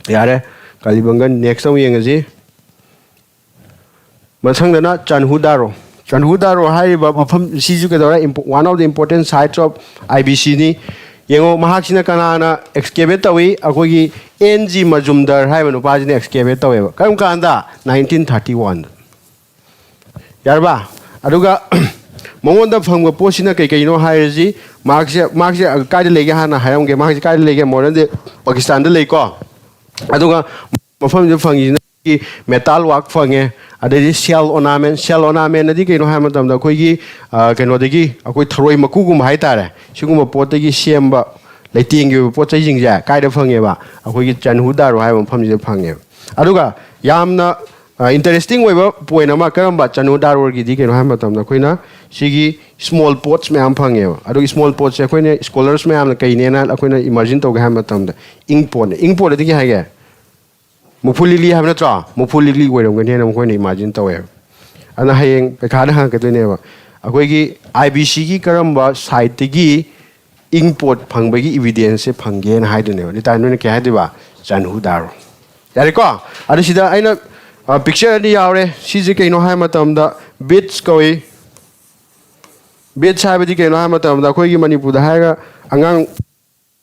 ꯌꯥꯔꯦ, ꯀꯥꯂꯤꯕꯪꯒꯜ next ꯑꯃꯨꯛ ꯌꯦꯡꯉꯁꯤ꯫ ꯃꯊꯪꯗꯅ ꯆꯟꯍꯨꯗꯥꯔꯣ꯫ ꯆꯟꯍꯨꯗꯥꯔꯣ ꯍꯥꯏꯔꯤꯕ ꯃꯐꯝ ꯁꯤꯁꯨ ꯀꯩꯗꯧꯔꯦ? Impo-, one of the important sites of I B C ꯅꯤ꯫ ꯌꯦꯡꯉꯣ, ꯃꯍꯥꯛꯁꯤꯅ ꯀꯅꯥꯅ excavate ꯇꯧꯏ? ꯑꯩꯈꯣꯏꯒꯤ ꯑꯦꯟ ꯖꯤ ꯃꯖꯨꯝꯗꯔ ꯍꯥꯏꯕ ꯅꯨꯄꯥꯁꯤꯅ excavate ꯇꯧꯋꯦꯕ꯫ ꯀꯔꯝ ꯀꯥꯟꯗ? ꯅꯥꯏꯟꯇꯤꯟ ꯊꯥꯔꯇꯤ ꯋꯥꯟꯗ꯫ ꯌꯥꯔꯕ? ꯑꯗꯨꯒ ꯃꯉꯣꯟꯗ ꯐꯪꯕ ꯄꯣꯠꯁꯤꯅ ꯀꯩ ꯀꯩꯅꯣ ꯍꯥꯏꯔꯁꯤ, ꯃꯍꯥꯛꯁꯦ, ꯃꯍꯥꯛꯁꯦ ꯀꯥꯏꯗ ꯂꯩꯒꯦ ꯍꯥꯟꯅ ꯍꯥꯏꯔꯝꯒꯦ꯫ ꯃꯍꯥꯛꯁꯦ ꯀꯥꯏꯗ ꯂꯩꯒꯦ? Modern day ꯄꯥꯀꯤꯁꯇꯥꯟꯗ ꯂꯩꯀꯣ꯫ ꯑꯗꯨꯒ ꯃꯐꯝꯁꯤꯗ ꯐꯪꯉꯤꯁꯤꯅ ꯃꯦꯇꯥꯜ ꯋꯥꯛ ꯐꯪꯉꯦ꯫ ꯑꯗꯩꯗꯤ ꯁꯦꯜ ꯑꯣꯔꯅꯥꯃꯦꯟ, ꯁꯦꯜ ꯑꯣꯔꯅꯥꯃꯦꯟ ꯑꯗꯤ ꯀꯩꯅꯣ ꯍꯥꯏꯕ ꯃꯇꯝꯗ ꯑꯩꯈꯣꯏꯒꯤ, ꯑ, ꯀꯩꯅꯣꯗꯒꯤ, ꯑꯩꯈꯣꯏ ꯊꯔꯣꯏ ꯃꯀꯨꯒꯨꯝꯕ ꯍꯥꯏꯇꯥꯔꯦ, ꯁꯤꯒꯨꯝꯕ ꯄꯣꯠꯇꯒꯤ ꯁꯦꯝꯕ ꯂꯩꯇꯦꯡꯒꯤ ꯑꯣꯏꯕ ꯄꯣꯠ ꯆꯩꯁꯤꯡꯁꯦ ꯀꯥꯏꯗ ꯐꯪꯉꯦꯕ? ꯑꯩꯈꯣꯏꯒꯤ ꯆꯟꯍꯨ ꯗꯥꯔꯣ ꯍꯥꯏꯕ ꯃꯐꯝꯁꯤꯗ ꯐꯪꯉꯦꯕ꯫ ꯑꯗꯨꯒ ꯌꯥꯝꯅ, ꯑ, ꯏꯟꯇꯔꯦꯁꯇꯤꯡ ꯑꯣꯏꯕ ꯄꯣꯏꯟ ꯑꯃ ꯀꯔꯝꯕ ꯆꯟꯍꯨ ꯗꯥꯔꯣꯒꯤꯗꯤ ꯀꯩꯅꯣ ꯍꯥꯏꯕ ꯃꯇꯝꯗ, ꯑꯩꯈꯣꯏꯅ ꯁꯤꯒꯤ ꯁ꯭ꯃꯣꯜ ꯄꯣꯠꯁ ꯃꯌꯥꯝ ꯐꯪꯉꯦꯕ꯫ ꯑꯗꯨꯒꯤ ꯁ꯭ꯃꯣꯜ ꯄꯣꯠꯁꯦ ꯑꯩꯈꯣꯏꯅ ꯁ꯭ꯀꯣꯂꯔꯁ ꯃꯌꯥꯝꯅ ꯀꯩꯅꯦꯅ ꯑꯩꯈꯣꯏꯅ ꯏꯃꯥꯖꯤꯟ ꯇꯧꯒꯦ ꯍꯥꯏꯕ ꯃꯇꯝꯗ, ꯏꯪ ꯄꯣꯠꯅꯦ꯫ ꯏꯪ ꯄꯣꯠ ꯑꯗꯤ ꯀꯩ ꯍꯥꯏꯒꯦ? ꯃꯨꯐꯨ ꯂꯤꯛꯂꯤ ꯍꯥꯏꯕ ꯅꯠꯇ꯭ꯔꯣ? ꯃꯨꯐꯨ ꯂꯤꯛꯂꯤ ꯑꯣꯏꯔꯝꯒꯅꯤ ꯍꯥꯏꯅ ꯃꯈꯣꯏꯅ ꯏꯃꯥꯖꯤꯟ ꯇꯧꯋꯦꯕ꯫ ꯑꯗꯨꯅ ꯍꯌꯦꯡ ꯄꯩꯈꯥꯗ ꯍꯪꯉꯛꯀꯗꯣꯏꯅꯦꯕ, ꯑꯩꯈꯣꯏꯒꯤ ꯑꯥꯏ ꯕꯤ ꯁꯤꯒꯤ ꯀꯔꯝꯕ ꯁꯥꯏꯠꯇꯒꯤ ꯏꯪ ꯄꯣꯠ ꯐꯪꯕꯒꯤ ꯏꯕꯤꯗꯦꯟꯁꯁꯦ ꯐꯪꯒꯦꯅ ꯍꯥꯏꯗꯣꯏꯅꯦꯕ꯫ ꯑꯗꯨ ꯇꯥꯔꯗꯤ ꯅꯣꯏꯅ ꯀꯩ ꯍꯥꯏꯗꯣꯏꯕ? ꯆꯟꯍꯨ ꯗꯥꯔꯣ꯫ ꯌꯥꯔꯦꯀꯣ? ꯑꯗꯨ ꯁꯤꯗ ꯑꯩꯅ, ꯑ, ꯄꯤꯛꯆꯔ ꯑꯅꯤ ꯌꯥꯎꯔꯦ꯫ ꯁꯤꯁꯦ ꯀꯩꯅꯣ ꯍꯥꯏꯕ ꯃꯇꯝꯗ ꯕꯤꯠꯁ ꯀꯧꯏ꯫ ꯕꯤꯠꯁ ꯍꯥꯏꯕꯗꯤ ꯀꯩꯅꯣ ꯍꯥꯏꯕ ꯃꯇꯝꯗ ꯑꯩꯈꯣꯏꯒꯤ ꯃꯅꯤꯄꯨꯔꯗ ꯍꯥꯏꯔꯒ ꯑꯉꯥꯡ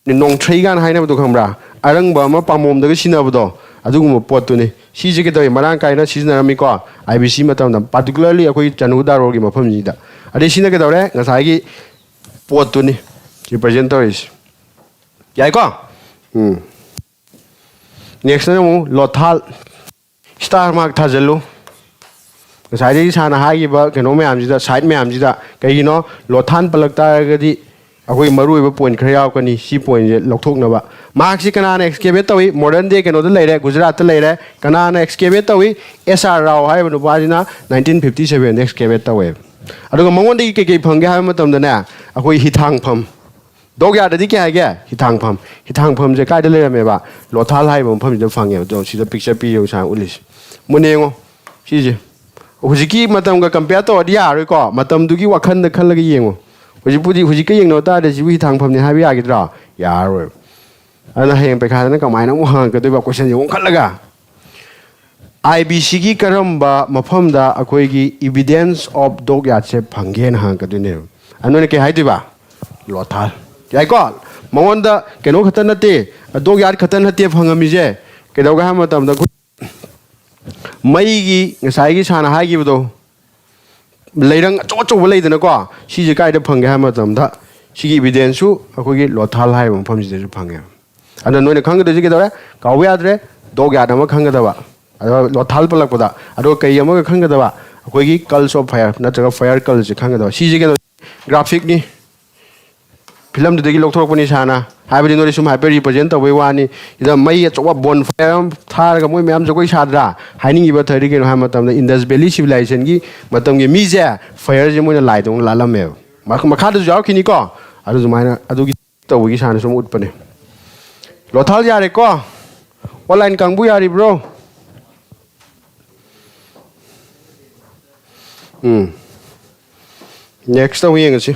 ꯅꯣꯡꯊ꯭ꯔꯩ ꯀꯥꯏꯅ ꯍꯥꯏꯅꯕꯗꯣ ꯈꯪꯕ꯭ꯔꯥ? ꯑꯔꯪꯕ ꯑꯃ ꯄꯥꯝꯕꯣꯝꯗꯒ ꯁꯤꯟꯅꯕꯗꯣ, ꯑꯗꯨꯒꯨꯝꯕ ꯄꯣꯠꯇꯨꯅꯤ꯫ ꯁꯤꯁꯦ ꯀꯩꯗꯧꯋꯤ? ꯃꯔꯥꯡ ꯀꯥꯏꯅ ꯁꯤꯖꯤꯟꯅꯔꯝꯃꯤꯀꯣ, ꯑꯥꯏ ꯕꯤ ꯁꯤ ꯃꯇꯝꯗ, ꯄꯥꯔꯇꯤꯀꯨꯂꯔꯂꯤ ꯑꯩꯈꯣꯏꯒꯤ ꯆꯟꯍꯨ ꯗꯥꯔꯣꯒꯤ ꯃꯐꯝꯁꯤꯗ꯫ ꯑꯗꯩ ꯁꯤꯅ ꯀꯩꯗꯧꯔꯦ? ꯉꯁꯥꯏꯒꯤ ꯄꯣꯠꯇꯨꯅꯤ ꯔꯤꯄ꯭ꯔꯖꯦꯟ ꯇꯧꯔꯤꯁꯦ꯫ ꯌꯥꯏꯀꯣ? ꯎꯝ꯫ ꯅꯦꯛꯁꯇꯅ ꯑꯃꯨꯛ ꯂꯣꯊꯥꯜ꯫ Star mark ꯊꯥꯖꯤꯜꯂꯨ꯫ ꯉꯁꯥꯏꯗꯒꯤ ꯁꯥꯔꯅ ꯍꯥꯏꯈꯤꯕ ꯀꯩꯅꯣ ꯃꯌꯥꯝꯁꯤꯗ, ꯁꯥꯏꯠ ꯃꯌꯥꯝꯁꯤꯗ, ꯀꯩꯒꯤꯅꯣ? ꯂꯣꯊꯥꯟ ꯄꯜꯂꯛ ꯇꯥꯔꯒꯗꯤ ꯑꯩꯈꯣꯏ ꯃꯔꯨꯑꯣꯏꯕ ꯄꯣꯏꯟ ꯈꯔ ꯌꯥꯎꯔꯛꯀꯅꯤ꯫ ꯁꯤ ꯄꯣꯏꯟꯁꯦ ꯂꯧꯊꯣꯛꯅꯕ꯫ ꯃꯍꯥꯛꯁꯤ ꯀꯅꯥꯅ ꯑꯦꯛꯁꯀꯦꯚꯦꯠ ꯇꯧꯏ? ꯃꯣꯗꯔꯟ ꯗꯦ ꯀꯩꯅꯣꯗ ꯂꯩꯔꯦ, ꯒꯨꯖꯔꯥꯠꯇ ꯂꯩꯔꯦ꯫ ꯀꯅꯥꯅ ꯑꯦꯛꯁꯀꯦꯚꯦꯠ ꯇꯧꯏ? ꯑꯦꯁ ꯑꯥꯔ ꯔꯥꯎ ꯍꯥꯏꯔꯤꯕ ꯅꯨꯄꯥꯁꯤꯅ ꯅꯥꯏꯟꯇꯤꯟ ꯐꯤꯐꯇꯤ ꯁꯚꯦꯟꯗ ꯑꯦꯛꯁꯀꯦꯚꯦꯠ ꯇꯧꯋꯦꯕ꯫ ꯑꯗꯨꯒ ꯃꯉꯣꯟꯗꯒꯤ ꯀꯩꯀꯩ ꯐꯪꯒꯦ ꯍꯥꯏꯕ ꯃꯇꯝꯗꯅꯦ, ꯑꯩꯈꯣꯏ ꯍꯤꯊꯥꯡꯐꯝ, ꯗꯣꯛ ꯌꯥꯔꯗꯗꯤ ꯀꯩ ꯍꯥꯏꯒꯦ? ꯍꯤꯊꯥꯡꯐꯝ꯫ ꯍꯤꯊꯥꯡꯐꯝꯁꯦ ꯀꯥꯏꯗ ꯂꯩꯔꯝꯃꯦꯕ? ꯂꯣꯊꯥꯜ ꯍꯥꯏꯔꯤꯕ ꯃꯐꯝꯁꯤꯗ ꯐꯪꯉꯦꯕ꯫ ꯑꯗꯣ ꯁꯤꯗ ꯄꯤꯛꯆꯔ ꯄꯤꯔꯤꯕ ꯁꯥꯏꯅ ꯎꯠꯂꯤꯁꯦ꯫ ꯃꯨꯟꯅ ꯌꯦꯡꯉꯣ꯫ ꯁꯤꯁꯦ ꯍꯧꯖꯤꯛꯀꯤ ꯃꯇꯝꯒ ꯀꯝꯄꯤꯌꯔ ꯇꯧꯔꯗꯤ ꯌꯥꯔꯣꯏꯀꯣ꯫ ꯃꯇꯝꯗꯨꯒꯤ ꯋꯥꯈꯜꯗ ꯈꯜꯂꯒ ꯌꯦꯡꯉꯣ꯫ ꯍꯧꯖꯤꯛꯄꯨꯗꯤ, ꯍꯧꯖꯤꯛꯀ ꯌꯦꯡꯅꯕ ꯇꯥꯔꯗꯤ ꯁꯤꯕꯨ ꯍꯤꯊꯥꯡꯐꯝꯅꯤ ꯍꯥꯏꯕ ꯌꯥꯒꯗ꯭ꯔꯣ? ꯌꯥꯔꯔꯣꯏꯕ꯫ ꯑꯗꯨꯅ ꯍꯌꯦꯡ ꯄꯩꯈꯥꯗꯅ ꯀꯃꯥꯏꯅ ꯑꯃꯨꯛ ꯍꯪꯉꯛꯀꯗꯣꯏꯕ ꯀꯣꯏꯁꯟꯁꯦ ꯑꯣꯟꯈꯠꯂꯒ? ꯑꯥꯏ ꯕꯤ ꯁꯤꯒꯤ ꯀꯔꯝꯕ ꯃꯐꯝꯗ ꯑꯩꯈꯣꯏꯒꯤ evidence of dog yardꯁꯦ ꯐꯪꯒꯦꯅ ꯍꯪꯉꯛꯀꯗꯣꯏꯅꯦꯕ꯫ ꯑꯗꯨ ꯅꯣꯏꯅ ꯀꯩ ꯍꯥꯏꯗꯣꯏꯕ? ꯂꯣꯊꯥꯜ꯫ ꯌꯥꯏꯀꯣ? ꯃꯉꯣꯟꯗ ꯀꯩꯅꯣ ꯈꯛꯇ ꯅꯠꯇꯦ, ꯗꯣꯛ ꯌꯥꯔꯗ ꯈꯛꯇ ꯅꯠꯇꯦ ꯐꯪꯉꯝꯃꯤꯁꯦ꯫ ꯀꯩꯗꯧꯒꯦ ꯍꯥꯏꯕ ꯃꯇꯝꯗ ꯑꯩꯈꯣꯏ ꯃꯩꯒꯤ ꯉꯁꯥꯏꯒꯤ ꯁꯥꯔꯅ ꯍꯥꯏꯈꯤꯕꯗꯣ, ꯂꯩꯔꯪ ꯑꯆꯧ ꯑꯆꯧꯕ ꯂꯩꯗꯅꯀꯣ, ꯁꯤꯁꯦ ꯀꯥꯏꯗ ꯐꯪꯒꯦ ꯍꯥꯏꯕ ꯃꯇꯝꯗ ꯁꯤꯒꯤ evidenceꯁꯨ ꯑꯩꯈꯣꯏꯒꯤ ꯂꯣꯊꯥꯜ ꯍꯥꯏꯔꯤꯕ ꯃꯐꯝꯁꯤꯗꯁꯨ ꯐꯪꯉꯦꯕ꯫ ꯑꯗꯨꯅ ꯅꯣꯏꯅ ꯈꯪꯒꯗꯣꯏꯁꯦ ꯀꯩꯗꯧꯔꯦ? ꯀꯥꯎꯕ ꯌꯥꯗ꯭ꯔꯦ, ꯗꯣꯛ ꯌꯥꯔꯗ ꯑꯃ ꯈꯪꯒꯗꯕ꯫ ꯑꯗꯣ ꯂꯣꯊꯥꯜ ꯄꯜꯂꯛꯄꯗ, ꯑꯗꯣ ꯀꯩ ꯑꯃꯒ ꯈꯪꯒꯗꯕ? ꯑꯩꯈꯣꯏꯒꯤ cult of fire ꯅꯠꯇ꯭ꯔꯒ fire cultꯁꯦ ꯈꯪꯒꯗꯕ꯫ ꯁꯤꯁꯦ ꯀꯩꯅꯣ, graphicꯅꯤ, ꯐꯤꯂꯝꯗꯨꯗꯒꯤ ꯂꯧꯊꯣꯔꯛꯄꯅꯤ ꯁꯥꯔꯅ꯫ ꯍꯥꯏꯕꯗꯤ ꯅꯣꯏꯗ ꯁꯨꯝ ꯍꯥꯏꯐꯦꯠ represent ꯇꯧꯕꯩ ꯋꯥꯅꯤ꯫ ꯁꯤꯗ ꯃꯩ ꯑꯆꯧꯕ bonfire ꯑꯃ ꯊꯥꯔꯒ ꯃꯣꯏ ꯃꯌꯥꯝ ꯖꯒꯣꯏ ꯁꯥꯗ꯭ꯔꯥ? ꯍꯥꯏꯅꯤꯡꯉꯤꯕ ꯊꯧꯔꯤ ꯀꯩꯅꯣ ꯍꯥꯏꯕ ꯃꯇꯝꯗ Indus Valley civilizationꯒꯤ ꯃꯇꯝꯒꯤ ꯃꯤꯁꯦ fireꯁꯦ ꯃꯣꯏꯅ ꯂꯥꯏꯗꯧꯅ ꯂꯥꯠꯂꯝꯃꯦꯕ꯫ ꯃꯈ-, ꯃꯈꯥꯗꯁꯨ ꯌꯥꯎꯔꯛꯈꯤꯅꯤꯀꯣ꯫ ꯑꯗꯨ ꯑꯗꯨꯃꯥꯏꯅ ꯑꯗꯨꯒꯤ ꯇꯧꯕꯒꯤ ꯁꯥꯔꯅ ꯁꯨꯝ ꯎꯠꯄꯅꯦ꯫ ꯂꯣꯊꯥꯜ ꯌꯥꯔꯦꯀꯣ? Online ꯀꯥꯡꯕꯨ ꯌꯥꯔꯤꯕ꯭ꯔꯣ? ꯎꯝ꯫ Next ꯑꯃꯨꯛ ꯌꯦꯡꯉꯁꯤ꯫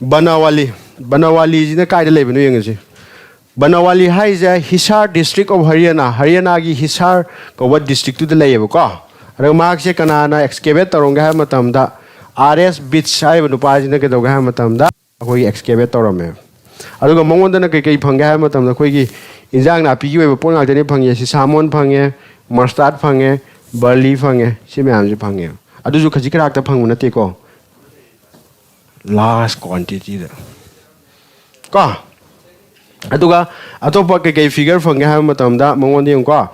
ꯕꯅꯥꯋꯥꯂꯤ꯫ ꯕꯅꯥꯋꯥꯂꯤꯁꯤꯅ ꯀꯥꯏꯗ ꯂꯩꯕꯅꯣ ꯌꯦꯡꯉꯁꯤ꯫ ꯕꯅꯥꯋꯥꯂꯤ ꯍꯥꯏꯁꯦ Hisar district of Haryana, ꯍꯔꯤꯌꯥꯅꯥꯒꯤ Hisar ꯀꯧꯕ districtꯇꯨꯗ ꯂꯩꯌꯦꯕꯀꯣ꯫ ꯑꯗꯨꯒ ꯃꯍꯥꯛꯁꯦ ꯀꯅꯥꯅ excavate ꯇꯧꯔꯝꯒꯦ ꯍꯥꯏꯕ ꯃꯇꯝꯗ, R S Beach ꯍꯥꯏꯔꯤꯕ ꯅꯨꯄꯥꯁꯤꯅ ꯀꯩꯗꯧꯒꯦ ꯍꯥꯏꯕ ꯃꯇꯝꯗ, ꯑꯩꯈꯣꯏꯒꯤ excavate ꯇꯧꯔꯝꯃꯦ꯫ ꯑꯗꯨꯒ ꯃꯉꯣꯟꯗꯅ ꯀꯩꯀꯩ ꯐꯪꯒꯦ ꯍꯥꯏꯕ ꯃꯇꯝꯗ, ꯑꯩꯈꯣꯏꯒꯤ ꯏꯟꯖꯥꯡ ꯅꯥꯄꯤꯒꯤ ꯑꯣꯏꯕ ꯄꯣꯠ ꯉꯥꯛꯇꯅꯤ ꯐꯪꯉꯦ꯫ Cinnamon ꯐꯪꯉꯦ, mustard ꯐꯪꯉꯦ, barley ꯐꯪꯉꯦ, ꯁꯤ ꯃꯌꯥꯝꯁꯦ ꯐꯪꯉꯦ꯫ ꯑꯗꯨꯁꯨ ꯈꯖꯤꯛ ꯈꯔꯥꯛꯇ ꯐꯪꯕ ꯅꯠꯇꯦꯀꯣ, large quantityꯗ꯫ ꯀꯣ? ꯑꯗꯨꯒ ꯑꯇꯣꯞꯄ ꯀꯩꯀꯩ figure ꯐꯪꯒꯦ ꯍꯥꯏꯕ ꯃꯇꯝꯗ, ꯃꯉꯣꯟꯗ ꯌꯦꯡꯉꯨꯀꯣ,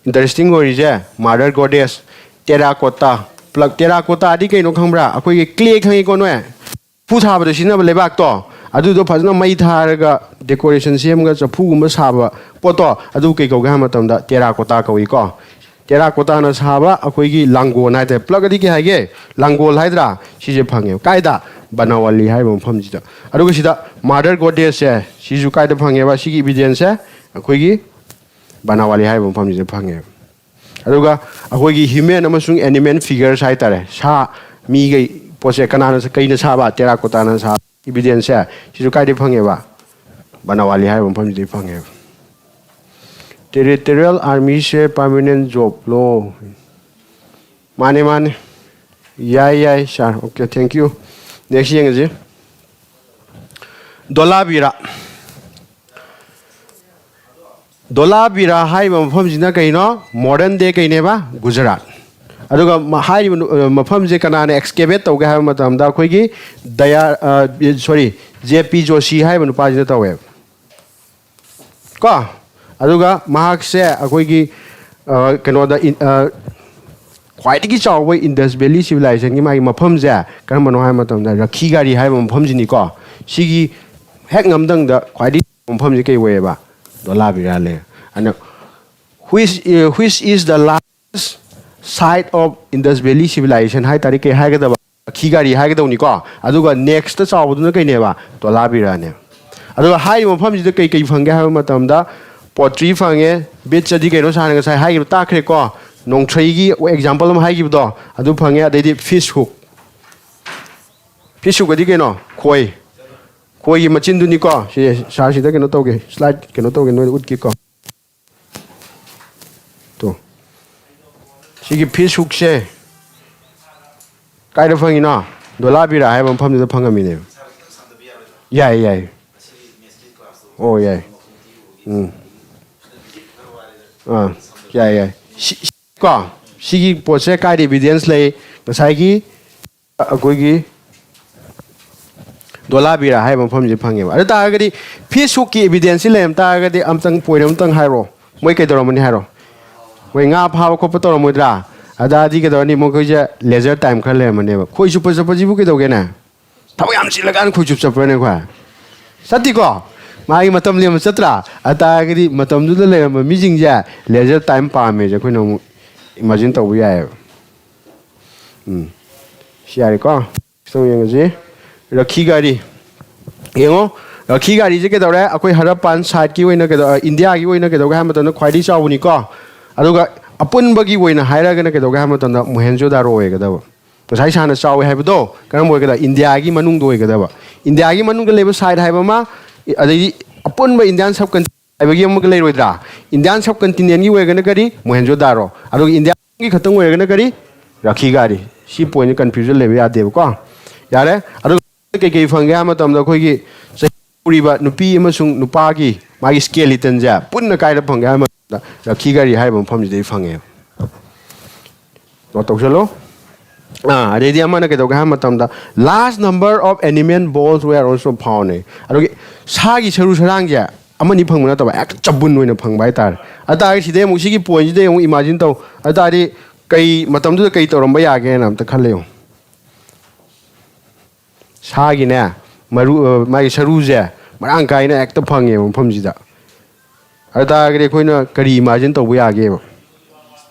interesting ꯑꯣꯏꯔꯤꯁꯦ, mother goddess, terracotta, ꯄ꯭ꯂꯛ꯫ Terracottaꯗꯤ ꯀꯩꯅꯣ ꯈꯪꯕ꯭ꯔꯥ? ꯑꯩꯈꯣꯏꯒꯤ clay ꯈꯪꯉꯤꯀꯣ ꯅꯣꯏ? ꯆꯐꯨ ꯁꯥꯕꯗ ꯁꯤꯖꯤꯟꯅꯕ ꯂꯩꯕꯥꯛꯇꯣ, ꯑꯗꯨꯗꯣ ꯐꯖꯅ ꯃꯩ ꯊꯥꯔꯒ decoration ꯁꯦꯝꯃꯒ ꯆꯐꯨꯒꯨꯝꯕ ꯁꯥꯕ ꯄꯣꯠꯇꯣ, ꯑꯗꯨ ꯀꯩ ꯀꯧꯒꯦ ꯍꯥꯏꯕ ꯃꯇꯝꯗ terracotta ꯀꯧꯏꯀꯣ꯫ Terracottaꯅ ꯁꯥꯕ ꯑꯩꯈꯣꯏꯒꯤ ꯂꯥꯡꯒꯣꯜ ꯍꯥꯏꯇꯥꯔꯦ꯫ ꯄ꯭ꯂꯛ ꯑꯗꯤ ꯀꯩ ꯍꯥꯏꯒꯦ? ꯂꯥꯡꯒꯣꯜ ꯍꯥꯏꯗ꯭ꯔꯥ? ꯁꯤꯁꯦ ꯐꯪꯉꯦꯕ꯫ ꯀꯥꯏꯗ? ꯕꯅꯥꯋꯥꯂꯤ ꯍꯥꯏꯔꯤꯕ ꯃꯐꯝꯁꯤꯗ꯫ ꯑꯗꯨꯒ ꯁꯤꯗ mother goddessꯁꯦ, ꯁꯤꯁꯨ ꯀꯥꯏꯗ ꯐꯪꯉꯦꯕ? ꯁꯤꯒꯤ evidenceꯁꯦ ꯑꯩꯈꯣꯏꯒꯤ ꯕꯅꯥꯋꯥꯂꯤ ꯍꯥꯏꯔꯤꯕ ꯃꯐꯝꯁꯤꯗ ꯐꯪꯉꯦꯕ꯫ ꯑꯗꯨꯒ ꯑꯩꯈꯣꯏꯒꯤ human ꯑꯃꯁꯨꯡ animal figures ꯍꯥꯏꯇꯥꯔꯦ, ꯁꯥ ꯃꯤꯒꯩ ꯄꯣꯠꯁꯦ ꯀꯅꯥꯅ, ꯀꯩꯅ ꯁꯥꯕ? Terracottaꯅ ꯁꯥꯕ evidenceꯁꯦ, ꯁꯤꯁꯨ ꯀꯥꯏꯗꯩ ꯐꯪꯉꯦꯕ? ꯕꯅꯥꯋꯥꯂꯤ ꯍꯥꯏꯔꯤꯕ ꯃꯐꯝꯁꯤꯗꯩ ꯐꯪꯉꯦꯕ꯫ Territorial Armyꯁꯦ permanent jobꯂꯣ? ꯃꯥꯅꯦ, ꯃꯥꯅꯦ꯫ ꯌꯥꯏ, ꯌꯥꯏ, sir. Okay, thank you. Next ꯌꯦꯡꯉꯁꯤ꯫ ꯙꯣꯂꯥꯚꯤꯔꯥ꯫ ꯙꯣꯂꯥꯚꯤꯔꯥ ꯍꯥꯏꯔꯤꯕ ꯃꯐꯝꯁꯤꯅ ꯀꯩꯅꯣ? Modern day ꯀꯩꯅꯦꯕ? ꯒꯨꯖꯔꯥꯠ꯫ ꯑꯗꯨꯒ ꯃ-, ꯍꯥꯏꯔꯤꯕ ꯅꯨ-, ꯑ, ꯃꯐꯝꯁꯦ ꯀꯅꯥꯅ excavate ꯇꯧꯒꯦ ꯍꯥꯏꯕ ꯃꯇꯝꯗ ꯑꯩꯈꯣꯏꯒꯤ ꯗꯌꯥ-, ꯑ, sorry, J P Joshi ꯍꯥꯏꯔꯤꯕ ꯅꯨꯄꯥꯁꯤꯅ ꯇꯧꯋꯦꯕ꯫ ꯀꯣ? ꯑꯗꯨꯒ ꯃꯍꯥꯛꯁꯦ ꯑꯩꯈꯣꯏꯒꯤ ꯑ, ꯀꯩꯅꯣꯗ ꯏꯟ- ꯑ, ꯈ꯭ꯋꯥꯏꯗꯒꯤ ꯆꯥꯎꯕ ꯏꯟꯗꯁ ꯚꯦꯂꯤ ꯁꯤꯚꯤꯂꯥꯏꯖꯦꯁꯟꯒꯤ ꯃꯥꯒꯤ ꯃꯐꯝꯁꯦ ꯀꯔꯝꯕꯅꯣ ꯍꯥꯏꯕ ꯃꯇꯝꯗ ꯔꯈꯤ ꯒꯥꯔꯤ ꯍꯥꯏꯕ ꯃꯐꯝꯁꯤꯅꯤꯀꯣ꯫ ꯁꯤꯒꯤ ꯍꯦꯛ ꯉꯝꯗꯪꯗ ꯈ꯭ꯋꯥꯏꯗꯒꯤ ꯆꯥꯎꯕ ꯃꯐꯝꯁꯤ ꯀꯩ ꯑꯣꯏꯌꯦꯕ? ꯙꯣꯂꯥꯕꯤꯔꯥ ꯂꯩ꯫ ꯑꯗꯨꯅ which, which is the largest site of Indus Valley civilization ꯍꯥꯏ ꯇꯥꯔꯗꯤ ꯀꯩ ꯍꯥꯏꯒꯗꯕ? ꯔꯈꯤ ꯒꯥꯔꯤ ꯍꯥꯏꯒꯗꯧꯅꯤꯀꯣ꯫ ꯑꯗꯨꯒ ꯅꯦꯛꯁꯇ ꯆꯥꯎꯕꯗꯨꯅ ꯀꯩꯅꯦꯕ? ꯙꯣꯂꯥꯕꯤꯔꯥꯅꯦ꯫ ꯑꯗꯨꯒ ꯍꯥꯏꯔꯤꯕ ꯃꯐꯝꯁꯤꯗ ꯀꯩ ꯀꯩ ꯐꯪꯒꯦ ꯍꯥꯏꯕ ꯃꯇꯝꯗ ꯄꯣꯇ꯭ꯔꯤ ꯐꯪꯉꯦ, ꯕꯤꯠꯁ ꯑꯗꯤ ꯀꯩꯅꯣ ꯁꯥꯔ ꯉꯁꯥꯏ ꯍꯥꯏꯈꯤꯕ ꯇꯥꯈ꯭ꯔꯦꯀꯣ, ꯅꯣꯡꯊ꯭ꯔꯩꯒꯤ ꯑꯦꯛꯖꯥꯝꯄꯜ ꯑꯃ ꯍꯥꯏꯈꯤꯕꯗꯣ ꯑꯗꯨ ꯐꯪꯉꯦ, ꯑꯗꯩꯗꯤ ꯐꯤꯁ ꯍꯨꯛ꯫ ꯐꯤꯁ ꯍꯨꯛ ꯑꯗꯤ ꯀꯩꯅꯣ? ꯈꯣꯏ꯫ ꯈꯣꯏꯒꯤ ꯃꯆꯤꯟꯗꯨꯅꯤꯀꯣ꯫ ꯁꯤ ꯁꯥꯔ ꯁꯤꯗ ꯀꯩꯅꯣ ꯇꯧꯒꯦ, ꯁ꯭ꯂꯥꯏꯗ ꯀꯩꯅꯣ ꯇꯧꯒꯦ, ꯅꯣꯏꯗ ꯎꯠꯀꯦꯀꯣ꯫ ꯇꯣ꯫ ꯁꯤꯒꯤ ꯐꯤꯁ ꯍꯨꯛꯁꯦ ꯀꯥꯏꯗ ꯐꯪꯉꯤꯅꯣ? ꯙꯣꯂꯥꯕꯤꯔꯥ ꯍꯥꯏꯕ ꯃꯐꯝꯗꯨꯗ ꯐꯪꯉꯝꯃꯤꯅꯦꯕ꯫ ꯌꯥꯏ, ꯌꯥꯏ꯫ ꯑꯣ, ꯌꯥꯏ꯫ ꯎꯝ꯫ ꯑꯥ, ꯌꯥꯏ, ꯌꯥꯏ꯫ ꯁꯤ, ꯁꯤ-, ꯀꯣ, ꯁꯤꯒꯤ ꯄꯣꯠꯁꯦ ꯀꯥꯏꯗ ꯏꯚꯤꯗꯦꯟꯁ ꯂꯩ? ꯉꯁꯥꯏꯒꯤ ꯑꯩꯈꯣꯏꯒꯤ ꯙꯣꯂꯥꯕꯤꯔꯥ ꯍꯥꯏꯕ ꯃꯐꯝꯁꯤ ꯐꯪꯉꯦꯕ꯫ ꯑꯗꯨ ꯇꯥꯔꯒꯗꯤ ꯐꯤꯁ ꯍꯨꯛꯀꯤ ꯏꯚꯤꯗꯦꯟꯁꯁꯤ ꯂꯩꯔꯝ ꯇꯥꯔꯒꯗꯤ ꯑꯝꯇꯪ ꯄꯣꯏꯟ ꯑꯝꯇꯪ ꯍꯥꯏꯔꯣ꯫ ꯃꯣꯏ ꯀꯩꯗꯧꯔꯝꯃꯅꯤ ꯍꯥꯏꯔꯣ? ꯃꯣꯏ ꯉꯥ ꯐꯥꯕ ꯈꯣꯠꯄ ꯇꯧꯔꯝꯃꯣꯏꯗ꯭ꯔꯥ? ꯑꯗꯥꯗꯤ ꯀꯩꯗꯧꯔꯅꯤ? ꯃꯈꯣꯏꯁꯦ ꯂꯦꯖꯔ ꯇꯥꯏꯝ ꯈꯔ ꯂꯩꯔꯝꯃꯅꯦꯕ꯫ ꯈꯣꯏ ꯆꯨꯞꯄ ꯆꯠꯄꯁꯤꯕꯨ ꯀꯩꯗꯧꯒꯦꯅꯦ? ꯊꯕꯛ ꯌꯥꯝ ꯆꯤꯜꯂꯀꯥꯟꯗ ꯈꯣꯏ ꯆꯨꯞ ꯆꯠꯄ꯭ꯔꯅꯦ ꯑꯩꯈꯣꯏ? ꯆꯠꯇꯦꯀꯣ? ꯃꯥꯒꯤ ꯃꯇꯝ ꯂꯦꯟꯕ ꯆꯠꯇ꯭ꯔꯥ? ꯑꯗꯨ ꯇꯥꯔꯒꯗꯤ ꯃꯇꯝꯗꯨꯗ ꯂꯩꯔꯝꯕ ꯃꯤꯁꯤꯡꯁꯦ ꯂꯦꯖꯔ ꯇꯥꯏꯝ ꯄꯥꯝꯃꯦꯁꯦ ꯑꯩꯈꯣꯏꯅ ꯑꯃꯨꯛ ꯏꯃꯥꯖꯤꯟ ꯇꯧꯕ ꯌꯥꯏꯑꯕ꯫ ꯎꯝ꯫ ꯁꯤ ꯌꯥꯔꯦꯀꯣ? ꯈꯤꯇꯪ ꯌꯦꯡꯉꯁꯤ꯫ ꯔꯈꯤ ꯒꯥꯔꯤ꯫ ꯌꯦꯡꯉꯣ, ꯔꯈꯤ ꯒꯥꯔꯤꯁꯦ ꯀꯩꯗꯧꯔꯦ? ꯑꯩꯈꯣꯏ ꯍꯔꯞꯄꯥꯟ ꯁꯥꯏꯠꯀꯤ ꯑꯣꯏꯅ ꯀꯩꯗꯧ-, ꯑ, ꯏꯟꯗꯤꯌꯥꯒꯤ ꯑꯣꯏꯅ ꯀꯩꯗꯧꯒꯦ ꯍꯥꯏꯕ ꯃꯇꯝꯗ ꯈ꯭ꯋꯥꯏꯗꯒꯤ ꯆꯥꯎꯕꯅꯤꯀꯣ꯫ ꯑꯗꯨꯒ ꯑꯄꯨꯟꯕꯒꯤ ꯑꯣꯏꯅ ꯍꯥꯏꯔꯒꯅ ꯀꯩꯗꯧꯒꯦ ꯍꯥꯏꯕ ꯃꯇꯝꯗ ꯃꯣꯍꯦꯟꯖꯣ ꯗꯥꯔꯣ ꯑꯣꯏꯒꯗꯕ꯫ ꯉꯁꯥꯏ ꯁꯥꯔꯅ ꯆꯥꯎꯋꯦ ꯍꯥꯏꯕꯗꯣ ꯀꯔꯝꯕ ꯑꯣꯏꯒꯗꯕ? ꯏꯟꯗꯤꯌꯥꯒꯤ ꯃꯅꯨꯡꯗ ꯑꯣꯏꯒꯗꯕ꯫ ꯏꯟꯗꯤꯌꯥꯒꯤ ꯃꯅꯨꯡꯗ ꯂꯩꯕ ꯁꯥꯏꯠ ꯍꯥꯏꯕ ꯑꯃ, ꯑꯗꯩꯗꯤ ꯑꯄꯨꯟꯕ ꯏꯟꯗꯤꯌꯥꯟ ꯁꯕ ꯀꯟꯇꯤꯅꯦꯟ ꯍꯥꯏꯕꯒꯤ ꯑꯃꯒ ꯂꯩꯔꯣꯏꯗ꯭ꯔꯥ? ꯏꯟꯗꯤꯌꯥꯟ ꯁꯕ ꯀꯟꯇꯤꯅꯦꯟꯒꯤ ꯑꯣꯏꯔꯒꯅ ꯀꯔꯤ? ꯃꯣꯍꯦꯟꯖꯣ ꯗꯥꯔꯣ꯫ ꯑꯗꯨꯒ ꯏꯟꯗꯤꯌꯥꯒꯤ ꯈꯛꯇꯪ ꯑꯣꯏꯔꯒꯅ ꯀꯔꯤ? ꯔꯈꯤ ꯒꯥꯔꯤ꯫ ꯁꯤ ꯄꯣꯏꯟꯁꯦ ꯀꯟꯐ꯭ꯌꯨꯖꯟ ꯂꯩꯕ ꯌꯥꯗꯦꯕꯀꯣ꯫ ꯌꯥꯔꯦ? ꯑꯗꯨꯒ ꯀꯩꯀꯩ ꯐꯪꯒꯦ ꯍꯥꯏꯕ ꯃꯇꯝꯗ ꯑꯩꯈꯣꯏꯒꯤ ꯆꯍꯤ ꯁꯨꯔꯤꯕ ꯅꯨꯄꯤ ꯑꯃꯁꯨꯡ ꯅꯨꯄꯥꯒꯤ ꯃꯥꯒꯤ ꯁ꯭ꯀꯦꯂꯤꯇꯟꯁꯦ ꯄꯨꯟꯅ ꯀꯥꯏꯗ ꯐꯪꯒꯦ ꯍꯥꯏꯕ ꯃꯇꯝꯗ ꯔꯈꯤ ꯒꯥꯔꯤ ꯍꯥꯏꯔꯤꯕ ꯃꯐꯝꯁꯤꯗꯒꯤ ꯐꯪꯉꯦꯕ꯫ ꯅꯣꯠ ꯇꯧꯁꯜꯂꯣ꯫ ꯑꯥ, ꯑꯗꯩꯗꯤ ꯑꯃꯅ ꯀꯩꯗꯧꯒꯦ ꯍꯥꯏꯕ ꯃꯇꯝꯗ, large number of animal bones were also found ꯍꯥꯏ꯫ ꯑꯗꯨꯒꯤ ꯁꯥꯒꯤ ꯁꯔꯨ ꯁꯔꯥꯡꯁꯦ ꯑꯃꯅꯤ ꯐꯪꯕ ꯅꯠꯇꯕ, ꯍꯦꯛꯇ ꯆꯕꯨꯟ ꯑꯣꯏꯅ ꯐꯪꯕ ꯍꯥꯏꯇꯥꯔꯦ꯫ ꯑꯗꯨ ꯇꯥꯔꯗꯤ ꯁꯤꯗꯩ ꯑꯃꯨꯛ ꯁꯤꯒꯤ ꯄꯣꯏꯟꯁꯤꯗꯩ ꯑꯃꯨꯛ ꯏꯃꯥꯖꯤꯟ ꯇꯧ꯫ ꯑꯗꯨ ꯇꯥꯔꯗꯤ ꯀꯩ ꯃꯇꯝꯗꯨꯗ ꯀꯩ ꯇꯧꯔꯝꯕ ꯌꯥꯒꯦꯅ ꯑꯝꯇ ꯈꯜꯂꯦ ꯌꯦꯡꯉꯨ꯫ ꯁꯥꯒꯤꯅꯦ, ꯃꯔꯨ, ꯑ, ꯃꯥꯒꯤ ꯁꯔꯨꯁꯦ ꯃꯔꯥꯡ ꯀꯥꯏꯅ ꯍꯦꯛꯇ ꯐꯪꯉꯦꯕ ꯃꯐꯝꯁꯤꯗ꯫ ꯑꯗꯨ ꯇꯥꯔꯒꯗꯤ ꯑꯩꯈꯣꯏꯅ ꯀꯔꯤ ꯏꯃꯥꯖꯤꯟ ꯇꯧꯕ ꯌꯥꯒꯦꯕ?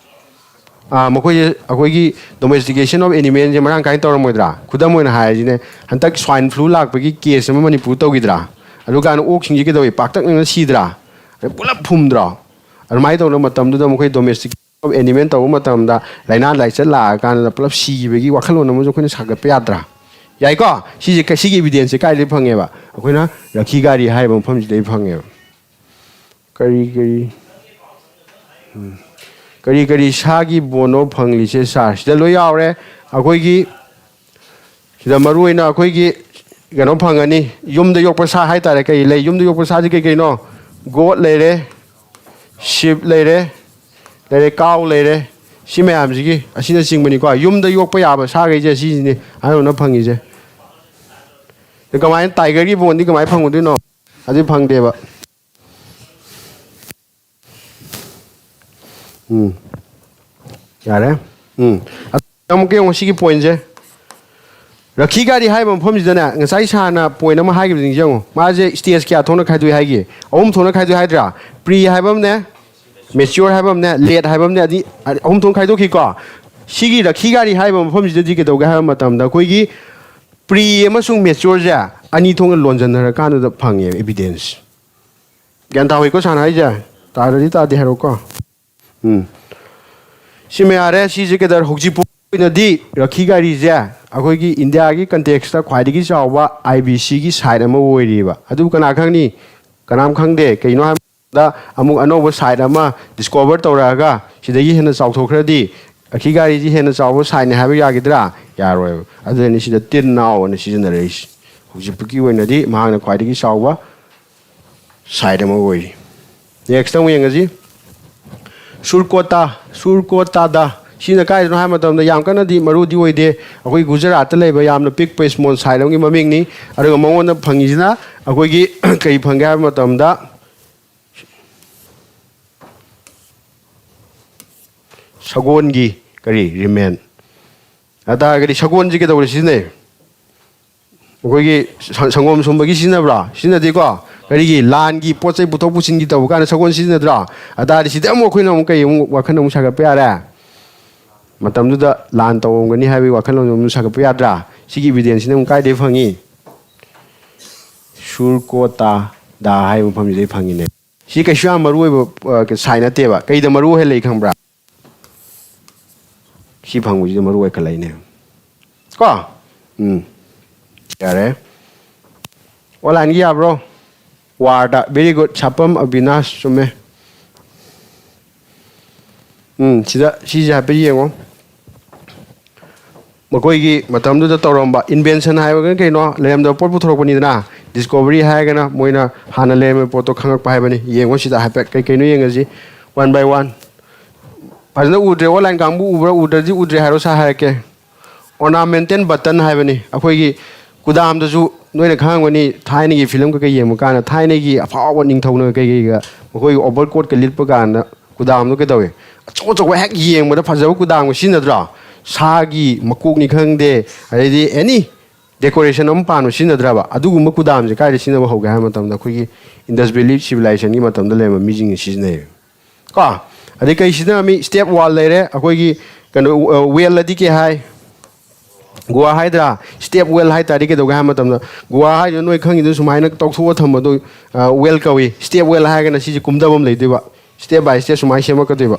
ꯑꯥ, ꯃꯈꯣꯏꯁꯦ ꯑꯩꯈꯣꯏꯒꯤ domestication of animalꯁꯦ ꯃꯔꯥꯡ ꯀꯥꯏꯅ ꯇꯧꯔꯝꯃꯣꯏꯗ꯭ꯔꯥ? ꯈꯨꯗꯝ ꯑꯣꯏꯅ ꯍꯥꯏꯔꯁꯤꯅꯦ, ꯍꯟꯗꯛ swine flu ꯂꯥꯛꯄꯒꯤ case ꯑꯃ ꯃꯅꯤꯄꯨꯔ ꯇꯧꯈꯤꯗ꯭ꯔꯥ? ꯑꯗꯨꯀꯥꯟꯗ ꯑꯣꯛꯁꯤꯡꯁꯦ ꯀꯩꯗꯧꯏ? ꯄꯥꯛꯇꯛꯅꯅ ꯁꯤꯗ꯭ꯔꯥ? ꯑꯗꯩ ꯄꯨꯂꯞ ꯐꯨꯝꯗ꯭ꯔꯣ? ꯑꯗꯨꯃꯥꯏꯅ ꯇꯧꯅ ꯃꯇꯝꯗꯨꯗ ꯃꯈꯣꯏ domestication of animal ꯇꯧꯕ ꯃꯇꯝꯗ ꯂꯥꯏꯅꯥ ꯂꯥꯏꯆꯠ ꯂꯥꯛꯑꯀꯥꯟꯗ ꯄꯨꯂꯞ ꯁꯤꯈꯤꯕꯒꯤ ꯋꯥꯈꯜꯂꯣꯟ ꯑꯃꯁꯨ ꯑꯩꯈꯣꯏꯅ ꯁꯥꯒꯠꯄ ꯌꯥꯗ꯭ꯔꯥ? ꯌꯥꯏꯀꯣ? ꯁꯤꯁꯦ, ꯁꯤꯒꯤ evidenceꯁꯦ ꯀꯥꯏꯗꯒꯤ ꯐꯪꯉꯦꯕ? ꯑꯩꯈꯣꯏꯅ ꯔꯈꯤ ꯒꯥꯔꯤ ꯍꯥꯏꯔꯤꯕ ꯃꯐꯝꯁꯤꯗꯒꯤ ꯐꯪꯉꯦꯕ꯫ ꯀꯔꯤ ꯀꯔꯤ, ꯎꯝ, ꯀꯔꯤ ꯀꯔꯤ ꯁꯥꯒꯤ ꯕꯣꯟꯅꯣ ꯐꯪꯂꯤꯁꯦ ꯁꯥꯔ? ꯁꯤꯗ ꯂꯣꯏ ꯌꯥꯎꯔꯦ꯫ ꯑꯩꯈꯣꯏꯒꯤ ꯁꯤꯗ ꯃꯔꯨ ꯑꯣꯏꯅ ꯑꯩꯈꯣꯏꯒꯤ ꯀꯩꯅꯣ ꯐꯪꯒꯅꯤ, ꯌꯨꯝꯗ ꯌꯣꯛꯄ ꯁꯥ ꯍꯥꯏꯇꯥꯔꯦ꯫ ꯀꯔꯤ ꯂꯩ? ꯌꯨꯝꯗ ꯌꯣꯛꯄ ꯁꯥꯁꯤ ꯀꯩ ꯀꯩꯅꯣ? Goat ꯂꯩꯔꯦ, sheep ꯂꯩꯔꯦ, ꯂꯩꯔꯦ, cow ꯂꯩꯔꯦ꯫ ꯁꯤ ꯃꯌꯥꯝꯁꯤꯒꯤ ꯑꯁꯤꯅꯆꯤꯡꯕꯅꯤꯀꯣ꯫ ꯌꯨꯝꯗ ꯌꯣꯛꯄ ꯌꯥꯕ ꯁꯥꯈꯩꯁꯦ ꯁꯤꯁꯤꯅꯤ ꯑꯅꯧꯕꯅ ꯐꯪꯉꯤꯁꯦ꯫ ꯑꯗꯨ ꯀꯃꯥꯏꯅ, tigerꯒꯤ ꯕꯣꯟꯗꯤ ꯀꯃꯥꯏꯅ ꯐꯪꯒꯗꯣꯏꯅꯣ? ꯑꯗꯨ ꯐꯪꯗꯦꯕ꯫ ꯎꯝ꯫ ꯌꯥꯔꯦ꯫ ꯎꯝ꯫ ꯑꯃꯨꯛꯀ ꯌꯦꯡꯉꯣ ꯁꯤꯒꯤ pointꯁꯦ꯫ ꯔꯈꯤ ꯒꯥꯔꯤ ꯍꯥꯏꯔꯤꯕ ꯃꯐꯝꯁꯤꯗꯅꯦ, ꯉꯁꯥꯏ ꯁꯥꯔꯅ point ꯑꯃ ꯍꯥꯏꯈꯤꯕꯗꯨ ꯅꯤꯡꯁꯤꯡꯉꯣ꯫ ꯃꯥꯁꯦ stage ꯀꯌꯥ ꯊꯣꯛꯅ ꯈꯥꯏꯗꯣꯛꯏ ꯍꯥꯏꯒꯦ? ꯑꯍꯨꯝ ꯊꯣꯛꯅ ꯈꯥꯏꯗꯣꯛꯏ ꯍꯥꯏꯗ꯭ꯔꯥ? Pre ꯍꯥꯏꯕ ꯑꯃꯅꯦ, mature ꯍꯥꯏꯕ ꯑꯃꯅꯦ, late ꯍꯥꯏꯕ ꯑꯃꯅꯦ, ꯑꯗꯤ ꯑꯍꯨꯝ ꯊꯣꯛꯅ ꯈꯥꯏꯗꯣꯛꯈꯤꯀꯣ꯫ ꯁꯤꯒꯤ ꯔꯈꯤ ꯒꯥꯔꯤ ꯍꯥꯏꯔꯤꯕ ꯃꯐꯝꯁꯤꯗꯗꯤ ꯀꯩꯗꯧꯒꯦ ꯍꯥꯏꯕ ꯃꯇꯝꯗ, ꯑꯩꯈꯣꯏꯒꯤ pre ꯑꯃꯁꯨꯡ matureꯁꯦ ꯑꯅꯤ ꯊꯣꯛꯅ ꯂꯣꯟꯖꯟꯅꯔꯀꯥꯟꯗꯨꯗ ꯐꯪꯉꯦꯕ evidence꯫ ꯒ꯭ꯌꯥꯟ ꯇꯥꯍꯧꯏꯀꯣ ꯁꯥꯔꯅ ꯍꯥꯏꯁꯦ? ꯇꯥꯗ꯭ꯔꯗꯤ ꯇꯥꯗꯦ ꯍꯥꯏꯔꯛꯎꯀꯣ꯫ ꯎꯝ꯫ ꯁꯤꯃ ꯌꯥꯔꯦ꯫ ꯁꯤꯁꯦ ꯀꯩꯗꯧꯔꯦ? ꯍꯧꯖꯤꯛ ꯐꯥꯎꯒꯤ ꯑꯣꯏꯅꯗꯤ ꯔꯈꯤ ꯒꯥꯔꯤꯁꯦ ꯑꯩꯈꯣꯏꯒꯤ ꯏꯟꯗꯤꯌꯥꯒꯤ contextꯇ ꯈ꯭ꯋꯥꯏꯗꯒꯤ ꯆꯥꯎꯕ IBCꯒꯤ site ꯑꯃ ꯑꯣꯏꯔꯤꯕ꯫ ꯑꯗꯨꯕꯨ ꯀꯅꯥ ꯈꯪꯅꯤ? ꯀꯅꯥꯝ ꯈꯪꯗꯦ꯫ ꯀꯩꯅꯣ ꯍꯥꯏꯕꯗ, ꯑꯃꯨꯛ ꯑꯅꯧꯕ site ꯑꯃ discover ꯇꯧꯔꯛꯑꯒ ꯁꯤꯗꯒꯤ ꯍꯦꯟꯅ ꯆꯥꯎꯊꯣꯛꯈ꯭ꯔꯗꯤ, ꯔꯈꯤ ꯒꯥꯔꯤꯁꯤ ꯍꯦꯟꯅ ꯆꯥꯎꯕ siteꯅꯤ ꯍꯥꯏꯕ ꯌꯥꯈꯤꯗ꯭ꯔꯥ? ꯌꯥꯔꯣꯏꯕ꯫ ꯑꯗꯨꯅꯤ ꯁꯤꯗ ꯇꯤꯟ ꯅꯥꯎ ꯑꯅ ꯁꯤꯖꯤꯟꯅꯔꯛꯏꯁꯤ꯫ ꯍꯧꯖꯤꯛꯐꯥꯎꯒꯤ ꯑꯣꯏꯅꯗꯤ ꯃꯍꯥꯛꯅ ꯈ꯭ꯋꯥꯏꯗꯒꯤ ꯆꯥꯎꯕ site ꯑꯃ ꯑꯣꯏꯔꯤ꯫ Next ꯑꯃꯨꯛ ꯌꯦꯡꯉꯁꯤ꯫ ꯁꯨꯔꯀꯣꯇꯥ, ꯁꯨꯔꯀꯣꯇꯥꯗ꯫ ꯁꯤꯅ ꯀꯥꯏꯗꯅꯣ ꯍꯥꯏꯕ ꯃꯇꯝꯗ ꯌꯥꯝ ꯀꯟꯅꯗꯤ ꯃꯔꯨꯗꯤ ꯑꯣꯏꯗꯦ꯫ ꯑꯩꯈꯣꯏ ꯒꯨꯖꯔꯥꯠꯇ ꯂꯩꯕ ꯌꯥꯝꯅ ꯄꯤꯛꯄ small site ꯑꯃꯒꯤ ꯃꯃꯤꯡꯅꯤ꯫ ꯑꯗꯨꯒ ꯃꯉꯣꯟꯗ ꯐꯪꯉꯤꯁꯤꯅ ꯑꯩꯈꯣꯏꯒꯤ ꯀꯔꯤ ꯐꯪꯒꯦ ꯍꯥꯏꯕ ꯃꯇꯝꯗ, ꯁꯒꯣꯜꯒꯤ ꯀꯔꯤ ꯔꯤꯃꯦꯟ? ꯑꯗꯨ ꯇꯥꯔꯒꯗꯤ ꯁꯒꯣꯜꯁꯤ ꯀꯩꯗꯧꯕꯗ ꯁꯤꯖꯤꯟꯅꯩ? ꯑꯩꯈꯣꯏꯒꯤ ꯁ- ꯁꯪꯒꯣꯝ ꯁꯨꯝꯕꯒꯤ ꯁꯤꯖꯤꯟꯅꯕ꯭ꯔꯥ? ꯁꯤꯖꯤꯟꯅꯗꯦꯀꯣ? ꯀꯔꯤꯒꯤ? ꯂꯥꯟꯒꯤ ꯄꯣꯠ ꯆꯩ ꯄꯨꯊꯣꯛ ꯄꯨꯁꯤꯟꯒꯤ ꯇꯧꯕ ꯀꯥꯟꯗ ꯁꯒꯣꯜ ꯁꯤꯖꯤꯟꯅꯗ꯭ꯔꯥ? ꯑꯗꯨ ꯇꯥꯔꯗꯤ ꯁꯤꯗ ꯑꯃꯨꯛ ꯑꯩꯈꯣꯏꯅ ꯑꯃꯨꯛ ꯀꯩ ꯑꯃꯨꯛ ꯋꯥꯈꯜ ꯑꯃꯨꯛ ꯁꯥꯒꯠꯄ ꯌꯥꯔꯦ? ꯃꯇꯝꯗꯨꯗ ꯂꯥꯟ ꯇꯧꯔꯝꯒꯅꯤ ꯍꯥꯏꯕꯒꯤ ꯋꯥꯈꯜꯂꯣꯟ ꯑꯃꯨꯛ ꯁꯥꯒꯠꯄ ꯌꯥꯗ꯭ꯔꯥ? ꯁꯤꯒꯤ ꯏꯕꯤꯗꯦꯟꯁꯁꯤꯅ ꯑꯃꯨꯛ ꯀꯥꯏꯗꯒꯤ ꯐꯪꯉꯤ? ꯁꯨꯔꯀꯣꯇꯥꯗꯥ ꯍꯥꯏꯕ ꯃꯐꯝꯁꯤꯗꯩ ꯐꯪꯉꯤꯅꯦ꯫ ꯁꯤ ꯀꯩꯁꯨ ꯌꯥꯝ ꯃꯔꯨ ꯑꯣꯏꯕ ꯁꯥꯏꯟ ꯅꯠꯇꯦꯕ꯫ ꯀꯩꯗ ꯃꯔꯨ ꯑꯣꯏꯍꯜꯂꯛꯏ ꯈꯪꯕ꯭ꯔꯥ? ꯁꯤ ꯐꯪꯕꯁꯤꯗ ꯃꯔꯨ ꯑꯣꯏꯈꯠꯂꯛꯏꯅꯦ꯫ ꯀꯣ? ꯎꯝ꯫ ꯌꯥꯔꯦ꯫ ꯑꯣꯟꯂꯥꯏꯟꯒꯤ ꯌꯥꯕ꯭ꯔꯣ? ꯋꯥꯔꯗ꯫ Very good꯫ ꯁꯥꯄꯝ ꯑꯕꯤꯅꯥꯁ꯫ ꯆꯨꯝꯃꯦ꯫ ꯎꯝ, ꯁꯤꯗ, ꯁꯤꯁꯦ ꯍꯥꯏꯐꯦꯠ ꯌꯦꯡꯉꯣ꯫ ꯃꯈꯣꯏꯒꯤ ꯃꯇꯝꯗꯨꯗ ꯇꯧꯔꯝꯕ invention ꯍꯥꯏꯔꯒꯅ ꯀꯩꯅꯣ? ꯂꯩꯔꯝꯗꯕ ꯄꯣꯠ ꯄꯨꯊꯣꯔꯛꯄꯅꯤꯗꯅ꯫ Discovery ꯍꯥꯏꯔꯒꯅ ꯃꯣꯏꯅ ꯍꯥꯟꯅ ꯂꯩꯔꯝꯕ ꯄꯣꯠꯇꯣ ꯈꯪꯉꯛꯄ ꯍꯥꯏꯕꯅꯤ꯫ ꯌꯦꯡꯉꯣ ꯁꯤꯗ ꯍꯥꯏꯐꯦꯠ ꯀꯩ ꯀꯩꯅꯣ ꯌꯦꯡꯉꯁꯤ꯫ One by one꯫ ꯐꯖꯅ ꯎꯗ꯭ꯔꯦ꯫ ꯑꯣꯟꯂꯥꯏꯟ ꯀꯥꯡꯕꯨ ꯎꯕ꯭ꯔꯥ? ꯎꯗ꯭ꯔꯗꯤ ꯎꯗ꯭ꯔꯦ ꯍꯥꯏꯔꯣ, ꯁꯥꯔ ꯍꯥꯏꯔꯛꯀꯦ꯫ Ornamental button ꯍꯥꯏꯕꯅꯤ꯫ ꯑꯩꯈꯣꯏꯒꯤ ꯀꯨꯗꯥꯝꯗꯁꯨ ꯅꯣꯏꯅ ꯈꯪꯉꯝꯒꯅꯤ, ꯊꯥꯏꯅꯒꯤ ꯐꯤꯂꯝ ꯀꯩꯀꯩ ꯌꯦꯡꯕ ꯀꯥꯟꯗ ꯊꯥꯏꯅꯒꯤ ꯑꯐꯥꯎꯕ ꯅꯤꯡꯊꯧꯅ ꯀꯩꯀꯩꯒ ꯃꯈꯣꯏꯒꯤ overcoatꯀ ꯂꯤꯠꯄ ꯀꯥꯟꯗ ꯀꯨꯗꯥꯝꯗꯣ ꯀꯩꯗꯧꯋꯤ? ꯑꯆꯧ ꯑꯆꯧꯕ ꯍꯦꯛ ꯌꯦꯡꯕꯗ ꯐꯖꯕ ꯀꯨꯗꯥꯝꯒ ꯁꯤꯖꯤꯟꯅꯗ꯭ꯔꯣ? ꯁꯥꯒꯤ ꯃꯀꯣꯛꯅꯤ ꯈꯪꯗꯦ, ꯑꯗꯩꯗꯤ any decoration ꯑꯃ ꯄꯥꯟꯕ ꯁꯤꯖꯤꯟꯅꯗ꯭ꯔꯕ? ꯑꯗꯨꯒꯨꯝꯕ ꯀꯨꯗꯥꯝꯁꯦ ꯀꯥꯏꯗ ꯁꯤꯖꯤꯟꯅꯕ ꯍꯧꯒꯦ ꯍꯥꯏꯕ ꯃꯇꯝꯗ ꯑꯩꯈꯣꯏꯒꯤ Indus Valley civilizationꯒꯤ ꯃꯇꯝꯗ ꯂꯩꯔꯝꯕ ꯃꯤꯁꯤꯡꯅ ꯁꯤꯖꯤꯟꯅꯩꯌꯦꯕ꯫ ꯀꯣ? ꯑꯗꯩ ꯀꯩ ꯁꯤꯖꯤꯟꯅꯔꯝꯃꯤ? Step well ꯂꯩꯔꯦ꯫ ꯑꯩꯈꯣꯏꯒꯤ ꯀꯩꯅꯣ, wellꯑꯗꯤ ꯀꯩ ꯍꯥꯏ? ꯒꯨꯍꯥ ꯍꯥꯏꯗ꯭ꯔꯥ? Step well ꯍꯥꯏ ꯇꯥꯔꯗꯤ ꯀꯩꯗꯧꯒꯦ ꯍꯥꯏꯕ ꯃꯇꯝꯗ, ꯒꯨꯍꯥ ꯍꯥꯏꯗꯨꯅ ꯅꯣꯏ ꯈꯪꯉꯤꯗꯨ ꯁꯨꯃꯥꯏꯅ ꯇꯧꯊꯣꯛꯑ ꯊꯝꯕꯗꯣ, ꯑ, well ꯀꯧꯏ꯫ Step well ꯍꯥꯏꯔꯒꯅ ꯁꯤꯁꯦ ꯀꯨꯝꯊꯐꯝ ꯂꯩꯗꯣꯏꯕ, step by step ꯁꯨꯃꯥꯏꯅ ꯁꯦꯝꯃꯛꯀꯗꯣꯏꯕ꯫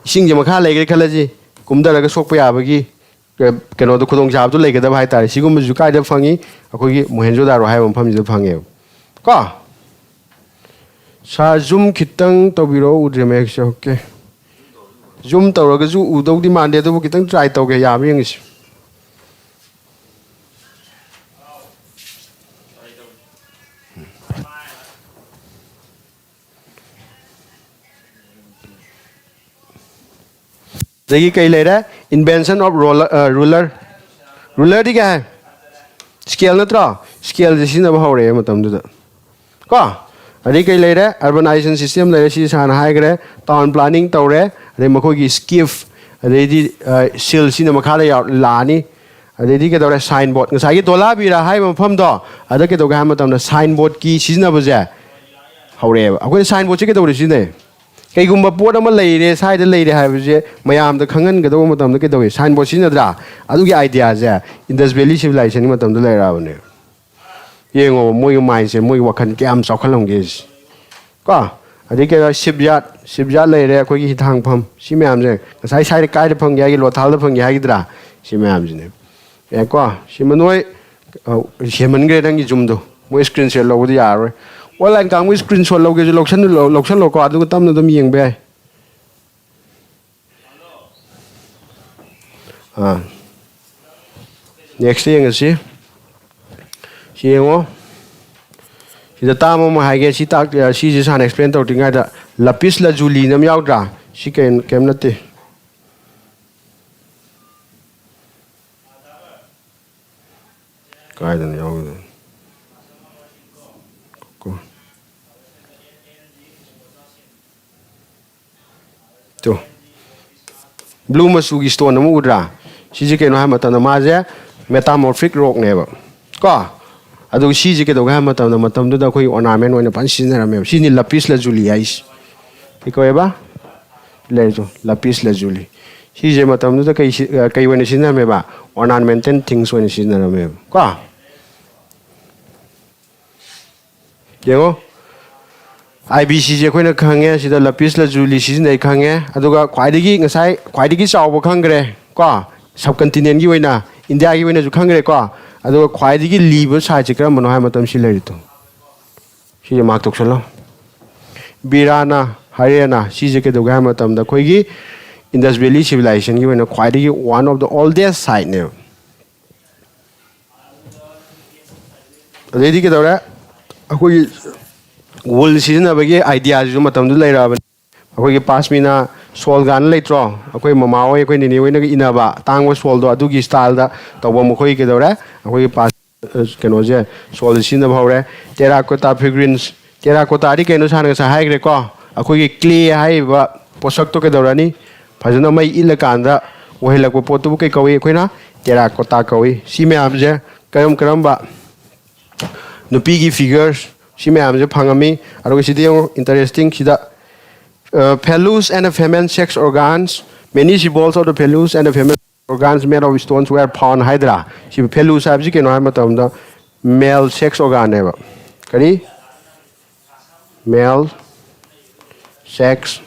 ꯏꯁꯤꯡꯁꯦ ꯃꯈꯥ ꯂꯩꯈ꯭ꯔꯦ ꯈꯜꯂꯁꯤ, ꯀꯨꯝꯊꯔꯒ ꯁꯣꯛꯄ ꯌꯥꯕꯒꯤ, ꯑ, ꯀꯩꯅꯣꯗꯣ, ꯈꯨꯗꯣꯡꯆꯥꯕꯗꯣ ꯂꯩꯒꯗꯕ ꯍꯥꯏ ꯇꯥꯔꯦ꯫ ꯁꯤꯒꯨꯝꯕꯁꯤꯁꯨ ꯀꯥꯏꯗ ꯐꯪꯉꯤ? ꯑꯩꯈꯣꯏꯒꯤ ꯃꯣꯍꯦꯟꯖꯣꯗꯥꯔꯣ ꯍꯥꯏꯕ ꯃꯐꯝꯁꯤꯗ ꯐꯪꯉꯦꯕ꯫ ꯀꯣ? ꯁꯥꯔ, zoom ꯈꯤꯇꯪ ꯇꯧꯕꯤꯔꯛꯑꯣ, ꯎꯗ꯭ꯔꯦ ꯃꯌꯦꯛꯁꯦ꯫ OK꯫ Zoom ꯇꯧꯔꯒꯁꯨ ꯎꯗꯧꯗꯤ ꯃꯥꯟꯗꯦ, ꯑꯗꯨꯕꯨ ꯈꯤꯇꯪ try ꯇꯧꯒꯦ, ꯌꯥꯕ꯭ꯔꯥ ꯌꯦꯡꯉꯁꯤ꯫ ꯑꯗꯒꯤ ꯀꯩ ꯂꯩꯔꯦ? Invention of roller, ꯑ, ruler꯫ Rulerꯗꯤ ꯀꯩ ꯍꯥꯏ? Scale ꯅꯠꯇ꯭ꯔꯣ? Scaleꯁꯦ ꯁꯤꯖꯤꯟꯅꯕ ꯍꯧꯔꯛꯑꯦ ꯃꯇꯝꯗꯨꯗ꯫ ꯀꯣ? ꯑꯗꯩ ꯀꯩ ꯂꯩꯔꯦ? Urbanization system ꯂꯩꯔꯦ, ꯁꯤ ꯁꯥꯔꯅ ꯍꯥꯏꯈ꯭ꯔꯦ꯫ Town planning ꯇꯧꯔꯦ꯫ ꯑꯗꯩ ꯃꯈꯣꯏꯒꯤ ꯁ꯭ꯀꯤꯐ, ꯑꯗꯩꯗꯤ ꯁꯤꯜꯁꯤꯅ ꯃꯈꯥꯗ ꯌꯥꯎ- ꯂꯥꯛꯑꯅꯤ꯫ ꯑꯗꯩꯗꯤ ꯀꯩꯗꯧꯔꯦ? ꯁꯥꯏꯟ ꯕꯣꯔꯗ, ꯉꯁꯥꯏꯒꯤ ꯙꯣꯂꯥꯕꯤꯔꯥ ꯍꯥꯏꯔꯤꯕ ꯃꯐꯝꯗꯣ, ꯑꯗ ꯀꯩꯗꯧꯒꯦ ꯍꯥꯏꯕ ꯃꯇꯝꯗ ꯁꯥꯏꯟ ꯕꯣꯔꯗꯀꯤ ꯁꯤꯖꯤꯟꯅꯕꯁꯦ ꯍꯧꯔꯛꯑꯦꯕ꯫ ꯑꯩꯈꯣꯏꯅ ꯁꯥꯏꯟ ꯕꯣꯔꯗꯁꯦ ꯀꯩꯗꯧꯔꯦ ꯁꯤꯖꯤꯟꯅꯩ? ꯀꯩꯒꯨꯝꯕ ꯄꯣꯠ ꯑꯃ ꯂꯩꯔꯦ, ꯁ꯭ꯋꯥꯏꯗ ꯂꯩꯔꯦ ꯍꯥꯏꯕꯁꯦ ꯃꯌꯥꯝꯗ ꯈꯪꯍꯟꯒꯗꯧꯕ ꯃꯇꯝꯗ ꯀꯩꯗꯧꯏ? ꯁꯥꯏꯟ ꯕꯣꯔꯗ ꯁꯤꯖꯤꯟꯅꯗ꯭ꯔꯥ? ꯑꯗꯨꯒꯤ ꯑꯥꯏꯗꯤꯌꯥꯁꯦ ꯏꯟꯗꯁ ꯚꯦꯂꯤ ꯁꯤꯚꯤꯂꯥꯏꯖꯦꯁꯟꯒꯤ ꯃꯇꯝꯗ ꯂꯩꯔꯛꯑꯕꯅꯦ꯫ ꯌꯦꯡꯉꯣꯕ, ꯃꯣꯏꯒꯤ ꯃꯥꯏꯟꯁꯦ, ꯃꯣꯏꯒꯤ ꯋꯥꯈꯜ ꯀꯌꯥꯝ ꯆꯥꯎꯈꯠꯂꯝꯒꯦ ꯁꯤ꯫ ꯀꯣ? ꯑꯗꯩ ꯀꯩꯅꯣ, ꯁꯤꯞꯌꯥꯔꯗ, ꯁꯤꯞꯌꯥꯔꯗ ꯂꯩꯔꯦ, ꯑꯩꯈꯣꯏꯒꯤ ꯍꯤꯊꯥꯡꯐꯝ, ꯁꯤ ꯃꯌꯥꯝꯁꯦ ꯉꯁꯥꯏ ꯁ꯭ꯋꯥꯏꯗ ꯀꯥꯏꯗ ꯐꯪꯒꯦ ꯍꯥꯏꯒꯦ, ꯂꯣꯊꯥꯜꯗ ꯐꯪꯒꯦ ꯍꯥꯏꯒꯗ꯭ꯔꯥ? ꯁꯤ ꯃꯌꯥꯝꯁꯤꯅꯦ꯫ ꯑꯦ ꯀꯣ, ꯁꯤ ꯃꯅꯣꯏ, ꯑ, ꯍꯦꯟꯃꯟꯈ꯭ꯔꯦ ꯅꯪꯒꯤ ꯖꯨꯝꯗꯣ, ꯃꯣꯏ ꯁ꯭ꯀ꯭ꯔꯤꯟ ꯁꯣꯠ ꯂꯧꯕꯗꯤ ꯌꯥꯔꯔꯣꯏ꯫ ꯑꯣꯟꯂꯥꯏꯟ ꯀꯥꯡꯕꯨ ꯁ꯭ꯀ꯭ꯔꯤꯟ ꯁꯣꯠ ꯂꯧꯒꯦꯁꯨ ꯂꯧꯁꯟ-, ꯂꯧꯁꯜꯂꯣꯀꯣ, ꯑꯗꯨꯒ ꯇꯞꯅ ꯑꯗꯨꯝ ꯌꯦꯡꯕ ꯌꯥꯏ꯫ ꯑꯥ꯫ ꯅꯦꯛꯁꯇ ꯌꯦꯡꯉꯁꯤ꯫ ꯁꯤ ꯌꯦꯡꯉꯣ꯫ ꯁꯤꯗ ꯇꯥꯝ ꯑꯃ ꯍꯥꯏꯒꯦ, ꯁꯤ ꯇꯥꯛ-, ꯁꯤꯁꯦ ꯍꯥꯟꯅ ꯑꯦꯛꯁꯄ꯭ꯂꯦꯟ ꯇꯧꯗ꯭ꯔꯤꯉꯩꯗ, ꯂꯄꯤꯁ ꯂꯖꯨꯂꯤꯅ ꯑꯃ ꯌꯥꯎꯗ꯭ꯔꯥ? ꯁꯤ ꯀꯩ-, ꯀꯩꯝ ꯅꯠꯇꯦ꯫ ꯀꯥꯏꯗꯅꯣ ꯌꯥꯎꯔꯤꯗꯣ? ꯀꯣ꯫ ꯇꯣ꯫ ꯕ꯭ꯂꯨ ꯃꯆꯨꯒꯤ ꯁ꯭ꯇꯣꯟ ꯑꯃ ꯎꯗ꯭ꯔꯥ? ꯁꯤꯁꯦ ꯀꯩꯅꯣ ꯍꯥꯏꯕ ꯃꯇꯝꯗ ꯃꯥꯁꯦ ꯃꯦꯇꯥꯃꯣꯔꯐꯤꯛ ꯔꯣꯛꯅꯦꯕ꯫ ꯀꯣ? ꯑꯗꯨꯒ ꯁꯤꯁꯦ ꯀꯩꯗꯧꯒꯦ ꯍꯥꯏꯕ ꯃꯇꯝꯗ, ꯃꯇꯝꯗꯨꯗ ꯑꯩꯈꯣꯏ ꯑꯣꯔꯅꯥꯃꯦꯟ ꯑꯣꯏꯅ ꯐꯖꯅ ꯁꯤꯖꯤꯟꯅꯔꯝꯃꯦꯕ꯫ ꯁꯤꯅꯤ ꯂꯄꯤꯁ ꯂꯖꯨꯂꯤ ꯍꯥꯏꯁꯦ꯫ ꯀꯩ ꯀꯧꯋꯦꯕ? ꯂꯩꯔꯁꯨ, ꯂꯄꯤꯁ ꯂꯖꯨꯂꯤ꯫ ꯁꯤꯁꯦ ꯃꯇꯝꯗꯨꯗ ꯀꯩ ꯁꯤ-, ꯑ, ꯀꯩ ꯑꯣꯏꯅ ꯁꯤꯖꯤꯟꯅꯔꯝꯃꯦꯕ? ꯑꯣꯔꯅꯥꯃꯦꯟꯇꯦꯜ ꯊꯤꯡꯁ ꯑꯣꯏꯅ ꯁꯤꯖꯤꯟꯅꯔꯝꯃꯦꯕ꯫ ꯀꯣ? ꯌꯦꯡꯉꯣ꯫ ꯑꯥꯏ ꯕꯤ ꯁꯤꯁꯦ ꯑꯩꯈꯣꯏꯅ ꯈꯪꯉꯦ, ꯁꯤꯗ ꯂꯄꯤꯁ ꯂꯖꯨꯂꯤ ꯁꯤꯖꯤꯟꯅꯩ ꯈꯪꯉꯦ꯫ ꯑꯗꯨꯒ ꯈ꯭ꯋꯥꯏꯗꯒꯤ ꯉꯁꯥꯏ, ꯈ꯭ꯋꯥꯏꯗꯒꯤ ꯆꯥꯎꯕ ꯈꯪꯈ꯭ꯔꯦ, ꯀꯣ? ꯁꯕ ꯀꯟꯇꯤꯅꯦꯟꯒꯤ ꯑꯣꯏꯅ, ꯏꯟꯗꯤꯌꯥꯒꯤ ꯑꯣꯏꯅꯁꯨ ꯈꯪꯈ꯭ꯔꯦꯀꯣ꯫ ꯑꯗꯨꯒ ꯈ꯭ꯋꯥꯏꯗꯒꯤ ꯂꯤꯕ ꯁꯥꯏꯠꯁꯦ ꯀꯔꯝꯕꯅꯣ ꯍꯥꯏꯕ ꯃꯇꯝꯗ ꯁꯤ ꯂꯩꯔꯤꯗꯣ꯫ ꯁꯤꯁꯦ ꯃꯥꯔꯛ ꯇꯧꯁꯜꯂꯣ꯫ ꯕꯤꯔꯥꯅ, ꯍꯔꯦꯅ, ꯁꯤꯁꯦ ꯀꯩꯗꯧꯒꯦ ꯍꯥꯏꯕ ꯃꯇꯝꯗ ꯑꯩꯈꯣꯏꯒꯤ ꯏꯟꯗꯁ ꯚꯦꯂꯤ ꯁꯤꯚꯤꯂꯥꯏꯖꯦꯁꯟꯒꯤ ꯑꯣꯏꯅ ꯈ꯭ꯋꯥꯏꯗꯒꯤ one of the oldest siteꯅꯦꯕ꯫ ꯑꯗꯩꯗꯤ ꯀꯩꯗꯧꯔꯦ? ꯑꯩꯈꯣꯏꯒꯤ ꯋꯨꯜ ꯁꯤꯖꯤꯟꯅꯕꯒꯤ ꯑꯥꯏꯗꯤꯌꯥꯁꯤꯁꯨ ꯃꯇꯝꯗꯨ ꯂꯩꯔꯛꯑꯕꯅꯤ꯫ ꯑꯩꯈꯣꯏꯒꯤ ꯄꯥꯁꯃꯤꯅꯥ ꯁꯣꯜ ꯀꯥꯏꯅ ꯂꯩꯇ꯭ꯔꯣ? ꯑꯩꯈꯣꯏ ꯃꯃꯥ ꯍꯣꯏ, ꯑꯩꯈꯣꯏ ꯅꯦꯅꯦ ꯍꯣꯏꯅꯒ ꯏꯟꯅꯕ ꯑꯇꯥꯡꯕ ꯁꯣꯜꯗꯣ, ꯑꯗꯨꯒꯤ ꯁ꯭ꯇꯥꯏꯜꯗ ꯇꯧꯕ ꯃꯈꯣꯏ ꯀꯩꯗꯧꯔꯦ? ꯑꯩꯈꯣꯏꯒꯤ ꯄꯥꯁ-, ꯀꯩꯅꯣꯁꯦ, ꯁꯣꯜꯁꯦ ꯁꯤꯖꯤꯟꯅꯕ ꯍꯧꯔꯦ꯫ ꯇꯦꯔꯥꯀꯣꯇꯥ ꯐꯤꯒ꯭ꯔꯤꯟꯁ, ꯇꯦꯔꯥꯀꯣꯇꯥꯗꯤ ꯀꯩꯅꯣ ꯁꯥꯔ ꯉꯁꯥꯏ ꯍꯥꯏꯈ꯭ꯔꯦꯀꯣ? ꯑꯩꯈꯣꯏꯒꯤ ꯀ꯭ꯂꯦ ꯍꯥꯏꯔꯤꯕ ꯄꯣꯠꯁꯛꯇꯣ ꯀꯩꯗꯧꯔꯅꯤ? ꯐꯖꯅ ꯃꯩ ꯏꯜꯂꯀꯥꯟꯗ ꯑꯣꯏꯍꯜꯂꯛꯄ ꯄꯣꯠꯇꯨꯕꯨ ꯀꯩ ꯀꯧꯏ? ꯑꯩꯈꯣꯏꯅ ꯇꯦꯔꯥꯀꯣꯇꯥ ꯀꯧꯏ꯫ ꯁꯤ ꯃꯌꯥꯝꯁꯦ ꯀꯔꯝ ꯀꯔꯝꯕ ꯅꯨꯄꯤꯒꯤ figures, ꯁꯤ ꯃꯌꯥꯝꯁꯦ ꯐꯪꯉꯝꯃꯤ꯫ ꯑꯗꯨꯒ ꯁꯤꯗ ꯌꯦꯡꯉꯨ, interesting, ꯁꯤꯗ, uh, phallus and the female sex organs, many symbols of the phallus and the female organs made of stones were found ꯍꯥꯏꯗ꯭ꯔꯥ? ꯁꯤ phallus ꯍꯥꯏꯕꯁꯤ ꯀꯩꯅꯣ ꯍꯥꯏꯕ ꯃꯇꯝꯗ male sex organꯅꯦꯕ꯫ ꯀꯔꯤ? Male sex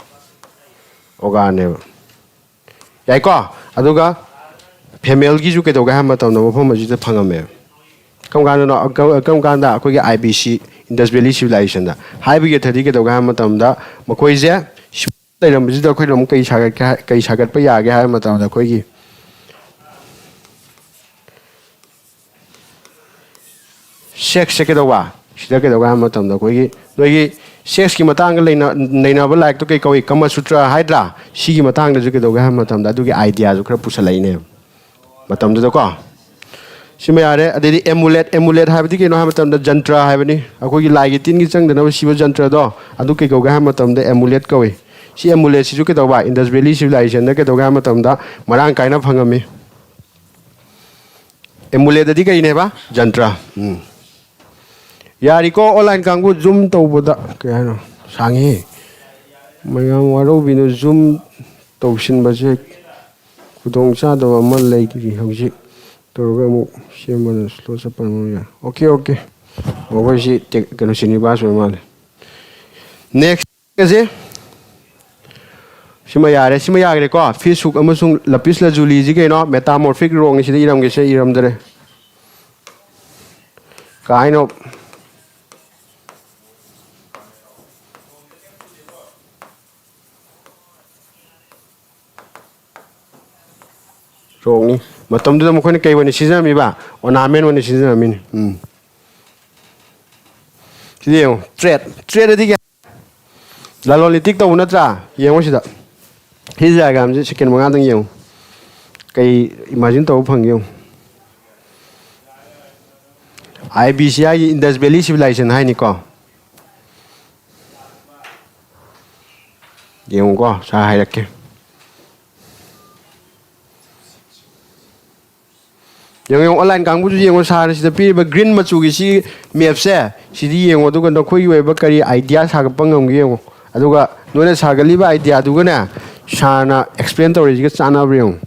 organꯅꯦꯕ꯫ ꯌꯥꯏꯀꯣ? ꯑꯗꯨꯒ femaleꯒꯤꯁꯨ ꯀꯩꯗꯧꯒꯦ ꯍꯥꯏꯕ ꯃꯇꯝꯗ ꯃꯐꯝ ꯑꯁꯤꯗ ꯐꯪꯉꯝꯃꯦꯕ꯫ ꯀꯔꯝ ꯀꯥꯟꯗꯅꯣ? ꯀꯔꯝ ꯀꯥꯟꯗ? ꯑꯩꯈꯣꯏꯒꯤ I B C, Indus Valley Civilizationꯗ꯫ ꯍꯥꯏꯕꯒꯤ ꯑꯊꯗꯤ ꯀꯩꯗꯧꯒꯦ ꯍꯥꯏꯕ ꯃꯇꯝꯗ ꯃꯈꯣꯏꯁꯦ ꯂꯩꯔꯝꯕꯁꯤꯗ ꯑꯩꯈꯣꯏꯅ ꯑꯃꯨꯛ ꯀꯩ ꯁꯥꯒꯠꯀꯦ ꯍꯥꯏ-, ꯀꯩ ꯁꯥꯒꯠꯄ ꯌꯥꯒꯦ ꯍꯥꯏꯕ ꯃꯇꯝꯗ ꯑꯩꯈꯣꯏꯒꯤ sexꯁꯦ ꯀꯩꯗꯧꯕ? ꯁꯤꯗ ꯀꯩꯗꯧꯒꯦ ꯍꯥꯏꯕ ꯃꯇꯝꯗ ꯑꯩꯈꯣꯏꯒꯤ ꯅꯣꯏꯒꯤ sexꯀꯤ ꯃꯇꯥꯡꯗ ꯂꯩꯅ-, ꯅꯩꯅꯕ ꯂꯥꯏꯔꯤꯛꯇꯣ ꯀꯩ ꯀꯧꯏ? ꯀꯃ ꯁꯨꯇ꯭ꯔ ꯍꯥꯏꯗ꯭ꯔꯥ? ꯁꯤꯒꯤ ꯃꯇꯥꯡꯗꯁꯨ ꯀꯩꯗꯧꯒꯦ ꯍꯥꯏꯕ ꯃꯇꯝꯗ ꯑꯗꯨꯒꯤ ideaꯁꯨ ꯈꯔ ꯄꯨꯁꯜꯂꯛꯏꯅꯦꯕ ꯃꯇꯝꯗꯨꯗꯀꯣ꯫ ꯁꯤꯃ ꯌꯥꯔꯦ꯫ ꯑꯗꯩꯗꯤ amulet, amulet ꯍꯥꯏꯕꯗꯤ ꯀꯩꯅꯣ ꯍꯥꯏꯕ ꯃꯇꯝꯗ ꯖꯟꯇ꯭ꯔ ꯍꯥꯏꯕꯅꯤ꯫ ꯑꯩꯈꯣꯏꯒꯤ ꯂꯥꯏꯒꯤ ꯇꯤꯟꯒꯤ ꯆꯪꯗꯅꯕ ꯁꯤꯕ ꯖꯟꯇ꯭ꯔꯗꯣ, ꯑꯗꯨ ꯀꯩ ꯀꯧꯒꯦ ꯍꯥꯏꯕ ꯃꯇꯝꯗ amulet ꯀꯧꯏ꯫ ꯁꯤ amuletꯁꯤꯁꯨ ꯀꯩꯗꯧꯕ? Indus Valley Civilizationꯗ ꯀꯩꯗꯧꯒꯦ ꯍꯥꯏꯕ ꯃꯇꯝꯗ ꯃꯔꯥꯡ ꯀꯥꯏꯅ ꯐꯪꯉꯝꯃꯤ꯫ Amuletꯑꯗꯤ ꯀꯩꯅꯦꯕ? ꯖꯟꯇ꯭ꯔ꯫ ꯎꯝ꯫ ꯌꯥꯔꯤꯀꯣ, online ꯀꯥꯡꯕꯨ Zoom ꯇꯧꯕꯗ꯫ ꯀꯩ ꯍꯥꯏꯅꯣ? ꯁꯥꯡꯉꯤ꯫ ꯃꯌꯥꯝ ꯋꯥꯔꯧꯕꯤꯅꯨ, Zoom ꯇꯧꯁꯤꯟꯕꯁꯦ ꯈꯨꯗꯣꯡꯆꯥꯗꯕ ꯑꯃ ꯂꯩꯔꯤ ꯍꯧꯖꯤꯛ꯫ ꯇꯧꯔꯒ ꯑꯃꯨꯛ ꯁꯦꯝꯕꯅ slow ꯆꯠꯄꯅ ꯃꯔꯝ ꯑꯣꯏꯔꯦ꯫ OK, OK꯫ ꯃꯈꯣꯏꯁꯤ ꯇꯦꯛ-, ꯀꯩꯅꯣ, ꯁ꯭ꯔꯤꯅꯤꯕꯥꯁ ꯑꯣꯏꯔ ꯃꯥꯜꯂꯦ꯫ Next꯫ ꯁꯤ, ꯁꯤꯃ ꯌꯥꯔꯦ, ꯁꯤꯃ ꯌꯥꯈ꯭ꯔꯦꯀꯣ꯫ Fish hook ꯑꯃꯁꯨꯡ lapis lazuli ꯁꯤ ꯀꯩꯅꯣ? Metamorphic rockꯅꯤ, ꯁꯤꯗ ꯏꯔꯝꯒꯦꯁꯦ, ꯏꯔꯝꯗꯔꯦ꯫ Kind of rockꯅꯤ꯫ ꯃꯇꯝꯗꯨꯗ ꯃꯈꯣꯏꯅ ꯀꯩ ꯑꯣꯏꯅ ꯁꯤꯖꯤꯟꯅꯔꯝꯃꯤꯕ? Ornament ꯑꯣꯏꯅ ꯁꯤꯖꯤꯟꯅꯔꯝꯃꯤꯅꯤ꯫ ꯎꯝ꯫ ꯁꯤꯗ ꯌꯦꯡꯉꯨ, thread꯫ Threadꯑꯗꯤ ꯀꯩ? ꯂꯂꯣꯟ ꯏꯇꯤꯛ ꯇꯧꯕ ꯅꯠꯇ꯭ꯔꯥ? ꯌꯦꯡꯉꯣ ꯁꯤꯗ꯫ ꯁꯤ diagramꯁꯦ second ꯃꯉꯥꯗꯪ ꯌꯦꯡꯉꯨ꯫ ꯀꯩ imagine ꯇꯧꯕ ꯐꯪꯒꯦ ꯌꯦꯡꯉꯨ꯫ I B C ꯍꯥꯏꯁꯦ Indus Valley Civilization ꯍꯥꯏꯅꯤꯀꯣ꯫ ꯌꯦꯡꯉꯨꯀꯣ, ꯁꯥꯔ ꯍꯥꯏꯔꯛꯀꯦ꯫ ꯌꯦꯡꯉꯣ, ꯌꯦꯡꯉꯣ, ꯑꯣꯟꯂꯥꯏꯟ ꯀꯥꯡꯕꯨꯁꯨ ꯌꯦꯡꯉꯣ, ꯁꯥꯔꯅ ꯁꯤꯗ ꯄꯤꯔꯤꯕ ꯒ꯭ꯔꯤꯟ ꯃꯆꯨꯒꯤ ꯁꯤ ꯃꯦꯞꯁꯦ, ꯁꯤꯗꯤ ꯌꯦꯡꯉꯣ, ꯑꯗꯨꯒ ꯅꯈꯣꯏꯒꯤ ꯑꯣꯏꯕ ꯀꯔꯤ ꯑꯥꯏꯗꯤꯌꯥ ꯁꯥꯒꯠꯄ ꯉꯝꯒꯦ ꯌꯦꯡꯉꯣ, ꯑꯗꯨꯒ ꯅꯣꯏꯅ ꯁꯥꯒꯠꯂꯤꯕ ꯑꯥꯏꯗꯤꯌꯥꯗꯨꯒꯅꯦ, ꯁꯥꯔꯅ ꯑꯦꯛꯁꯄ꯭ꯂꯦꯟ ꯇꯧꯔꯤꯁꯤꯒ ꯆꯥꯟꯅꯕ꯭ꯔꯥ ꯌꯦꯡꯉꯣ꯫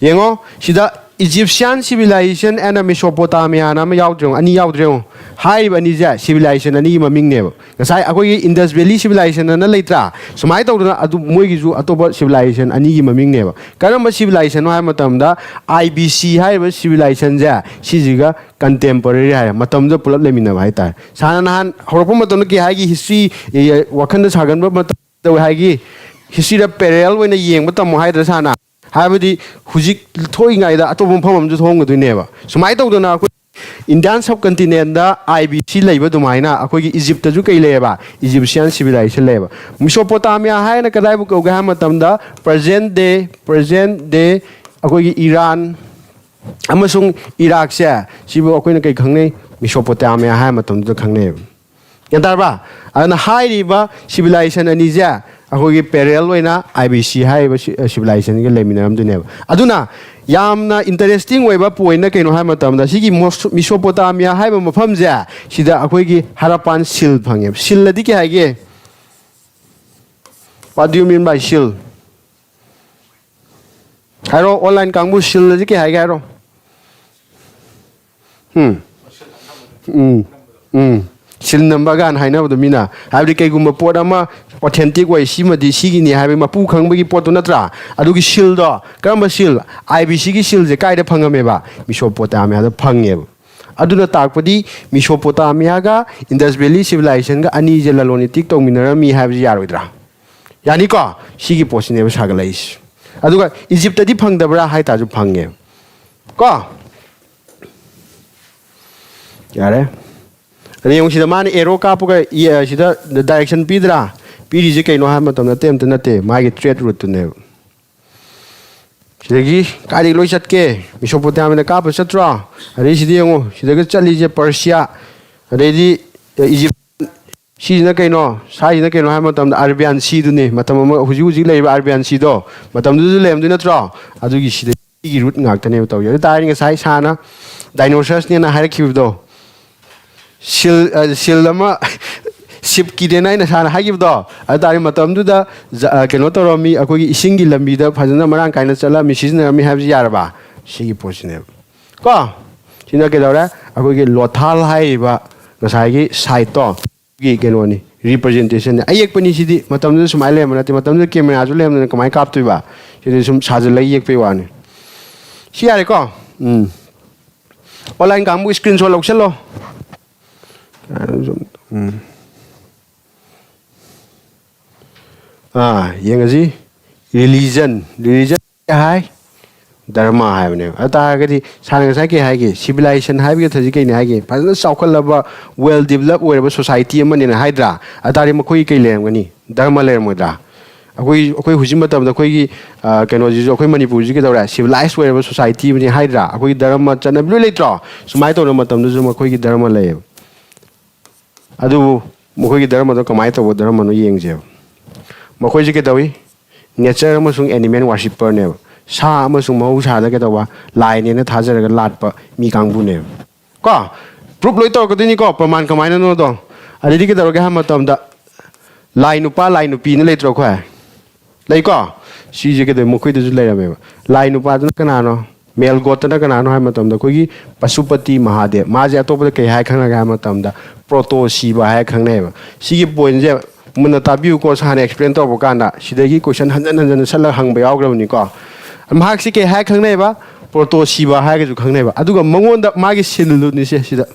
ꯌꯦꯡꯉꯣ, ꯁꯤꯗ Egyptian civilization and Mesopotamia ꯅ ꯑꯃ ꯌꯥꯎꯗ꯭ꯔꯦ ꯌꯦꯡꯉꯣ, ꯑꯅꯤ ꯌꯥꯎꯗ꯭ꯔꯦ ꯌꯦꯡꯉꯣ꯫ ꯍꯥꯏꯔꯤꯕ ꯑꯅꯤꯁꯦ civilization ꯑꯅꯤꯒꯤ ꯃꯃꯤꯡꯅꯦꯕ꯫ ꯉꯁꯥꯏ ꯑꯩꯈꯣꯏꯒꯤ Indus Valley civilization ꯑꯅ ꯂꯩꯇ꯭ꯔꯥ? ꯁꯨꯃꯥꯏꯅ ꯇꯧꯗꯅ ꯑꯗꯨ ꯃꯣꯏꯒꯤꯁꯨ ꯑꯇꯣꯞꯄ civilization ꯑꯅꯤꯒꯤ ꯃꯃꯤꯡꯅꯦꯕ꯫ ꯀꯔꯝꯕ civilization ꯅꯣ ꯍꯥꯏꯕ ꯃꯇꯝꯗ, I B C ꯍꯥꯏꯔꯤꯕ civilization ꯁꯦ, ꯁꯤꯁꯤꯒ contemporary ꯍꯥꯏꯔꯦ, ꯃꯇꯝꯗꯨꯗ ꯄꯨꯂꯞ ꯂꯩꯃꯤꯟꯅꯕ ꯍꯥꯏꯇꯥꯔꯦ꯫ ꯁꯥꯔꯅ ꯅꯍꯥꯟ ꯍꯧꯔꯛꯄ ꯃꯇꯝꯗ ꯀꯩ ꯍꯥꯏꯒꯤ, history, ꯑꯦ, ꯋꯥꯈꯜꯗ ꯁꯥꯒꯟꯕ ꯃꯇꯝ ꯇꯧꯋꯦ ꯍꯥꯏꯒꯤ, history ꯗ parallel ꯑꯣꯏꯅ ꯌꯦꯡꯕ ꯇꯝꯃꯣ ꯍꯥꯏꯗ꯭ꯔꯥ ꯁꯥꯔꯅ? ꯍꯥꯏꯕꯗꯤ ꯍꯧꯖꯤꯛ ꯊꯣꯛꯏꯉꯩꯗ ꯑꯇꯣꯞꯄ ꯃꯐꯝ ꯑꯃꯁꯨ ꯊꯣꯛꯑꯝꯒꯗꯣꯏꯅꯦꯕ꯫ ꯁꯨꯃꯥꯏꯅ ꯇꯧꯗꯅ ꯑꯩꯈꯣꯏ Indian subcontinent the I B C ꯂꯩꯕ ꯑꯗꯨꯃꯥꯏꯅ ꯑꯩꯈꯣꯏꯒꯤ Egypt ꯇꯁꯨ ꯀꯩ ꯂꯩꯌꯦꯕ? Egyptian civilization ꯂꯩꯌꯦꯕ꯫ Mesopotamia ꯍꯥꯏꯅ ꯀꯗꯥꯏꯕꯨ ꯀꯧꯒꯦ ꯍꯥꯏꯕ ꯃꯇꯝꯗ, present day, present day ꯑꯩꯈꯣꯏꯒꯤ ꯏꯔꯥꯟ ꯑꯃꯁꯨꯡ ꯏꯔꯥꯛꯁꯦ, ꯁꯤꯕꯨ ꯑꯩꯈꯣꯏꯅ ꯀꯩ ꯈꯪꯅꯩ? Mesopotamia ꯍꯥꯏꯕ ꯃꯇꯝꯗꯨꯗ ꯈꯪꯅꯩꯌꯦꯕ꯫ ꯒ꯭ꯌꯥꯟ ꯇꯥꯔꯕ? ꯑꯗꯨꯅ ꯍꯥꯏꯔꯤꯕ civilization ꯑꯅꯤꯁꯦ ꯑꯩꯈꯣꯏꯒꯤ parallel ꯑꯣꯏꯅ I B C ꯍꯥꯏꯔꯤꯕ ꯁꯤ-, civilization ꯒ ꯂꯩꯃꯤꯟꯅꯔꯝꯗꯣꯏꯅꯦꯕ꯫ ꯑꯗꯨꯅ ꯌꯥꯝꯅ interesting ꯑꯣꯏꯕ point ꯅ ꯀꯩꯅꯣ ꯍꯥꯏꯕ ꯃꯇꯝꯗ, ꯁꯤꯒꯤ ꯃꯣꯁ-, Mesopotamia ꯍꯥꯏꯕ ꯃꯐꯝꯁꯦ, ꯁꯤꯗ ꯑꯩꯈꯣꯏꯒꯤ Harappan seal ꯐꯪꯉꯦꯕ꯫ Seal ꯑꯗꯤ ꯀꯩ ꯍꯥꯏꯒꯦ? What do you mean by seal? ꯍꯥꯏꯔꯣ, online ꯀꯥꯡꯕꯨ, seal ꯑꯁꯤ ꯀꯩ ꯍꯥꯏꯒꯦ ꯍꯥꯏꯔꯣ? ꯎꯝ꯫ ꯎꯝ꯫ ꯎꯝ꯫ Seal ꯅꯝꯕ ꯀꯥꯏꯅ ꯍꯥꯏꯅꯕꯗꯣ ꯃꯤꯅ꯫ ꯍꯥꯏꯕꯗꯤ ꯀꯩꯒꯨꯝꯕ ꯄꯣꯠ ꯑꯃ authentic ꯑꯣꯏ, ꯁꯤꯃꯗꯤ ꯁꯤꯒꯤꯅꯤ ꯍꯥꯏꯕꯒꯤ ꯃꯄꯨ ꯈꯪꯕꯒꯤ ꯄꯣꯠꯇꯨ ꯅꯠꯇ꯭ꯔꯥ? ꯑꯗꯨꯒꯤ seal ꯗꯣ, ꯀꯔꯝꯕ seal? I B C ꯒꯤ seal ꯁꯦ ꯀꯥꯏꯗ ꯐꯪꯉꯝꯃꯦꯕ? Mesopotamia ꯗ ꯐꯪꯉꯦꯕ꯫ ꯑꯗꯨꯅ ꯇꯥꯛꯄꯗꯤ Mesopotamia ꯒ Indus Valley civilization ꯒ ꯑꯅꯤꯁꯦ ꯂꯂꯣꯟ ꯏꯇꯤꯛ ꯇꯧꯃꯤꯟꯅꯔꯝꯃꯤ ꯍꯥꯏꯕꯁꯤ ꯌꯥꯔꯣꯏꯗ꯭ꯔꯥ? ꯌꯥꯅꯤꯀꯣ? ꯁꯤꯒꯤ ꯄꯣꯠꯁꯤꯅꯦꯕ ꯁꯥꯒꯠꯂꯛꯏꯁꯦ꯫ ꯑꯗꯨꯒ Egypt ꯇꯗꯤ ꯐꯪꯗꯕ꯭ꯔꯥ ꯍꯥꯏ ꯇꯥꯔꯁꯨ ꯐꯪꯉꯦ꯫ ꯀꯣ? ꯌꯥꯔꯦ꯫ ꯑꯗ ꯌꯦꯡꯉꯨ, ꯁꯤꯗ ꯃꯥꯅ arrow ꯀꯥꯞꯄꯒ ꯏ-, ꯁꯤꯗ direction ꯄꯤꯗ꯭ꯔꯥ? ꯄꯤꯔꯤꯁꯦ ꯀꯩꯅꯣ ꯍꯥꯏꯕ ꯃꯇꯝꯗ ꯑꯇꯩ ꯑꯝꯇ ꯅꯠꯇꯦ, ꯃꯥꯒꯤ trade route ꯇꯨꯅꯦꯕ꯫ ꯁꯤꯗꯒꯤ ꯀꯥꯏꯗꯒꯤ ꯂꯣꯏ ꯆꯠꯀꯦ? Mesopotamia ꯗ ꯀꯥꯞꯄ ꯆꯠꯇ꯭ꯔꯣ? ꯑꯗꯩ ꯁꯤꯗ ꯌꯦꯡꯉꯨ, ꯁꯤꯗꯒ ꯆꯠꯂꯤꯁꯦ Persia, ꯑꯗꯩꯗꯤ Egypt, ꯁꯤꯁꯤꯅ ꯀꯩꯅꯣ? ꯁꯥꯏꯁꯤꯅ ꯀꯩꯅꯣ ꯍꯥꯏꯕ ꯃꯇꯝꯗ ꯑꯔꯕꯤꯌꯥꯟ ꯁꯤꯗꯨꯅꯤ꯫ ꯃꯇꯝ ꯑꯃ, ꯍꯧꯖꯤꯛ ꯍꯧꯖꯤꯛ ꯂꯩꯔꯤꯕ ꯑꯔꯕꯤꯌꯥꯟ ꯁꯤꯗꯣ ꯃꯇꯝꯗꯨꯗꯁꯨ ꯂꯩꯔꯝꯗꯣꯏ ꯅꯠꯇ꯭ꯔꯣ? ꯑꯗꯨꯒꯤ ꯁꯤꯗ, ꯁꯤꯒꯤ ꯔꯨꯠ ꯉꯥꯛꯇꯅꯦꯕ ꯇꯧꯔꯤ꯫ ꯑꯗꯨ ꯇꯥꯔꯗꯤ ꯉꯁꯥꯏ ꯁꯥꯔꯅ ꯗꯥꯏꯅꯣꯁꯔꯁꯅꯦꯅ ꯍꯥꯏꯔꯛꯈꯤꯕꯗꯣ, ꯁꯤꯜ, ꯑ, ꯁꯤꯜ ꯑꯃ ꯁꯤꯞꯀꯤꯗꯦꯅ ꯑꯩꯅ ꯁꯥꯔꯅ ꯍꯥꯏꯈꯤꯕꯗꯣ, ꯑꯗꯨ ꯇꯥꯔꯗꯤ ꯃꯇꯝꯗꯨꯗ ꯖ-, ꯑ, ꯀꯩꯅꯣ ꯇꯧꯔꯝꯃꯤ, ꯑꯩꯈꯣꯏꯒꯤ ꯏꯁꯤꯡꯒꯤ ꯂꯝꯕꯤꯗ ꯐꯖꯅ ꯃꯔꯥꯡ ꯀꯥꯏꯅ ꯆꯠꯂꯝꯃꯤ, ꯁꯤꯖꯤꯟꯅꯔꯝꯃꯤ ꯍꯥꯏꯕꯁꯤ ꯌꯥꯔꯕ? ꯁꯤꯒꯤ ꯄꯣꯠꯁꯤꯅꯦꯕ꯫ ꯀꯣ? ꯁꯤꯅ ꯀꯩꯗꯧꯔꯦ? ꯑꯩꯈꯣꯏꯒꯤ ꯂꯣꯊꯥꯜ ꯍꯥꯏꯔꯤꯕ ꯉꯁꯥꯏꯒꯤ ꯁꯥꯏꯠꯇꯣ, ꯒꯤ ꯀꯩꯅꯣꯅꯤ, ꯔꯤꯄ꯭ꯔꯖꯦꯟꯇꯦꯁꯟꯅꯤ꯫ ꯑꯌꯦꯛꯄꯅꯤ ꯁꯤꯗꯤ꯫ ꯃꯇꯝꯗꯨꯗ ꯁꯨꯃꯥꯏꯅ ꯂꯩꯔꯝꯕ ꯅꯠꯇꯦ, ꯃꯇꯝꯗꯨꯗ ꯀꯦꯃꯦꯔꯥꯁꯨ ꯂꯩꯔꯝꯗꯅ ꯀꯃꯥꯏꯅ ꯀꯥꯞꯇꯣꯏꯕ? ꯁꯤꯗꯤ ꯁꯨꯝ ꯁꯥꯖꯤꯜꯂꯒ ꯌꯦꯛꯄꯩ ꯋꯥꯅꯤ꯫ ꯁꯤ ꯌꯥꯔꯦꯀꯣ? ꯎꯝ꯫ ꯑꯣꯟꯂꯥꯏꯟ ꯀꯥꯡꯕꯨ ꯁ꯭ꯀ꯭ꯔꯤꯟ ꯁꯣꯠ ꯂꯧꯁꯜꯂꯣ꯫ ꯎꯝ꯫ ꯑꯥ, ꯌꯦꯡꯉꯁꯤ꯫ ꯔꯤꯂꯤꯖꯟ, ꯔꯤꯂꯤꯖꯟ ꯍꯥꯏ, ꯙꯔꯃ ꯍꯥꯏꯕꯅꯦꯕ꯫ ꯑꯗꯨ ꯇꯥꯔꯒꯗꯤ ꯁꯥꯔꯅ ꯉꯁꯥꯏ ꯀꯩ ꯍꯥꯏꯒꯦ? ꯁꯤꯚꯤꯂꯥꯏꯖꯦꯁꯟ ꯍꯥꯏꯕꯒꯤ ꯑꯔꯊꯁꯤ ꯀꯩꯅꯣ ꯍꯥꯏꯒꯦ? ꯐꯖꯅ ꯆꯥꯎꯈꯠꯂꯕ, ꯋꯦꯜ ꯗꯤꯕꯂꯞ ꯑꯣꯏꯔꯕ ꯁꯣꯁꯥꯏꯇꯤ ꯑꯃꯅꯦꯅ ꯍꯥꯏꯗ꯭ꯔꯥ? ꯑꯗꯨ ꯇꯥꯔꯗꯤ ꯃꯈꯣꯏꯒꯤ ꯀꯩ ꯂꯩꯔꯝꯒꯅꯤ? ꯙꯔꯃ ꯂꯩꯔꯝꯃꯣꯏꯗ꯭ꯔꯥ? ꯑꯩꯈꯣꯏ, ꯑꯩꯈꯣꯏ ꯍꯧꯖꯤꯛ ꯃꯇꯝꯗ ꯑꯩꯈꯣꯏꯒꯤ, ꯑ, ꯀꯩꯅꯣꯁꯤꯁꯨ, ꯑꯩꯈꯣꯏ ꯃꯅꯤꯄꯨꯔꯁꯤ ꯀꯩꯗꯧꯔꯦ? ꯁꯤꯚꯤꯂꯥꯏꯖ ꯑꯣꯏꯔꯕ ꯁꯣꯁꯥꯏꯇꯤ ꯑꯃꯅꯤ ꯍꯥꯏꯗ꯭ꯔꯥ? ꯑꯩꯈꯣꯏꯒꯤ ꯙꯔꯃ ꯆꯠꯅꯕꯤ ꯂꯣꯏ ꯂꯩꯇ꯭ꯔꯣ? ꯁꯨꯃꯥꯏꯅ ꯇꯧꯔꯕ ꯃꯇꯝꯗꯁꯨ ꯃꯈꯣꯏꯒꯤ ꯙꯔꯃ ꯂꯩꯌꯦꯕ꯫ ꯑꯗꯨꯕꯨ ꯃꯈꯣꯏꯒꯤ ꯙꯔꯃꯗꯣ ꯀꯃꯥꯏꯅ ꯇꯧꯕ ꯙꯔꯃꯅꯣ ꯌꯦꯡꯁꯦꯕ꯫ ꯃꯈꯣꯏꯁꯦ ꯀꯩꯗꯧꯏ? ꯅꯦꯆꯔ ꯑꯃꯁꯨꯡ ꯑꯦꯅꯤꯃꯦꯜ ꯋꯥꯔꯁꯤꯞꯄꯔꯅꯦꯕ꯫ ꯁꯥ ꯑꯃꯁꯨꯡ ꯃꯍꯧꯁꯥꯗ ꯀꯩꯗꯧꯕ? ꯂꯥꯏꯅꯦꯅ ꯊꯥꯖꯔꯒ ꯂꯥꯠꯄ ꯃꯤ ꯀꯥꯡꯕꯨꯅꯦꯕ꯫ ꯀꯣ? ꯄ꯭ꯔꯨꯞ ꯂꯣꯏ ꯇꯧꯔꯛꯀꯗꯣꯏꯅꯤꯀꯣ, ꯄ꯭ꯔꯃꯥꯟ ꯀꯃꯥꯏꯅꯅꯣꯗꯣ꯫ ꯑꯗꯩꯗꯤ ꯀꯩꯗꯧꯔꯒꯦ ꯍꯥꯏꯕ ꯃꯇꯝꯗ, ꯂꯥꯏ ꯅꯨꯄꯥ, ꯂꯥꯏ ꯅꯨꯄꯤꯅ ꯂꯩꯇ꯭ꯔꯣ ꯑꯩꯈꯣꯏ? ꯂꯩꯀꯣ? ꯁꯤꯁꯦ ꯀꯩꯗꯧ-, ꯃꯈꯣꯏꯗꯁꯨ ꯂꯩꯔꯝꯃꯦꯕ꯫ ꯂꯥꯏ ꯅꯨꯄꯥꯗꯨꯅ ꯀꯅꯥꯅꯣ? ꯃꯦꯜ ꯒꯣꯠꯇꯅ ꯀꯅꯥꯅꯣ ꯍꯥꯏꯕ ꯃꯇꯝꯗ, ꯑꯩꯈꯣꯏꯒꯤ ꯄꯁꯨꯄꯇꯤ ꯃꯍꯥꯗꯦꯕ꯫ ꯃꯥꯁꯦ ꯑꯇꯣꯞꯄꯗ ꯀꯩ ꯍꯥꯏ ꯈꯪꯅꯒꯦ ꯍꯥꯏꯕ ꯃꯇꯝꯗ, ꯄ꯭ꯔꯣꯇꯣ ꯁꯤꯕ ꯍꯥꯏ ꯈꯪꯅꯩꯌꯦꯕ꯫ ꯁꯤꯒꯤ ꯄꯣꯏꯟꯁꯦ ꯃꯨꯟꯅ ꯇꯥꯕꯤꯌꯨꯀꯣ, ꯁꯥꯔꯅ ꯑꯦꯛꯁꯄ꯭ꯂꯦꯟ ꯇꯧꯔꯛꯄ ꯀꯥꯟꯗ꯫ ꯁꯤꯗꯒꯤ ꯀꯣꯏꯁꯟ ꯍꯟꯖꯟ ꯍꯟꯖꯟꯅ ꯁꯠꯂꯒ ꯍꯪꯕ ꯌꯥꯎꯈ꯭ꯔꯕꯅꯤꯀꯣ꯫ ꯃꯍꯥꯛꯁꯤ ꯀꯩ ꯍꯥꯏ ꯈꯪꯅꯩꯕ? ꯄ꯭ꯔꯣꯇꯣ ꯁꯤꯕ ꯍꯥꯏꯔꯒꯁꯨ ꯈꯪꯅꯩꯕ꯫ ꯑꯗꯨꯒ ꯃꯉꯣꯟꯗ ꯃꯥꯒꯤ ꯁꯤꯜꯂꯨꯅꯤꯁꯦ ꯁꯤꯗ꯫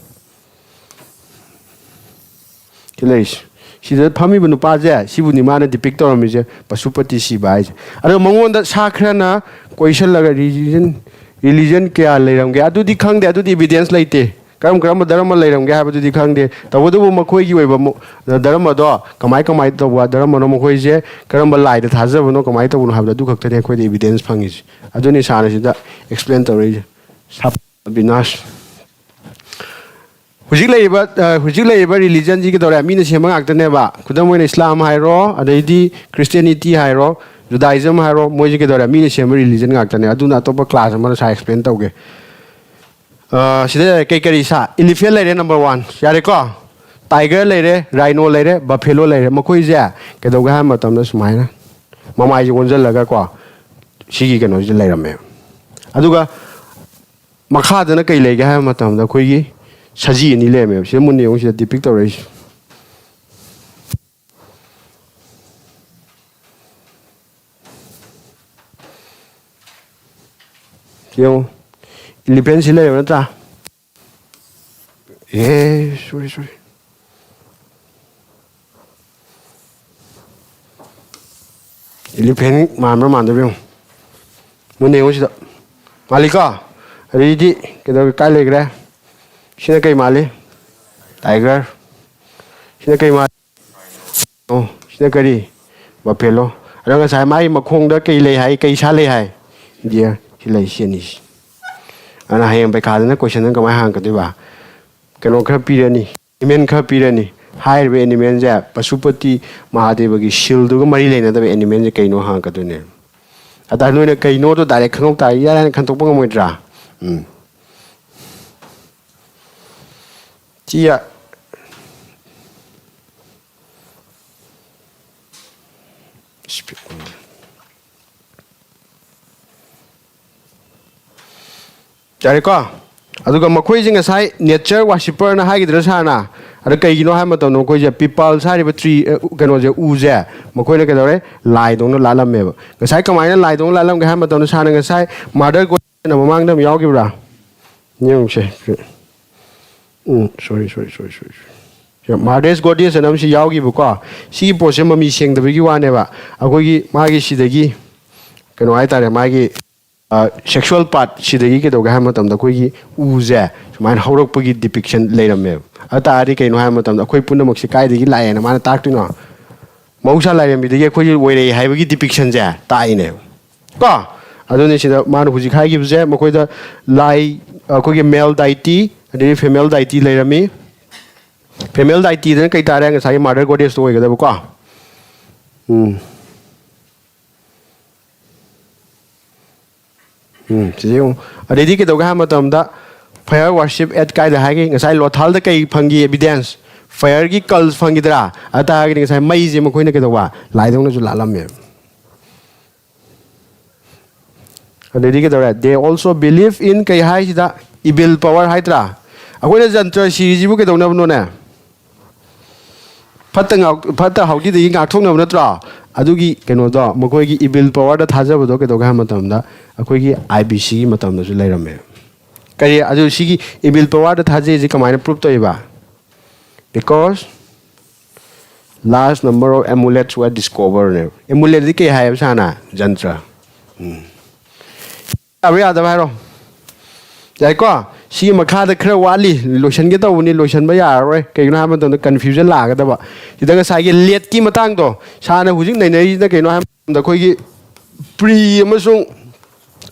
ꯁꯤ ꯂꯩꯔꯤꯁꯦ꯫ ꯁꯤꯗ ꯐꯝꯃꯤꯕ ꯅꯨꯄꯥꯁꯦ, ꯁꯤꯕꯨꯅꯤ ꯃꯥꯅ ꯗꯤꯄꯤꯛ ꯇꯧꯔꯝꯃꯤꯁꯦ, ꯄꯁꯨꯄꯇꯤ ꯁꯤꯕ ꯍꯥꯏꯁꯦ꯫ ꯑꯗꯣ ꯃꯉꯣꯟꯗ ꯁꯥ ꯈꯔꯅ ꯀꯣꯏꯁꯜꯂꯒ ꯔꯤꯂꯤꯖꯟ, ꯔꯤꯂꯤꯖꯟ ꯀꯌꯥ ꯂꯩꯔꯝꯒꯦ? ꯑꯗꯨꯗꯤ ꯈꯪꯗꯦ, ꯑꯗꯨꯗꯤ ꯏꯕꯤꯗꯦꯟꯁ ꯂꯩꯇꯦ꯫ ꯀꯔꯝ ꯀꯔꯝꯕ ꯙꯔꯃ ꯂꯩꯔꯝꯒꯦ ꯍꯥꯏꯕꯗꯨꯗꯤ ꯈꯪꯗꯦ꯫ ꯇꯧꯕꯇꯕꯨ ꯃꯈꯣꯏꯒꯤ ꯑꯣꯏꯕ ꯃꯣ-, ꯙꯔꯃꯗꯣ ꯀꯃꯥꯏ ꯀꯃꯥꯏ ꯇꯧꯕ ꯙꯔꯃꯅꯣ, ꯃꯈꯣꯏꯁꯦ ꯀꯔꯝꯕ ꯂꯥꯏꯗ ꯊꯥꯖꯕꯅꯣ, ꯀꯃꯥꯏ ꯇꯧꯕꯅꯣ ꯍꯥꯏꯕꯗꯣ ꯑꯗꯨ ꯈꯛꯇꯅꯤ ꯑꯩꯈꯣꯏꯗ ꯏꯕꯤꯗꯦꯟꯁ ꯐꯪꯉꯤꯁꯦ꯫ ꯑꯗꯨꯅꯤ ꯁꯥꯔꯅ ꯁꯤꯗ ꯑꯦꯛꯁꯄ꯭ꯂꯦꯟ ꯇꯧꯔꯛꯏꯁꯦ꯫ ꯁꯥꯞ-, ꯕꯤꯅꯥꯁ꯫ ꯍꯧꯖꯤꯛ ꯂꯩꯔꯤꯕ ꯑ, ꯍꯧꯖꯤꯛ ꯂꯩꯔꯤꯕ ꯔꯤꯂꯤꯖꯟꯁꯤ ꯀꯩꯗꯧꯔꯦ? ꯃꯤꯅ ꯁꯦꯝꯕ ꯉꯥꯛꯇꯅꯦꯕ꯫ ꯈꯨꯗꯝ ꯑꯣꯏꯅ ꯏꯁꯂꯥꯝ ꯍꯥꯏꯔꯣ, ꯑꯗꯩꯗꯤ ꯈ꯭ꯔꯤꯁꯇꯤꯌꯥꯅꯤꯇꯤ ꯍꯥꯏꯔꯣ, ꯖꯨꯗꯥꯏꯖꯝ ꯍꯥꯏꯔꯣ, ꯃꯣꯏꯁꯦ ꯀꯩꯗꯧꯔꯦ? ꯃꯤꯅ ꯁꯦꯝꯕ ꯔꯤꯂꯤꯖꯟ ꯉꯥꯛꯇꯅꯦ꯫ ꯑꯗꯨꯅ ꯑꯇꯣꯞꯄ ꯀ꯭ꯂꯥꯁ ꯑꯃꯗ ꯁꯥꯏ ꯑꯦꯛꯁꯄ꯭ꯂꯦꯟ ꯇꯧꯒꯦ꯫ ꯑ, ꯁꯤꯗ ꯀꯩ ꯀꯔꯤ ꯁꯥ? ꯏꯂꯤꯐꯦꯟ ꯂꯩꯔꯦ, ꯅꯝꯕꯔ ꯋꯥꯟ, ꯌꯥꯔꯦꯀꯣ? ꯇꯥꯏꯒꯔ ꯂꯩꯔꯦ, ꯔꯥꯏꯅꯣ ꯂꯩꯔꯦ, ꯕꯐꯦꯂꯣ ꯂꯩꯔꯦ꯫ ꯃꯈꯣꯏꯁꯦ ꯀꯩꯗꯧꯒꯦ ꯍꯥꯏꯕ ꯃꯇꯝꯗ ꯁꯨꯃꯥꯏꯅ ꯃꯃꯥꯏꯁꯦ ꯑꯣꯟꯁꯤꯜꯂꯒꯀꯣ, ꯁꯤꯒꯤ ꯀꯩꯅꯣꯁꯤꯗ ꯂꯩꯔꯝꯃꯦ꯫ ꯑꯗꯨꯒ ꯃꯈꯥꯗꯅ ꯀꯩ ꯂꯩꯒꯦ ꯍꯥꯏꯕ ꯃꯇꯝꯗ ꯑꯩꯈꯣꯏꯒꯤ ꯁꯖꯤ ꯑꯅꯤ ꯂꯩꯔꯝꯃꯦꯕ꯫ ꯁꯤꯗ ꯃꯨꯟꯅ ꯌꯦꯡꯉꯨ, ꯁꯤꯗ ꯗꯤꯄꯤꯛ ꯇꯧꯔꯛꯏꯁꯦ꯫ ꯌꯦꯡꯉꯨ, ꯏꯂꯤꯐꯦꯟꯁꯤ ꯂꯩꯔꯕ ꯅꯠꯇ꯭ꯔꯥ? ꯑꯦ, ꯁꯣꯔꯤ, ꯁꯣꯔꯤ꯫ ꯏꯂꯤꯐꯦꯟ ꯃꯥꯟꯕ꯭ꯔꯥ ꯃꯥꯟꯗꯕ꯭ꯔꯥ ꯌꯦꯡꯉꯨ꯫ ꯃꯨꯟꯅ ꯌꯦꯡꯉꯨ ꯁꯤꯗ꯫ ꯃꯥꯜꯂꯤꯀꯣ? ꯑꯗꯩꯗꯤ ꯀꯩꯗꯧꯔꯦ? ꯀꯥꯏ ꯂꯩꯈ꯭ꯔꯦ? ꯁꯤꯅ ꯀꯩ ꯃꯥꯜꯂꯤ? ꯇꯥꯏꯒꯔ꯫ ꯁꯤꯅ ꯀꯩ ꯃꯥꯜꯂꯤ? ꯑꯣ, ꯁꯤꯅ ꯀꯔꯤ? ꯕꯐꯦꯂꯣ꯫ ꯑꯗꯣ ꯉꯁꯥꯏ ꯃꯥꯒꯤ ꯃꯈꯣꯡꯗ ꯀꯩ ꯂꯩ ꯍꯥꯏ? ꯀꯩ ꯁꯥ ꯂꯩ ꯍꯥꯏ? ꯗꯤꯌꯔ꯫ ꯁꯤ ꯂꯩ, ꯁꯤ ꯑꯅꯤꯁꯤ꯫ ꯑꯗꯨꯅ ꯍꯌꯦꯡ ꯄꯩꯈꯥꯗꯅ ꯀꯣꯏꯁꯟꯗ ꯀꯃꯥꯏꯅ ꯍꯪꯉꯛꯀꯗꯣꯏꯕ? ꯀꯩꯅꯣ ꯈꯔ ꯄꯤꯔꯅꯤ, ꯑꯦꯅꯤꯃꯦꯜ ꯈꯔ ꯄꯤꯔꯅꯤ꯫ ꯍꯥꯏꯔꯤꯕ ꯑꯦꯅꯤꯃꯦꯜꯁꯦ ꯄꯁꯨꯄꯇꯤ ꯃꯍꯥꯗꯦꯕꯒꯤ ꯁꯤꯜꯗꯨꯒ ꯃꯔꯤ ꯂꯩꯅꯗꯕ ꯑꯦꯅꯤꯃꯦꯜꯁꯦ ꯀꯩꯅꯣ ꯍꯪꯉꯛꯀꯗꯣꯏꯅꯦ꯫ ꯑꯗ ꯅꯣꯏꯅ ꯀꯩꯅꯣꯗꯣ ꯗꯥꯏꯔꯦꯛ ꯈꯪꯍꯧ ꯇꯥꯔꯗꯤ ꯏꯔꯥꯏ ꯂꯥꯏꯅ ꯈꯟꯗꯣꯛꯄ ꯉꯝꯃꯣꯏꯗ꯭ꯔꯥ? ꯎꯝ꯫ ꯁꯤ ꯌꯥ-, ꯌꯥꯔꯦꯀꯣ? ꯑꯗꯨꯒ ꯃꯈꯣꯏꯁꯦ ꯉꯁꯥꯏ ꯅꯦꯆꯔ ꯋꯥꯔꯁꯤꯄꯔꯅ ꯍꯥꯏꯈꯤꯗ꯭ꯔꯥ ꯁꯥꯔꯅ? ꯑꯗ ꯀꯩꯒꯤꯅꯣ ꯍꯥꯏꯕ ꯃꯇꯝꯗ ꯃꯈꯣꯏꯁꯦ ꯄꯤꯄꯜꯁ ꯍꯥꯏꯔꯤꯕ ꯇ꯭ꯔꯤ, ꯑ, ꯀꯩꯅꯣꯁꯦ, ꯎꯁꯦ, ꯃꯈꯣꯏꯅ ꯀꯩꯗꯧꯔꯦ? ꯂꯥꯏꯗꯧꯅ ꯂꯥꯠꯂꯝꯃꯦꯕ꯫ ꯉꯁꯥꯏ ꯀꯃꯥꯏꯅ ꯂꯥꯏꯗꯧꯅ ꯂꯥꯠꯂꯝꯒꯦ ꯍꯥꯏꯕ ꯃꯇꯝꯗ ꯁꯥꯔꯅ ꯉꯁꯥꯏ ꯃꯥꯗꯔ ꯒꯣꯗꯦꯁꯅ ꯃꯃꯥꯡꯗ ꯑꯃ ꯌꯥꯎꯈꯤꯕ꯭ꯔꯥ? ꯌꯦꯡꯉꯨꯁꯦ꯫ ꯎꯝ, ꯁꯣꯔꯤ, ꯁꯣꯔꯤ, ꯁꯣꯔꯤ, ꯁꯣꯔꯤ, ꯁꯣꯔꯤ꯫ ꯃꯥꯗꯔꯁ ꯒꯣꯗꯦꯁ ꯑꯅ ꯑꯃꯁꯨ ꯌꯥꯎꯈꯤꯕꯀꯣ꯫ ꯁꯤꯒꯤ ꯄꯣꯠꯁꯦ ꯃꯃꯤ ꯁꯦꯡꯗꯕꯒꯤ ꯋꯥꯅꯦꯕ꯫ ꯑꯩꯈꯣꯏꯒꯤ ꯃꯥꯒꯤ ꯁꯤꯗꯒꯤ ꯀꯩꯅꯣ ꯍꯥꯏꯇꯥꯔꯦ, ꯃꯥꯒꯤ ꯁꯦꯛꯁꯨꯋꯦꯜ ꯄꯥꯔꯠ ꯁꯤꯗꯒꯤ ꯀꯩꯗꯧꯒꯦ ꯍꯥꯏꯕ ꯃꯇꯝꯗ ꯑꯩꯈꯣꯏꯒꯤ ꯎꯁꯦ ꯁꯨꯃꯥꯏꯅ ꯍꯧꯔꯛꯄꯒꯤ ꯗꯤꯄꯤꯛꯁꯟ ꯂꯩꯔꯝꯃꯦꯕ꯫ ꯑꯗꯨ ꯇꯥꯔꯗꯤ ꯀꯩꯅꯣ ꯍꯥꯏꯕ ꯃꯇꯝꯗ ꯑꯩꯈꯣꯏ ꯄꯨꯝꯅꯃꯛꯁꯦ ꯀꯥꯏꯗꯒꯤ ꯂꯥꯛꯑꯦꯅ ꯃꯥꯅ ꯇꯥꯛꯇꯣꯏꯅꯣ? ꯃꯍꯧꯁꯥ ꯂꯥꯏꯔꯦꯝꯕꯤꯗꯒꯤ ꯑꯩꯈꯣꯏꯁꯦ ꯑꯣꯏꯔꯛꯏ ꯍꯥꯏꯕꯒꯤ ꯗꯤꯄꯤꯛꯁꯟꯁꯦ ꯇꯥꯛꯏꯅꯦꯕ꯫ ꯀꯣ? ꯑꯗꯨꯅꯤ ꯁꯤꯗ ꯃꯥꯅ ꯍꯧꯖꯤꯛ ꯍꯥꯏꯈꯤꯕꯁꯦ, ꯃꯈꯣꯏꯗ ꯂꯥꯏ, ꯑꯩꯈꯣꯏꯒꯤ ꯃꯦꯜ ꯗꯥꯏꯇꯤ, ꯑꯗꯩꯗꯤ female deity ꯂꯩꯔꯝꯃꯤ꯫ Female deityꯗꯅ ꯀꯩ ꯇꯥꯔꯦ? ꯉꯁꯥꯏꯒꯤ mother goddessꯇꯣ ꯑꯣꯏꯒꯗꯕꯀꯣ꯫ ꯎꯝ꯫ ꯎꯝ, ꯁꯤꯁꯦ ꯌꯦꯡꯉꯨ꯫ ꯑꯗꯩꯗꯤ ꯀꯩꯗꯧꯒꯦ ꯍꯥꯏꯕ ꯃꯇꯝꯗ, fire worship at ꯀꯥꯏꯗ ꯍꯥꯏꯒꯦ? ꯉꯁꯥꯏ ꯂꯣꯊꯥꯜꯗ ꯀꯩ ꯐꯪꯈꯤ? Evidence꯫ Fireꯒꯤ cult ꯐꯪꯈꯤꯗ꯭ꯔꯥ? ꯑꯗꯨ ꯇꯥꯔꯒꯗꯤ ꯉꯁꯥꯏ ꯃꯩꯁꯦ ꯃꯈꯣꯏꯅ ꯀꯩꯗꯧꯕ? ꯂꯥꯏꯗꯧꯅꯁꯨ ꯂꯥꯠꯂꯝꯃꯦꯕ꯫ ꯑꯗꯩꯗꯤ ꯀꯩꯗꯧꯔꯦ? They also believe in ꯀꯩ ꯍꯥꯏꯁꯤꯗ? Evil power ꯍꯥꯏꯗ꯭ꯔꯥ? ꯑꯩꯈꯣꯏꯅ ꯖꯟꯇ꯭ꯔ ꯁꯤꯔꯤꯁꯤꯕꯨ ꯀꯩꯗꯧꯅꯕꯅꯣꯅꯦ? ꯐꯠꯇ ꯉꯥꯛ-, ꯐꯠꯇ ꯍꯥꯎꯗꯤꯗꯒꯤ ꯉꯥꯛꯊꯣꯛꯅꯕ ꯅꯠꯇ꯭ꯔꯣ? ꯑꯗꯨꯒꯤ ꯀꯩꯅꯣꯗꯣ, ꯃꯈꯣꯏꯒꯤ evil powerꯗ ꯊꯥꯖꯕꯗꯣ ꯀꯩꯗꯧꯒꯦ ꯍꯥꯏꯕ ꯃꯇꯝꯗ, ꯑꯩꯈꯣꯏꯒꯤ IBCꯒꯤ ꯃꯇꯝꯗꯁꯨ ꯂꯩꯔꯝꯃꯦ꯫ ꯀꯔꯤ? ꯑꯗꯨ ꯁꯤꯒꯤ evil powerꯗ ꯊꯥꯖꯩꯁꯤ ꯀꯃꯥꯏꯅ prove ꯇꯧꯔꯤꯕ? Because large number of amulets were discovered ꯅꯦꯕ꯫ Amuletꯗꯤ ꯀꯩ ꯍꯥꯏꯌꯦꯕ ꯁꯥꯔꯅ? ꯖꯟꯇ꯭ꯔ꯫ ꯎꯝ꯫ ꯌꯥꯕ꯭ꯔꯥ ꯌꯥꯗꯕ꯭ꯔꯥ ꯍꯥꯏꯔꯣ꯫ ꯌꯥꯏꯀꯣ? ꯁꯤꯒꯤ ꯃꯈꯥꯗ ꯈꯔ ꯋꯥꯠꯂꯤ, ꯂꯣꯏꯁꯤꯟꯒꯦ ꯇꯧꯕꯅꯤ, ꯂꯣꯏꯁꯤꯟꯕ ꯌꯥꯔꯔꯣꯏ꯫ ꯀꯩꯒꯤꯅꯣ ꯍꯥꯏꯕ ꯃꯇꯝꯗ confusion ꯂꯥꯛꯀꯗꯕ꯫ ꯁꯤꯗ ꯉꯁꯥꯏꯒꯤ ꯂꯦꯠꯀꯤ ꯃꯇꯥꯡꯗꯣ, ꯁꯥꯔꯅ ꯍꯧꯖꯤꯛ ꯅꯩꯅꯔꯤꯁꯤꯅ ꯀꯩꯅꯣ ꯍꯥꯏꯕ ꯃꯇꯝꯗ ꯑꯩꯈꯣꯏꯒꯤ pre ꯑꯃꯁꯨꯡ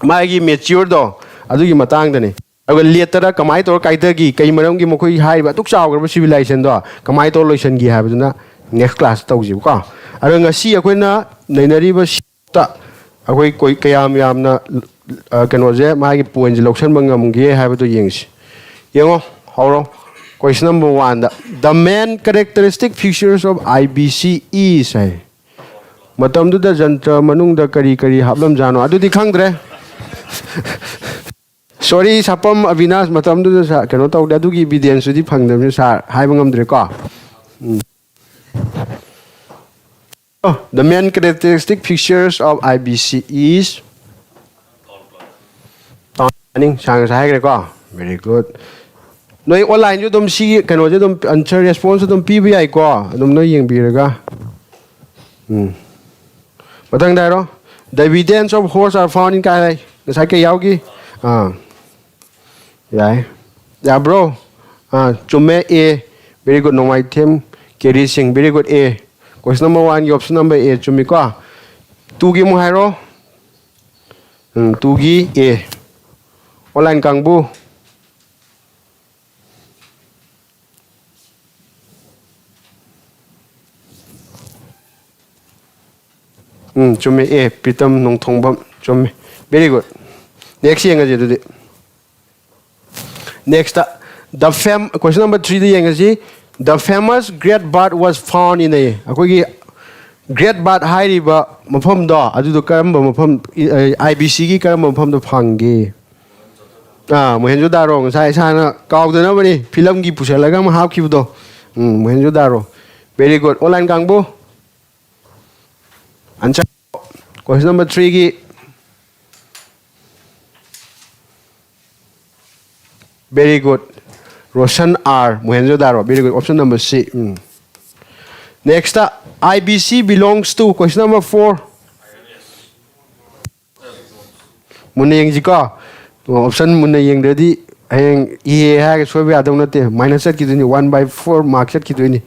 ꯃꯥꯒꯤ matureꯗꯣ, ꯑꯗꯨꯒꯤ ꯃꯇꯥꯡꯗꯅꯤ꯫ ꯑꯗꯨꯒ ꯂꯦꯠꯇꯔ ꯀꯃꯥꯏꯅ ꯇꯧꯔ ꯀꯥꯏꯗꯈꯤ, ꯀꯩ ꯃꯔꯝꯒꯤ ꯃꯈꯣꯏ ꯍꯥꯏꯔꯤꯕ ꯑꯗꯨꯛ ꯆꯥꯎꯈ꯭ꯔꯕ civilizationꯗꯣ ꯀꯃꯥꯏꯅ ꯇꯧꯔ ꯂꯣꯏꯁꯤꯟꯈꯤ ꯍꯥꯏꯕꯗꯨꯅ next class ꯇꯧꯁꯦꯕꯀꯣ꯫ ꯑꯗꯣ ꯉꯁꯤ ꯑꯩꯈꯣꯏꯅ ꯅꯩꯅꯔꯤꯕ ꯁꯤꯗ ꯑꯩꯈꯣꯏ ꯀꯣꯏ-, ꯀꯌꯥꯝ ꯌꯥꯝꯅ, ꯑ, ꯀꯩꯅꯣꯁꯦ, ꯃꯥꯒꯤ pointꯁꯦ ꯂꯧꯁꯤꯟꯕ ꯉꯝꯒꯦ ꯍꯥꯏꯕꯗꯣ ꯌꯦꯡꯁꯤ꯫ ꯌꯦꯡꯉꯣ, ꯍꯧꯔꯣ꯫ Question number oneꯗ, "The main characteristic features of IBC is" ꯍꯥꯏ꯫ ꯃꯇꯝꯗꯨꯗ ꯖꯟꯇ꯭ꯔ ꯃꯅꯨꯡꯗ ꯀꯔꯤ ꯀꯔꯤ ꯍꯥꯞꯂꯝꯖꯥꯠꯅꯣ? ꯑꯗꯨꯗꯤ ꯈꯪꯗ꯭ꯔꯦ꯫ Sorry, ꯁꯥꯄꯝ ꯑꯕꯤꯅꯥꯁ, ꯃꯇꯝꯗꯨꯗ ꯁꯥꯔ ꯀꯩꯅꯣ ꯇꯧꯗꯦ, ꯑꯗꯨꯒꯤ evidenceꯇꯨꯗꯤ ꯐꯪꯗꯕꯅꯤ ꯁꯥꯔ, ꯍꯥꯏꯕ ꯉꯝꯗ꯭ꯔꯦꯀꯣ꯫ ꯎꯝ꯫ Oh, the main characteristic features of IBC is town planning, sir ꯉꯁꯥꯏ ꯍꯥꯏꯈ꯭ꯔꯦꯀꯣ꯫ Very good. ꯅꯣꯏ onlineꯁꯨ ꯑꯗꯨꯝ ꯁꯤꯒꯤ ꯀꯩꯅꯣꯁꯦ ꯑꯗꯨꯝ answer response ꯑꯗꯨꯝ ꯄꯤꯕ ꯌꯥꯏꯀꯣ, ꯑꯗꯨꯝ ꯅꯣꯏ ꯌꯦꯡꯕꯤꯔꯒ꯫ ꯎꯝ꯫ ꯃꯊꯪꯗ ꯍꯥꯏꯔꯣ꯫ "The evidence of horse are found in" ꯀꯥꯏ ꯍꯥꯏ? ꯉꯁꯥꯏ ꯀꯩ ꯌꯥꯎꯈꯤ? ꯑꯥ꯫ ꯌꯥꯏ꯫ ꯌꯥꯕ꯭ꯔꯣ? ꯑꯥ, ꯆꯨꯝꯃꯦ, A꯫ Very good, Nongmaithem Keri Singh. Very good, A꯫ Question number oneꯒꯤ option number A ꯆꯨꯝꯃꯤꯀꯣ? Twoꯒꯤ ꯑꯃꯨꯛ ꯍꯥꯏꯔꯣ꯫ ꯎꯝ, twoꯒꯤ A꯫ Online ꯀꯥꯡꯕꯨ꯫ ꯎꯝ, ꯆꯨꯝꯃꯦ꯫ ꯑꯦ, ꯄ꯭ꯔꯤꯇꯝ ꯅꯣꯡꯊꯣꯡꯕꯝ꯫ ꯆꯨꯝꯃꯦ꯫ Very good. Next ꯌꯦꯡꯉꯁꯤ ꯑꯗꯨꯗꯤ꯫ Next, the fam-, question number three ꯗ ꯌꯦꯡꯉꯁꯤ꯫ The famous great bath was found in a, ꯑꯩꯈꯣꯏꯒꯤ great bath ꯍꯥꯏꯔꯤꯕ ꯃꯐꯝꯗꯣ, ꯑꯗꯨꯗꯣ ꯀꯔꯝꯕ ꯃꯐꯝ, ꯑꯥꯏ ꯕꯤ ꯁꯤꯒꯤ ꯀꯔꯝꯕ ꯃꯐꯝꯗ ꯐꯪꯒꯦ? ꯑꯥ, ꯃꯣꯍꯦꯟꯖꯣ ꯗꯥꯔꯣ꯫ ꯉꯁꯥꯏ ꯏꯁꯥꯅ ꯀꯥꯎꯗꯅꯕꯅꯤ ꯐꯤꯂꯝꯒꯤ ꯄꯨꯁꯜꯂꯒ ꯑꯃ ꯍꯥꯞꯈꯤꯕꯗꯣ꯫ ꯎꯝ, ꯃꯣꯍꯦꯟꯖꯣ ꯗꯥꯔꯣ꯫ Very good. Online ꯀꯥꯡꯕꯨ꯫ Answer, question number three ꯒꯤ꯫ Very good. Roshan R, Mohenjo ꯗꯥꯔꯣ꯫ Very good. Option number C. Um. Next, I B C belongs to, question number four. ꯃꯨꯟꯅ ꯌꯦꯡꯁꯤꯀꯣ꯫ Option ꯃꯨꯟꯅ ꯌꯦꯡꯗ꯭ꯔꯗꯤ ꯍꯌꯦꯡ ꯏꯍꯦ ꯍꯥꯏꯔꯒ ꯁꯣꯏꯕ ꯌꯥꯗꯧ ꯅꯠꯇꯦ꯫ Minus ꯆꯠꯈꯤꯗꯣꯏꯅꯤ, one by four mark ꯆꯠꯈꯤꯗꯣꯏꯅꯤ꯫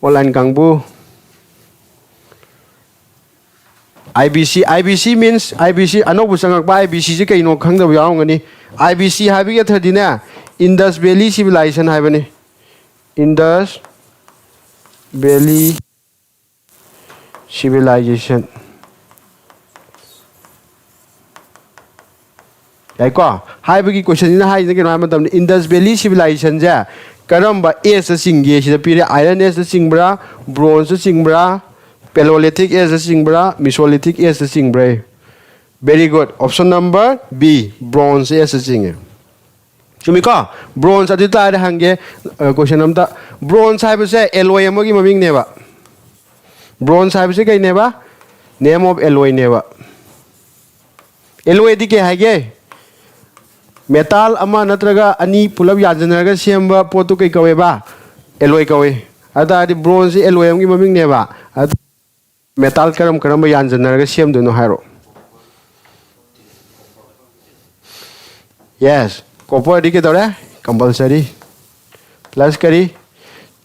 Online ꯀꯥꯡꯕꯨ꯫ I B C, I B C means, I B C, ꯑꯅꯧꯕ ꯆꯪꯉꯛꯄ I B C ꯁꯤ ꯀꯩꯅꯣ ꯈꯪꯗꯕ ꯌꯥꯎꯔꯝꯒꯅꯤ꯫ I B C ꯍꯥꯏꯕꯒꯤ ꯑꯊ꯭ꯔꯗꯤꯅꯦ, Indus Valley Civilization ꯍꯥꯏꯕꯅꯤ꯫ Indus Valley Civilization꯫ ꯌꯥꯏꯀꯣ? ꯍꯥꯏꯕꯒꯤ question ꯁꯤꯅ ꯍꯥꯏꯁꯤꯅ ꯀꯩꯅꯣ ꯍꯥꯏꯕ ꯃꯇꯝꯗ, Indus Valley Civilization ꯁꯦ ꯀꯔꯝꯕ age ꯇ ꯆꯤꯡꯒꯦ? ꯁꯤꯗ ꯄꯤꯔꯦ, Iron Age ꯇ ꯆꯤꯡꯕ꯭ꯔꯥ, Bronze ꯇ ꯆꯤꯡꯕ꯭ꯔꯥ, Paleolithic Age ꯇ ꯆꯤꯡꯕ꯭ꯔꯥ, Mesolithic Age ꯇ ꯆꯤꯡꯕ꯭ꯔꯥ? Very good. Option number B, Bronze Age ꯇ ꯆꯤꯡꯉꯦ꯫ ꯆꯨꯝꯃꯤꯀꯣ? Bronze ꯑꯗꯨ ꯇꯥꯔꯗꯤ ꯍꯪꯒꯦ, ꯑ, question ꯑꯝꯇ꯫ Bronze ꯍꯥꯏꯕꯁꯦ alloy ꯑꯃꯒꯤ ꯃꯃꯤꯡꯅꯦꯕ꯫ Bronze ꯍꯥꯏꯕꯁꯤ ꯀꯩꯅꯦꯕ? Name of alloy ꯅꯦꯕ꯫ Alloy ꯗꯤ ꯀꯩ ꯍꯥꯏꯒꯦ? Metal ꯑꯃ ꯅꯠꯇ꯭ꯔꯒ ꯑꯅꯤ ꯄꯨꯂꯞ ꯌꯥꯟꯁꯤꯟꯅꯔꯒ ꯁꯦꯝꯕ ꯄꯣꯠꯇꯨ ꯀꯩ ꯀꯧꯋꯦꯕ? Alloy ꯀꯧꯋꯦ꯫ ꯑꯗꯨ ꯇꯥꯔꯗꯤ bronze ꯁꯤ alloy ꯑꯃꯒꯤ ꯃꯃꯤꯡꯅꯦꯕ꯫ ꯑꯗꯨ metal ꯀꯔꯝ ꯀꯔꯝꯕ ꯌꯥꯟꯁꯤꯟꯅꯔꯒ ꯁꯦꯝꯗꯣꯏꯅꯣ ꯍꯥꯏꯔꯣ꯫ Yes, copper ꯗꯤ ꯀꯩꯗꯧꯔꯦ? Compulsory꯫ Plus ꯀꯔꯤ?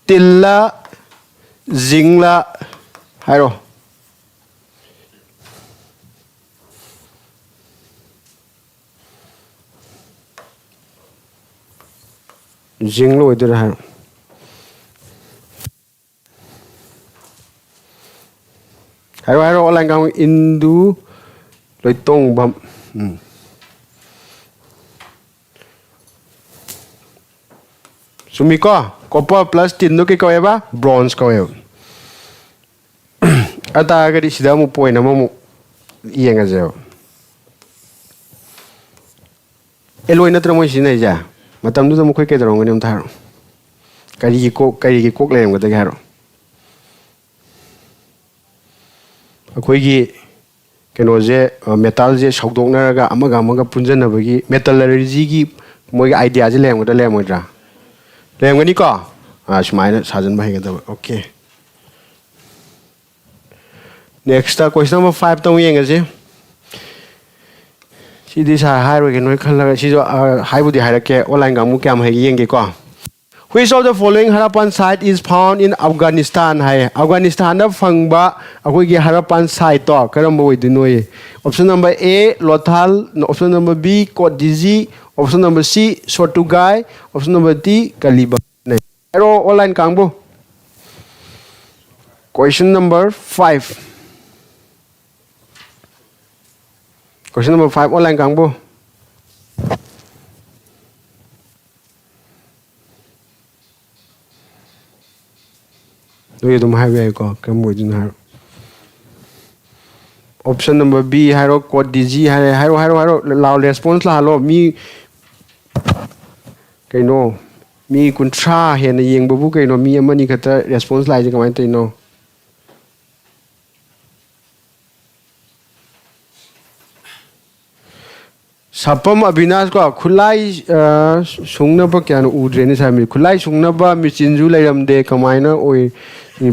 Tin ꯂ, zinc ꯂ ꯍꯥꯏꯔꯣ꯫ Zinc ꯂ ꯑꯣꯏꯗꯣꯏꯔꯥ ꯍꯥꯏꯔꯣ꯫ ꯍꯥꯏꯔꯣ, ꯍꯥꯏꯔꯣ, ꯑꯣꯟꯂꯥꯏꯟ ꯀꯥꯡꯕꯨ꯫ ꯏꯟꯗꯨ ꯂꯣꯏꯇꯣꯡꯕꯝ꯫ ꯎꯝ꯫ ꯆꯨꯝꯃꯤꯀꯣ? Copper plus tinꯗꯣ ꯀꯩ ꯀꯧꯋꯦꯕ? Bronze ꯀꯧꯋꯦꯕ꯫ ꯑꯗꯨ ꯇꯥꯔꯒꯗꯤ ꯁꯤꯗ ꯑꯃꯨꯛ point ꯑꯃꯃꯨꯛ ꯌꯦꯡꯉꯁꯦꯕ꯫ Alloy ꯅꯠꯇ꯭ꯔ ꯃꯣꯏ ꯁꯤꯖꯤꯟꯅꯩꯁꯦ? ꯃꯇꯝꯗꯨꯗ ꯃꯈꯣꯏ ꯀꯩꯗꯧꯔꯝꯒꯅꯤ ꯑꯝꯇ ꯍꯥꯏꯔꯣ꯫ ꯀꯔꯤꯒꯤ ꯀꯣꯛ, ꯀꯔꯤꯒꯤ ꯀꯣꯛ ꯂꯩꯔꯝꯒꯗꯒꯦ ꯍꯥꯏꯔꯣ꯫ ꯑꯩꯈꯣꯏꯒꯤ ꯀꯩꯅꯣꯁꯦ, ꯑ, metalꯁꯦ ꯁꯧꯗꯣꯛꯅꯔꯒ ꯑꯃꯒ ꯑꯃꯒ ꯄꯨꯟꯖꯟꯅꯕꯒꯤ metallurgyꯒꯤ ꯃꯣꯏꯒꯤ ideaꯁꯦ ꯂꯩꯔꯝꯒꯗ꯭ꯔꯥ, ꯂꯩꯔꯝꯃꯣꯏꯗ꯭ꯔꯥ? ꯂꯩꯔꯝꯒꯅꯤꯀꯣ? ꯑ, ꯁꯨꯃꯥꯏꯅ ꯁꯥꯖꯟꯕ ꯍꯩꯒꯗꯕ꯫ Okay꯫ Next question number fiveꯇ ꯑꯃꯨꯛ ꯌꯦꯡꯉꯁꯤ꯫ ꯁꯤꯗꯤ ꯁꯥꯔ ꯍꯥꯏꯔꯣꯏꯒꯦ ꯅꯣꯏ ꯈꯜꯂꯒ, ꯁꯤꯁꯨ, ꯑ, ꯍꯥꯏꯕꯨꯗꯤ ꯍꯥꯏꯔꯛꯀꯦ, ꯑꯣꯟꯂꯥꯏꯟ ꯀꯥꯡꯕꯨ ꯀꯌꯥꯝ ꯍꯩꯒꯦ ꯌꯦꯡꯒꯦꯀꯣ꯫ Which of the following Harapan site is found in Afghanistan ꯍꯥꯏ꯫ ꯑꯐꯒꯥꯅꯤꯁꯇꯥꯟꯗ ꯐꯪꯕ ꯑꯩꯈꯣꯏꯒꯤ ꯍꯔꯄꯥꯟ siteꯇꯣ ꯀꯔꯝꯕ ꯑꯣꯏꯗꯣꯏꯅꯣ? Option number A, Lothal, option number B, Kot Diji, option number C, Sotugai, option number D, Kaliban꯫ ꯍꯥꯏꯔꯣ, ꯑꯣꯟꯂꯥꯏꯟ ꯀꯥꯡꯕꯨ꯫ Question number five꯫ Question number five, online ꯀꯥꯡꯕꯨ꯫ ꯅꯣꯏ ꯑꯗꯨꯝ ꯍꯥꯏꯕ ꯌꯥꯏꯀꯣ, ꯀꯔꯝꯕ ꯑꯣꯏꯗꯣꯏꯅꯣ ꯍꯥꯏꯔꯣ꯫ Option number B ꯍꯥꯏꯔꯣ, Kot Diji ꯍꯥꯏꯔꯦ, ꯍꯥꯏꯔꯣ, ꯍꯥꯏꯔꯣ, ꯍꯥꯏꯔꯣ, ꯂꯥꯎ, response ꯂꯥꯛꯍꯜꯂꯣ꯫ ꯃꯤ ꯀꯩꯅꯣ, ꯃꯤ ꯀꯨꯟꯊ꯭ꯔꯥ ꯍꯦꯟꯅ ꯌꯦꯡꯕꯕꯨ ꯀꯩꯅꯣ, ꯃꯤ ꯑꯃꯅꯤ ꯈꯛꯇ response ꯂꯥꯛꯏꯁꯦ ꯀꯃꯥꯏꯅ ꯇꯧꯔꯤꯅꯣ? ꯁꯥꯄꯝ ꯑꯕꯤꯅꯥꯁ ꯀꯣ, ꯈꯨꯠꯂꯥꯏ, ꯑ, ꯁꯨꯡꯅꯕ ꯀꯌꯥꯅꯣ ꯎꯗ꯭ꯔꯦꯅꯦ ꯁꯥꯔ꯫ ꯈꯨꯠꯂꯥꯏ ꯁꯨꯡꯅꯕ ꯃꯦꯆꯤꯟꯁꯨ ꯂꯩꯔꯝꯗꯦ, ꯀꯃꯥꯏꯅ ꯑꯣꯏ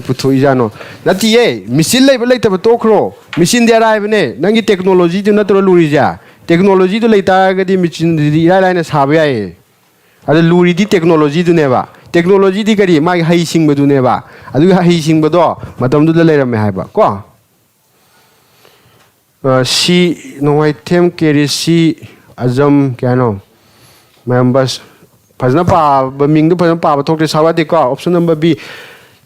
ꯄꯨꯊꯣꯛꯏꯖꯥꯠꯅꯣ? ꯅꯠꯇꯤꯌꯦ, ꯃꯦꯆꯤꯟ ꯂꯩꯕ ꯂꯩꯇꯕ ꯇꯣꯛꯈ꯭ꯔꯣ꯫ ꯃꯦꯆꯤꯟꯗꯤ ꯑꯔꯥꯏꯕꯅꯦ, ꯅꯪꯒꯤ technologyꯗꯨ ꯅꯠꯇ꯭ꯔꯣ ꯂꯨꯔꯤꯁꯦ? Technologyꯗꯨ ꯂꯩꯇꯥꯔꯒꯗꯤ ꯃꯦꯆꯤꯟꯗꯨꯗꯤ ꯏꯔꯥꯏ ꯂꯥꯏꯅ ꯁꯥꯕ ꯌꯥꯏꯌꯦ꯫ ꯑꯗꯨ ꯂꯨꯔꯤꯗꯤ technologyꯗꯨꯅꯦꯕ꯫ Technologyꯗꯤ ꯀꯔꯤ? ꯃꯥꯒꯤ ꯍꯩꯁꯤꯡꯕꯗꯨꯅꯦꯕ꯫ ꯑꯗꯨꯒꯤ ꯍꯩꯁꯤꯡꯕꯗꯣ ꯃꯇꯝꯗꯨꯗ ꯂꯩꯔꯝꯃꯦ ꯍꯥꯏꯕ ꯀꯣ꯫ ꯑ, ꯁꯤ ꯅꯣꯡꯃꯥꯏꯊꯦꯝ ꯀꯦꯔꯤ ꯁꯤ ꯑꯖꯝ ꯀꯌꯥꯅꯣ? ꯃꯌꯥꯝ ꯕꯁ ꯐꯖꯅ ꯄꯥꯕ, ꯃꯤꯡꯗꯨ ꯐꯖꯅ ꯄꯥꯕ ꯊꯣꯛꯇꯦ꯫ ꯁꯥꯎ ꯌꯥꯗꯦꯀꯣ꯫ Option number B,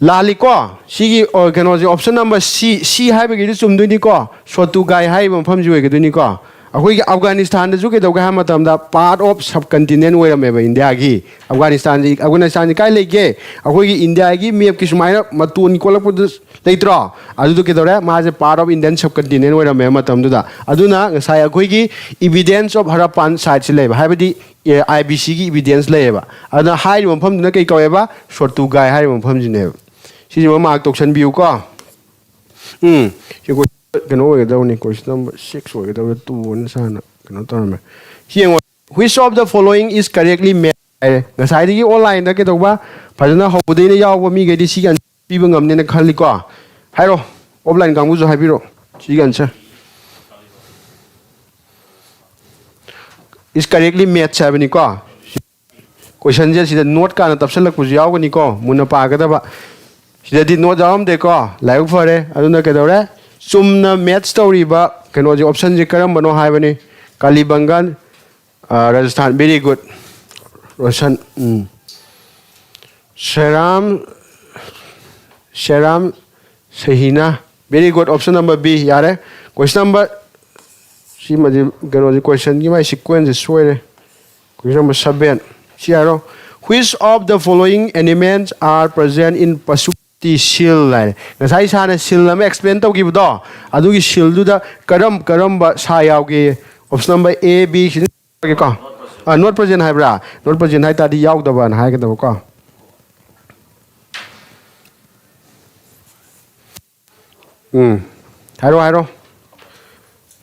ꯂꯥꯜꯂꯤꯀꯣ꯫ ꯁꯤꯒꯤ ꯑꯣ, ꯀꯩꯅꯣꯁꯦ, option number C, C ꯍꯥꯏꯕꯒꯤꯗꯤ ꯆꯨꯝꯗꯣꯏꯅꯤꯀꯣ꯫ ꯁꯣꯇꯨꯒꯥꯏ ꯍꯥꯏꯔꯤꯕ ꯃꯐꯝꯁꯤ ꯑꯣꯏꯒꯗꯣꯏꯅꯤꯀꯣ꯫ ꯑꯩꯈꯣꯏꯒꯤ ꯑꯐꯒꯥꯅꯤꯁꯇꯥꯟꯗꯁꯨ ꯀꯩꯗꯧꯒꯦ ꯍꯥꯏꯕ ꯃꯇꯝꯗ part of subcontinent ꯑꯣꯏꯔꯝꯃꯦꯕ ꯏꯟꯗꯤꯌꯥꯒꯤ꯫ ꯑꯐꯒꯥꯅꯤꯁꯇꯥꯟꯁꯤ, ꯑꯐꯒꯥꯅꯤꯁꯇꯥꯟꯁꯤ ꯀꯥꯏ ꯂꯩꯒꯦ? ꯑꯩꯈꯣꯏꯒꯤ ꯏꯟꯗꯤꯌꯥꯒꯤ ꯃꯦꯞꯀꯤ ꯁꯨꯃꯥꯏꯅ ꯃꯇꯣꯟ ꯀꯣꯜꯂꯛꯄꯗ ꯂꯩꯇ꯭ꯔꯣ? ꯑꯗꯨꯗꯣ ꯀꯩꯗꯧꯔꯦ? ꯃꯥꯁꯦ part of Indian subcontinent ꯑꯣꯏꯔꯝꯃꯦ ꯃꯇꯝꯗꯨꯗ꯫ ꯑꯗꯨꯅ ꯉꯁꯥꯏ ꯑꯩꯈꯣꯏꯒꯤ evidence of Harappan site ꯁꯤ ꯂꯩꯕ, ꯍꯥꯏꯕꯗꯤ ꯑꯥꯏ ꯕꯤ ꯁꯤꯒꯤ evidence ꯂꯩꯌꯦꯕ꯫ ꯑꯗꯨꯅ ꯍꯥꯏꯔꯤꯕ ꯃꯐꯝꯗꯨꯅ ꯀꯩ ꯀꯧꯋꯦꯕ? ꯁꯣꯇꯨꯒꯥꯏ ꯍꯥꯏꯔꯤꯕ ꯃꯐꯝꯁꯤꯅꯦꯕ꯫ ꯁꯤꯁꯤꯃ mark ꯇꯧꯁꯟꯕꯤꯌꯨꯀꯣ꯫ ꯎꯝ, ꯁꯤ ꯀꯣꯏ-, ꯀꯩꯅꯣ ꯑꯣꯏꯒꯗꯕꯅꯤ, question number six ꯑꯣꯏꯒꯗꯕꯗ two ꯑꯣꯏꯅ ꯁꯥꯔꯅ ꯀꯩꯅꯣ ꯇꯧꯔꯝꯃꯦ꯫ ꯁꯤ ꯌꯦꯡꯉꯣ, which of the following is correctly matched ꯍꯥꯏꯔꯦ꯫ ꯉꯁꯥꯏꯗꯒꯤ online ꯗ ꯀꯩꯗꯧꯕ, ꯐꯖꯅ ꯍꯧꯕꯗꯩꯅ ꯌꯥꯎꯕ ꯃꯤꯈꯩꯗꯤ ꯁꯤꯒꯤ answer ꯄꯤꯕ ꯉꯝꯅꯦꯅ ꯈꯜꯂꯤꯀꯣ꯫ ꯍꯥꯏꯔꯣ, offline ꯀꯥꯡꯕꯨꯁꯨ ꯍꯥꯏꯕꯤꯔꯣ ꯁꯤꯒꯤ answer꯫ Is correctly matched ꯍꯥꯏꯕꯅꯤꯀꯣ꯫ Question ꯁꯦ ꯁꯤꯗ note ꯀꯥꯟꯅ ꯇꯞꯁꯜꯂꯛꯄꯁꯨ ꯌꯥꯎꯒꯅꯤꯀꯣ, ꯃꯨꯟꯅ ꯄꯥꯒꯗꯕ꯫ ꯁꯤꯗꯗꯤ note ꯌꯥꯎꯔꯝꯗꯦꯀꯣ, ꯂꯥꯏꯕꯛ ꯐꯔꯦ꯫ ꯑꯗꯨꯅ ꯀꯩꯗꯧꯔꯦ? ꯆꯨꯝꯅ match ꯇꯧꯔꯤꯕ ꯀꯩꯅꯣꯁꯦ, option ꯁꯦ ꯀꯔꯝꯕꯅꯣ ꯍꯥꯏꯕꯅꯤ꯫ ꯀꯥꯂꯤꯕꯪꯒꯥꯟ, ꯑ, ꯔꯥꯖꯁꯊꯥꯟ, very good꯫ ꯔꯣꯁꯟ, ꯎꯝ꯫ ꯁꯦꯔꯥꯝ, ꯁꯦꯔꯥꯝ ꯁꯍꯤꯅꯥ, very good, option number B, ꯌꯥꯔꯦ꯫ Question number, ꯁꯤꯃꯗꯤ ꯀꯩꯅꯣꯁꯤ, question ꯒꯤ ꯃꯥꯏ sequence ꯁꯦ ꯁꯣꯏꯔꯦ꯫ Question number seven, ꯁꯤ ꯍꯥꯏꯔꯣ꯫ Which of the following animals are present in Pashupati seal ꯍꯥꯏꯔꯦ꯫ ꯉꯁꯥꯏ ꯏꯁꯥꯅ seal ꯑꯃ explain ꯇꯧꯈꯤꯕꯗꯣ, ꯑꯗꯨꯒꯤ seal ꯗꯨꯗ ꯀꯔꯝ ꯀꯔꯝꯕ ꯁꯥ ꯌꯥꯎꯒꯦ? Option number A, B, ꯁꯤꯗ ꯀꯣ, ꯑ, not present ꯍꯥꯏꯕ꯭ꯔꯥ? Not present ꯍꯥꯏ ꯇꯥꯔꯗꯤ ꯌꯥꯎꯗꯕꯅ ꯍꯥꯏꯒꯗꯕꯀꯣ꯫ ꯎꯝ, ꯍꯥꯏꯔꯣ, ꯍꯥꯏꯔꯣ꯫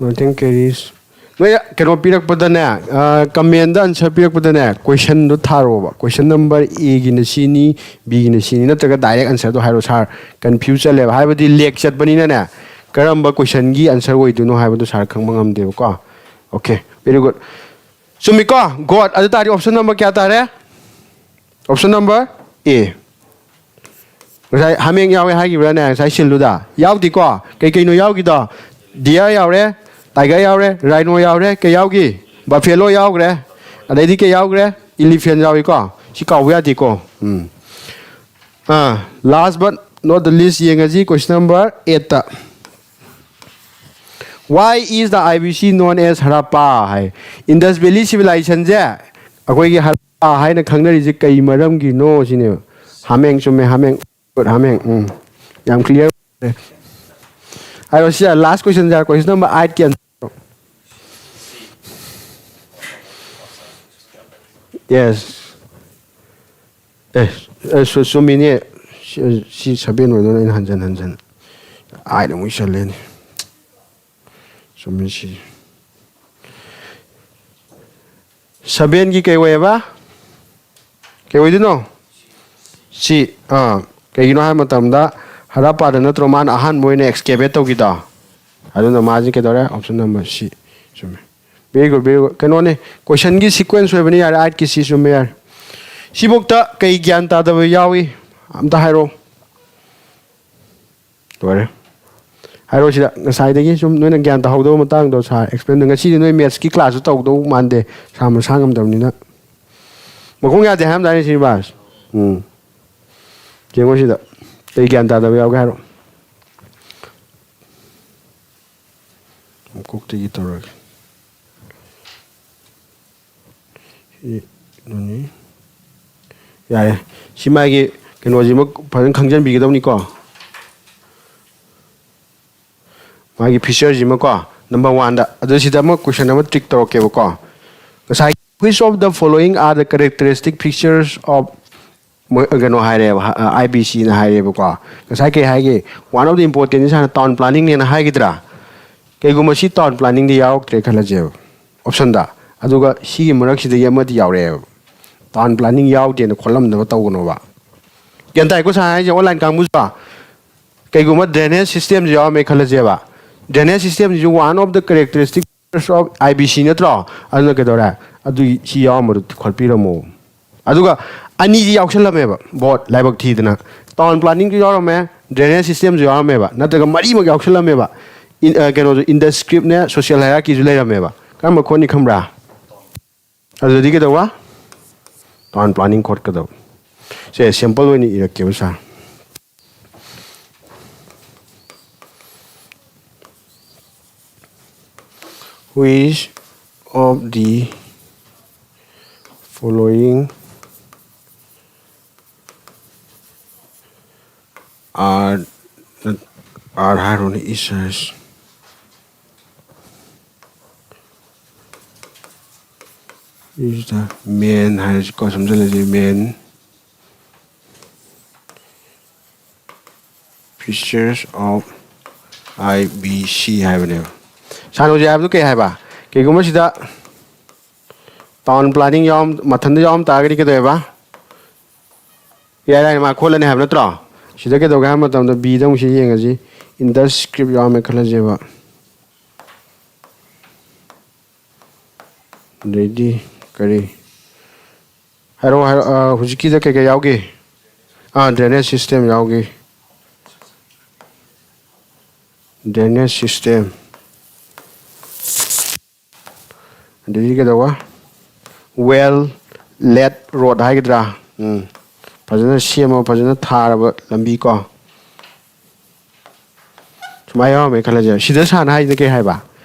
Nothing carries. ꯅꯣꯏ ꯀꯩꯅꯣ ꯄꯤꯔꯛꯄꯗꯅꯦ, ꯑ, comment ꯗ answer ꯄꯤꯔꯛꯄꯗꯅꯦ, question ꯗꯣ ꯊꯥꯔꯛꯑꯣꯕ꯫ Question number A ꯒꯤꯅ ꯁꯤꯅꯤ, B ꯒꯤꯅ ꯁꯤꯅꯤ, ꯅꯠꯇ꯭ꯔꯒ direct answer ꯗꯣ ꯍꯥꯏꯔꯣ꯫ Sir, confuse ꯆꯠꯂꯦꯕ, ꯍꯥꯏꯕꯗꯤ lag ꯆꯠꯄꯅꯤꯅꯅꯦ, ꯀꯔꯝꯕ question ꯒꯤ answer ꯑꯣꯏꯗꯣꯏꯅꯣ ꯍꯥꯏꯕꯗꯣ sir ꯈꯪꯕ ꯉꯝꯗꯦꯕꯀꯣ꯫ Okay, very good. ꯆꯨꯝꯃꯤꯀꯣ? Good. ꯑꯗꯨ ꯇꯥꯔꯗꯤ option number ꯀꯌꯥ ꯇꯥꯔꯦ? Option number A꯫ ꯉꯁꯥꯏ ꯍꯥꯃꯦꯡ ꯌꯥꯎꯋꯦ ꯍꯥꯏꯈꯤꯕ꯭ꯔꯥꯅꯦ ꯉꯁꯥꯏ seal ꯗꯨꯗ? ꯌꯥꯎꯗꯦꯀꯣ? ꯀꯩ ꯀꯩꯅꯣ ꯌꯥꯎꯈꯤꯗꯣ? Deer ꯌꯥꯎꯔꯦ, tiger ꯌꯥꯎꯔꯦ, rhino ꯌꯥꯎꯔꯦ, ꯀꯩ ꯌꯥꯎꯈꯤ? Buffalo ꯌꯥꯎꯈ꯭ꯔꯦ꯫ ꯑꯗꯩꯗꯤ ꯀꯩ ꯌꯥꯎꯈ꯭ꯔꯦ? Elephant ꯌꯥꯎꯏꯀꯣ? ꯁꯤ ꯀꯥꯎꯕ ꯌꯥꯗꯦꯀꯣ꯫ ꯎꯝ꯫ ꯑꯥ, last but not the least ꯌꯦꯡꯉꯁꯤ, question number eight ꯇ꯫ Why is the I B C known as Harappa high? Indus Valley Civilization ꯁꯦ ꯑꯩꯈꯣꯏꯒꯤ ꯍꯔꯞꯄꯥ ꯍꯥꯏꯅ ꯈꯪꯅꯔꯤꯁꯦ ꯀꯩ ꯃꯔꯝꯒꯤꯅꯣ ꯁꯤꯅꯦꯕ꯫ ꯍꯥꯃꯦꯡ ꯆꯨꯝꯃꯦ, ꯍꯥꯃꯦꯡ꯫ Good, ꯍꯥꯃꯦꯡ꯫ ꯎꯝ꯫ ꯌꯥꯝ clear ꯑꯣꯏꯔꯦ꯫ ꯍꯥꯏꯔꯣ, ꯁꯤꯗ last question ꯁꯦ, question number eight ꯀꯤ answer꯫ Yes꯫ ꯑꯦ, ꯑꯦ, ꯆꯨ-, ꯆꯨꯝꯃꯤꯅꯦ꯫ ꯁꯤ, ꯁꯤ seven ꯑꯣꯏꯗꯣꯏꯅꯦ, ꯑꯩꯅ ꯍꯟꯖꯟ ꯍꯟꯖꯟ eight ꯑꯃꯨꯛ ꯏꯁꯜꯂꯦꯅꯦ꯫ ꯆꯨꯝꯃꯤ ꯁꯤ꯫ Seven ꯒꯤ ꯀꯩ ꯑꯣꯏꯌꯦꯕ? ꯀꯩ ꯑꯣꯏꯗꯣꯏꯅꯣ? ꯁꯤ, ꯑꯥ, ꯀꯩꯒꯤꯅꯣ ꯍꯥꯏꯕ ꯃꯇꯝꯗ ꯍꯔꯞꯄꯥꯗ ꯅꯠꯇ꯭ꯔꯣ ꯃꯥꯅ ꯑꯍꯥꯟꯕ ꯑꯣꯏꯅ excavate ꯇꯧꯈꯤꯗꯣ? ꯑꯗꯨꯅ ꯃꯥꯁꯤ ꯀꯩꯗꯧꯔꯦ? Option number C꯫ ꯆꯨꯝꯃꯦ꯫ Very good, very good꯫ ꯀꯩꯅꯣꯅꯦ, question ꯒꯤ sequence ꯑꯣꯏꯕꯅꯤ, ꯌꯥꯔꯦ, eight ꯀꯤ C ꯆꯨꯝꯃꯦ, ꯌꯥꯔꯦ꯫ ꯁꯤꯐꯧꯇ ꯀꯩ ꯒ꯭ꯌꯥꯟ ꯇꯥꯗꯕ ꯌꯥꯎꯏ? ꯑꯝꯇ ꯍꯥꯏꯔꯛꯑꯣ꯫ ꯂꯣꯏꯔꯦ꯫ ꯍꯥꯏꯔꯣ ꯁꯤꯗ, ꯉꯁꯥꯏꯗꯒꯤ ꯁꯨꯝ ꯅꯣꯏꯅ ꯒ꯭ꯌꯥꯟ ꯇꯥꯍꯧꯗꯕ ꯃꯇꯥꯡꯗꯣ ꯁꯥꯔ explain ꯇꯧ-, ꯉꯁꯤꯗꯤ ꯅꯣꯏ maths ꯀꯤ class ꯁꯨ ꯇꯧꯗꯧ ꯃꯥꯟꯗꯦ, ꯁꯥꯔ ꯃꯁꯥ ꯉꯝꯗꯕꯅꯤꯅ꯫ ꯃꯈꯣꯡ ꯌꯥꯗꯦ ꯍꯥꯏꯔꯝꯗꯥꯏꯅꯦ ꯁ꯭ꯔꯤꯅꯤꯕꯥꯁ? ꯎꯝ꯫ ꯌꯦꯡꯉꯣ ꯁꯤꯗ, ꯀꯩ ꯒ꯭ꯌꯥꯟ ꯇꯥꯗꯕ ꯌꯥꯎꯒꯦ ꯍꯥꯏꯔꯣ꯫ ꯃꯀꯣꯛꯇꯒꯤ ꯇꯧꯔꯒꯦ꯫ ꯁꯤ ꯀꯩꯅꯣꯅꯤ꯫ ꯌꯥꯔꯦ꯫ ꯁꯤ ꯃꯥꯒꯤ ꯀꯩꯅꯣꯁꯤꯃ ꯐꯖꯅ ꯈꯪꯖꯟꯕꯤꯒꯗꯕꯅꯤꯀꯣ꯫ ꯃꯥꯒꯤ feature ꯁꯤꯃꯀꯣ, number one ꯗ꯫ ꯑꯗꯨ ꯁꯤꯗ ꯑꯃ question ꯑꯃ trick ꯇꯧꯔꯛꯀꯦꯕꯀꯣ꯫ ꯉꯁꯥꯏ, "Which of the following are the characteristic features of" ꯃꯣꯏ ꯀꯩꯅꯣ ꯍꯥꯏꯔꯦꯕ, I B C ꯅ ꯍꯥꯏꯔꯦꯕꯀꯣ꯫ ꯉꯁꯥꯏ ꯀꯩ ꯍꯥꯏꯒꯦ? One of the important ꯁꯤ ꯍꯥꯟꯅ town planning ꯅꯦꯅ ꯍꯥꯏꯒꯤꯗ꯭ꯔꯥ? ꯀꯩꯒꯨꯝꯕ ꯁꯤ town planning ꯗ ꯌꯥꯎꯔꯛꯇ꯭ꯔꯦ ꯈꯜꯂꯁꯦꯕ option ꯗ, ꯑꯗꯨꯒ ꯁꯤꯒꯤ ꯃꯔꯛꯁꯤꯗꯒꯤ ꯑꯃꯗꯤ ꯌꯥꯎꯔꯛꯑꯦꯕ, town planning ꯌꯥꯎꯗꯦꯅ ꯈꯣꯠꯂꯝꯗꯕ ꯇꯧꯒꯅꯣꯕ꯫ ꯒ꯭ꯌꯥꯟ ꯇꯥꯏꯀꯣ ꯁꯥꯔ ꯍꯥꯏꯁꯦ, online ꯀꯥꯡꯕꯨꯁꯨ? ꯀꯩꯒꯨꯝꯕ drainage system ꯁꯤ ꯌꯥꯎꯔꯝꯃꯦ ꯈꯜꯂꯁꯦꯕ, drainage system ꯁꯤꯁꯨ one of the characteristic features of I B C ꯅꯠꯇ꯭ꯔꯣ? ꯑꯗꯨꯅ ꯀꯩꯗꯧꯔꯦ? ꯑꯗꯨꯒꯤ ꯁꯤ ꯌꯥꯎꯔꯝꯕꯗꯨ ꯈꯣꯠꯄꯤꯔꯝꯃꯣ꯫ ꯑꯗꯨꯒ ꯑꯅꯤꯁꯤ ꯌꯥꯎꯁꯜꯂꯝꯃꯦꯕ, ꯕꯣꯠ ꯂꯥꯏꯕꯛ ꯊꯤꯗꯅ꯫ Town planning ꯁꯨ ꯌꯥꯎꯔꯝꯃꯦ, drainage system ꯁꯨ ꯌꯥꯎꯔꯝꯃꯦꯕ, ꯅꯠꯇ꯭ꯔꯒ ꯃꯔꯤꯃꯛ ꯌꯥꯎꯁꯜꯂꯝꯃꯦꯕ꯫ In-, ꯑ, ꯀꯩꯅꯣꯁꯨ, Indus script ꯅꯦ, social hierarchy ꯁꯨ ꯂꯩꯔꯝꯃꯦꯕ꯫ ꯀꯔꯝꯕ ꯈꯣꯠꯅꯤ ꯈꯪꯕ꯭ꯔꯥ? ꯑꯗꯨꯗꯤ ꯀꯩꯗꯧꯕ? Town planning ꯈꯣꯠꯀꯗꯧꯕ꯫ ꯁꯦ, ꯁꯦꯝꯄꯜ ꯑꯣꯏꯅ ꯏꯔꯛꯀꯦꯕ, ꯁꯥꯔ꯫ Which of the following are, are ꯍꯥꯏꯔꯣꯅꯦ, is, is the main ꯍꯥꯏꯔꯁꯤꯀꯣ, ꯁꯝꯖꯜꯂꯁꯤ, main features of I B C ꯍꯥꯏꯕꯅꯦꯕ꯫ ꯁꯥꯔ, ꯍꯧꯖꯤꯛ ꯍꯥꯏꯕꯗꯨ ꯀꯩ ꯍꯥꯏꯕ? ꯀꯩꯒꯨꯝꯕ ꯁꯤꯗ ꯇꯥꯎꯟ ꯄ꯭ꯂꯥꯅꯤꯡ ꯌꯥꯎꯔꯝ-, ꯃꯊꯟꯇ ꯌꯥꯎꯔꯝ ꯇꯥꯔꯒꯗꯤ ꯀꯩꯗꯧꯋꯦꯕ? ꯌꯥꯔꯦ, ꯌꯥꯔꯦ, ꯃꯥ ꯈꯣꯠꯂꯅꯤ ꯍꯥꯏꯕ ꯅꯠꯇ꯭ꯔꯣ? ꯁꯤꯗ ꯀꯩꯗꯧꯒꯦ ꯍꯥꯏꯕ ꯃꯇꯝꯗ, ꯕꯤꯗ ꯑꯃꯨꯛ ꯁꯤ ꯌꯦꯡꯉꯁꯤ, ꯏꯟꯗꯁ ꯁ꯭ꯀ꯭ꯔꯤꯞ ꯌꯥꯎꯔꯝꯃꯦ ꯈꯜꯂꯁꯦꯕ꯫ ꯑꯗꯩꯗꯤ ꯀꯔꯤ? ꯍꯥꯏꯔꯛꯑꯣ, ꯍꯥꯏꯔꯛꯑꯣ, ꯑ, ꯍꯧꯖꯤꯛꯀꯤꯗ ꯀꯩꯀꯩ ꯌꯥꯎꯒꯦ? ꯑꯥ, drainage system ꯌꯥꯎꯒꯦ꯫ Drainage system꯫ ꯑꯗꯩꯗꯤ ꯀꯩꯗꯧꯕ? Well laid road ꯍꯥꯏꯒꯗ꯭ꯔꯥ? ꯎꯝ꯫ ꯐꯖꯅ ꯁꯦꯝꯃ, ꯐꯖꯅ ꯊꯥꯔꯕ ꯂꯝꯕꯤ ꯀꯣ꯫ ꯁꯨꯃꯥꯏꯅ ꯌꯥꯎꯔꯝꯃꯦ ꯈꯜꯂꯁꯦ꯫ ꯁꯤꯗ ꯁꯥꯔꯅ ꯍꯥꯏꯁꯤꯅ ꯀꯩ ꯍꯥꯏꯕ?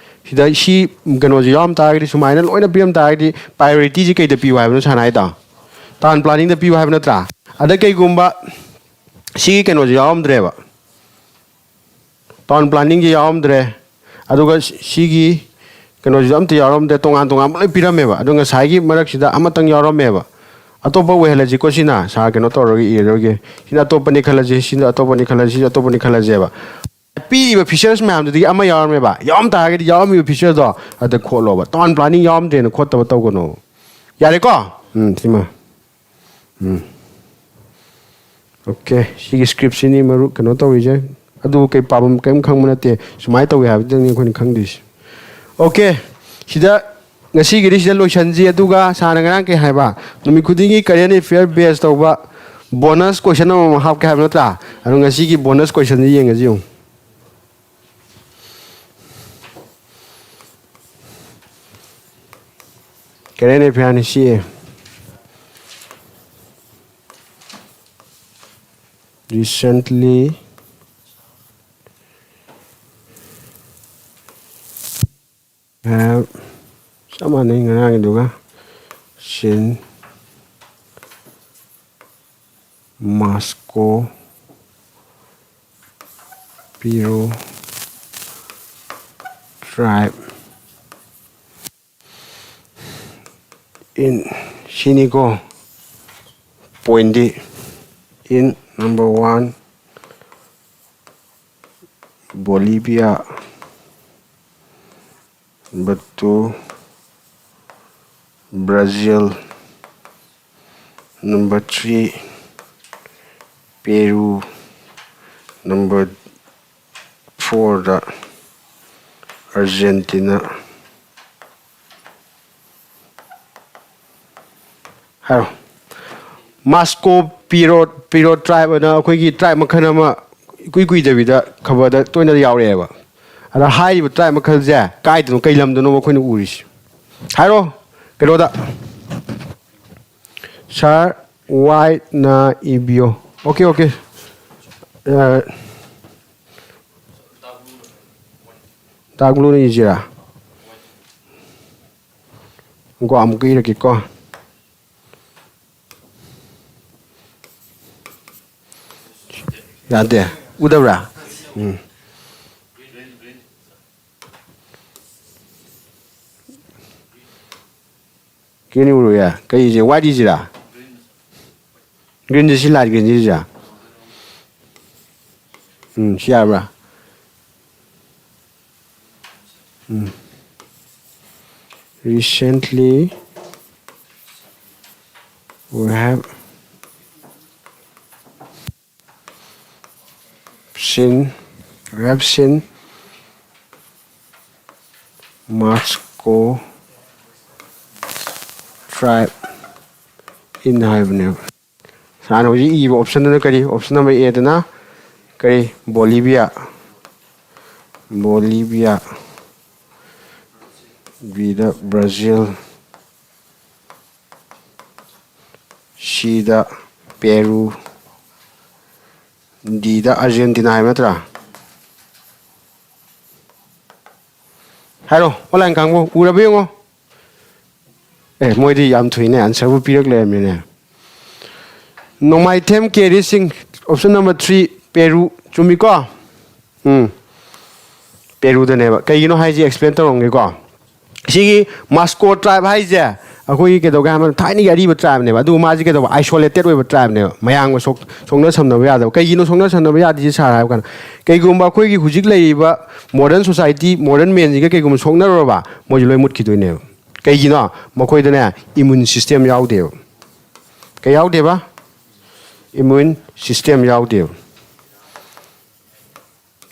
ꯁꯤꯗ ꯁꯤ ꯀꯩꯅꯣꯁꯤ ꯌꯥꯎꯔꯝ ꯇꯥꯔꯒꯗꯤ, ꯁꯨꯃꯥꯏꯅ ꯂꯣꯏꯅ ꯄꯤꯔꯝ ꯇꯥꯔꯒꯗꯤ, priority ꯁꯤ ꯀꯩꯗ ꯄꯤꯌꯨ ꯍꯥꯏꯕꯅꯣ ꯁꯥꯔꯅ ꯍꯥꯏꯗꯣ? ꯇꯥꯎꯟ ꯄ꯭ꯂꯥꯅꯤꯡꯗ ꯄꯤꯌꯨ ꯍꯥꯏꯕ ꯅꯠꯇ꯭ꯔꯥ? ꯑꯗ ꯀꯩꯒꯨꯝꯕ ꯁꯤꯒꯤ ꯀꯩꯅꯣꯁꯤ ꯌꯥꯎꯔꯝꯗ꯭ꯔꯦꯕ, ꯇꯥꯎꯟ ꯄ꯭ꯂꯥꯅꯤꯡꯁꯤ ꯌꯥꯎꯔꯝꯗ꯭ꯔꯦ, ꯑꯗꯨꯒ ꯁꯤ-, ꯁꯤꯒꯤ ꯀꯩꯅꯣꯁꯤꯁꯨ ꯑꯝꯇ ꯌꯥꯎꯔꯝꯗ꯭ꯔꯦ, ꯇꯣꯉꯥꯟ ꯇꯣꯉꯥꯟꯕ ꯂꯣꯏ ꯄꯤꯔꯝꯃꯦꯕ꯫ ꯑꯗꯣ ꯉꯁꯥꯏꯒꯤ ꯃꯔꯛꯁꯤꯗ ꯑꯃꯇꯪ ꯌꯥꯎꯔꯝꯃꯦꯕ꯫ ꯑꯇꯣꯞꯄ ꯑꯣꯏꯍꯜꯂꯁꯤꯀꯣ, ꯁꯤꯅ ꯁꯥꯔ ꯀꯩꯅꯣ ꯇꯧꯔꯒ ꯏꯔꯔꯣꯏꯒꯦ꯫ ꯁꯤꯅ ꯑꯇꯣꯞꯄꯅꯤ ꯈꯜꯂꯁꯤ, ꯁꯤꯅ ꯑꯇꯣꯞꯄꯅꯤ ꯈꯜꯂꯁꯤ, ꯁꯤꯁꯨ ꯑꯇꯣꯞꯄꯅꯤ ꯈꯜꯂꯁꯦꯕ꯫ ꯄꯤꯔꯤꯕ features ꯃꯌꯥꯝꯗꯨꯗꯒꯤ ꯑꯃ ꯌꯥꯎꯔꯝꯃꯦꯕ꯫ ꯌꯥꯎꯔꯝ ꯇꯥꯔꯒꯗꯤ ꯌꯥꯎꯔꯝꯃꯤꯕ featureꯗꯣ ꯑꯗ ꯈꯣꯠꯂꯣꯕ꯫ ꯇꯥꯎꯟ ꯄ꯭ꯂꯥꯅꯤꯡ ꯌꯥꯎꯔꯝꯗ꯭ꯔꯦꯅ ꯈꯣꯠꯇꯕ ꯇꯧꯒꯅꯣ꯫ ꯌꯥꯔꯦꯀꯣ? ꯎꯝ, ꯁꯤꯃ꯫ ꯎꯝ꯫ ꯑꯣꯀꯦ, ꯁꯤꯒꯤ scriptꯁꯤꯅꯤ ꯃꯔꯨ ꯀꯩꯅꯣ ꯇꯧꯔꯤꯁꯦ꯫ ꯑꯗꯨ ꯀꯩ ꯄꯥꯕꯝ ꯀꯔꯤꯝ ꯈꯪꯕ ꯅꯠꯇꯦ꯫ ꯁꯨꯃꯥꯏꯅ ꯇꯧꯏ ꯍꯥꯏꯕꯗꯨꯗꯪꯅꯤ ꯑꯩꯈꯣꯏꯅ ꯈꯪꯗꯣꯏꯁꯦ꯫ ꯑꯣꯀꯦ, ꯁꯤꯗ ꯉꯁꯤꯒꯤꯗꯤ ꯁꯤꯗ ꯂꯣꯏꯁꯟꯁꯤ꯫ ꯑꯗꯨꯒ ꯁꯥꯔꯅ ꯉꯔꯥꯡ ꯀꯩ ꯍꯥꯏꯕ? ꯅꯨꯃꯤꯠ ꯈꯨꯗꯤꯡꯒꯤ current affair base ꯇꯧꯕ bonus question ꯑꯃꯃꯝ ꯍꯥꯞꯀꯦ ꯍꯥꯏꯕ ꯅꯠꯇ꯭ꯔꯥ? ꯑꯗꯣ ꯉꯁꯤꯒꯤ bonus questionꯁꯤ ꯌꯦꯡꯉꯁꯤ ꯌꯦꯡꯉꯨ꯫ Current affairꯅꯤ ꯁꯤ꯫ Recently, have, ꯆꯞ ꯃꯥꯟꯅꯩ ꯉꯔꯥꯡꯒꯤꯗꯨꯒ꯫ Seen Moscow Piro tribe in, ꯁꯤꯅꯤꯀꯣ ꯄꯣꯏꯟꯗꯤ꯫ In number one, Bolivia, number two, Brazil, number three, Peru, number fourꯗ Argentina꯫ ꯍꯥꯏꯔꯣ꯫ Moscow Piro, Piro tribe ꯑꯅ ꯑꯩꯈꯣꯏꯒꯤ tribe ꯃꯈꯜ ꯑꯃ ꯏꯀꯨꯏ ꯀꯨꯏꯗꯕꯤꯗ ꯈꯕꯔꯗ ꯇꯣꯏꯅ ꯌꯥꯎꯔꯛꯑꯦꯕ꯫ ꯑꯗ ꯍꯥꯏꯔꯤꯕ tribe ꯃꯈꯜꯁꯦ ꯀꯥꯏꯗꯅꯣ, ꯀꯩ ꯂꯝꯗꯅꯣ ꯑꯩꯈꯣꯏꯅ ꯎꯔꯤꯁꯦ? ꯍꯥꯏꯔꯣ꯫ ꯀꯩꯅꯣꯗ, ꯁꯥꯔ ꯋꯥꯏꯅ ꯏꯕꯤꯌꯣ꯫ Okay, okay. ꯑ, dark blueꯅ ꯏꯁꯤꯔꯥ? ꯀꯣ, ꯑꯃꯨꯛꯀ ꯏꯔꯛꯀꯦꯀꯣ꯫ ꯌꯥꯗꯦ꯫ ꯎꯗꯕ꯭ꯔꯥ? ꯎꯝ꯫ Green ꯎꯔꯣꯏꯌꯦ꯫ ꯀꯩꯁꯦ? White ꯏꯁꯤꯔꯥ? Greenꯁꯦ ꯁꯤ light greenꯁꯤꯁꯦ? ꯎꯝ, ꯁꯤ ꯌꯥꯕ꯭ꯔꯥ? ꯎꯝ꯫ Recently, we have seen, we have seen Moscow tribe in ꯍꯥꯏꯕꯅꯦꯕ꯫ ꯁꯥꯔꯅ ꯍꯧꯖꯤꯛ ꯏꯕ optionꯗꯨꯅ ꯀꯔꯤ? Option number Aꯗꯅ ꯀꯔꯤ? Bolivia, Bolivia, Bꯗ Brazil, Cꯗ Peru, ꯗꯤꯗ Argentina ꯍꯥꯏꯕ ꯅꯠꯇ꯭ꯔꯥ? ꯍꯥꯏꯔꯣ, ꯑꯣꯟꯂꯥꯏꯟ ꯀꯥꯡꯕꯨ ꯎꯔꯕ ꯌꯦꯡꯉꯣ꯫ ꯑꯦ, ꯃꯣꯏꯗꯤ ꯌꯥꯝ ꯊꯨꯏꯅꯦ, ꯑꯟꯁꯔꯕꯨ ꯄꯤꯔꯛ ꯂꯩꯔꯝꯃꯤꯅꯦ꯫ ꯅꯣꯡꯃꯥꯏꯊꯦꯝ ꯀꯦꯔꯤ ꯁꯤꯡ, option number three, ꯄꯦꯔꯨ꯫ ꯆꯨꯝꯃꯤꯀꯣ? ꯎꯝ, ꯄꯦꯔꯨꯗꯅꯦꯕ꯫ ꯀꯩꯒꯤꯅꯣ ꯍꯥꯏꯁꯦ explain ꯇꯧꯔꯝꯒꯦꯀꯣ꯫ ꯁꯤꯒꯤ ꯃꯥꯁꯀꯣ tribe ꯍꯥꯏꯁꯦ ꯑꯩꯈꯣꯏꯒꯤ ꯀꯩꯗꯧꯒꯦ ꯍꯥꯏꯕ ꯃꯇꯝꯗ ꯊꯥꯏꯅꯒꯤ ꯑꯔꯤꯕ tribeꯅꯦꯕ꯫ ꯑꯗꯨꯒ ꯃꯥꯁꯦ ꯀꯩꯗꯧꯕ? Isolated ꯑꯣꯏꯕ tribeꯅꯦꯕ, ꯃꯌꯥꯝꯒ ꯁꯣꯛ ꯁꯣꯛꯅ ꯁꯝꯅꯕ ꯌꯥꯗꯕ꯫ ꯀꯩꯒꯤꯅꯣ ꯁꯣꯛꯅ ꯁꯝꯅꯕ ꯌꯥꯗ꯭ꯔꯤꯁꯦ ꯁꯥꯔ ꯍꯥꯏꯕ ꯀꯥꯟꯗ, ꯀꯩꯒꯨꯝꯕ ꯑꯩꯈꯣꯏꯒꯤ ꯍꯧꯖꯤꯛ ꯂꯩꯔꯤꯕ modern society, modern manꯁꯤꯒ ꯀꯩꯒꯨꯝꯕ ꯁꯣꯛꯅꯔꯨꯔꯕ, ꯃꯣꯏꯁꯨ ꯂꯣꯏ ꯃꯨꯠꯈꯤꯗꯣꯏꯅꯦꯕ꯫ ꯀꯩꯒꯤꯅꯣ? ꯃꯈꯣꯏꯗꯅꯦ immune system ꯌꯥꯎꯗꯦꯕ꯫ ꯀꯩ ꯌꯥꯎꯗꯦꯕ? Immune system ꯌꯥꯎꯗꯦꯕ꯫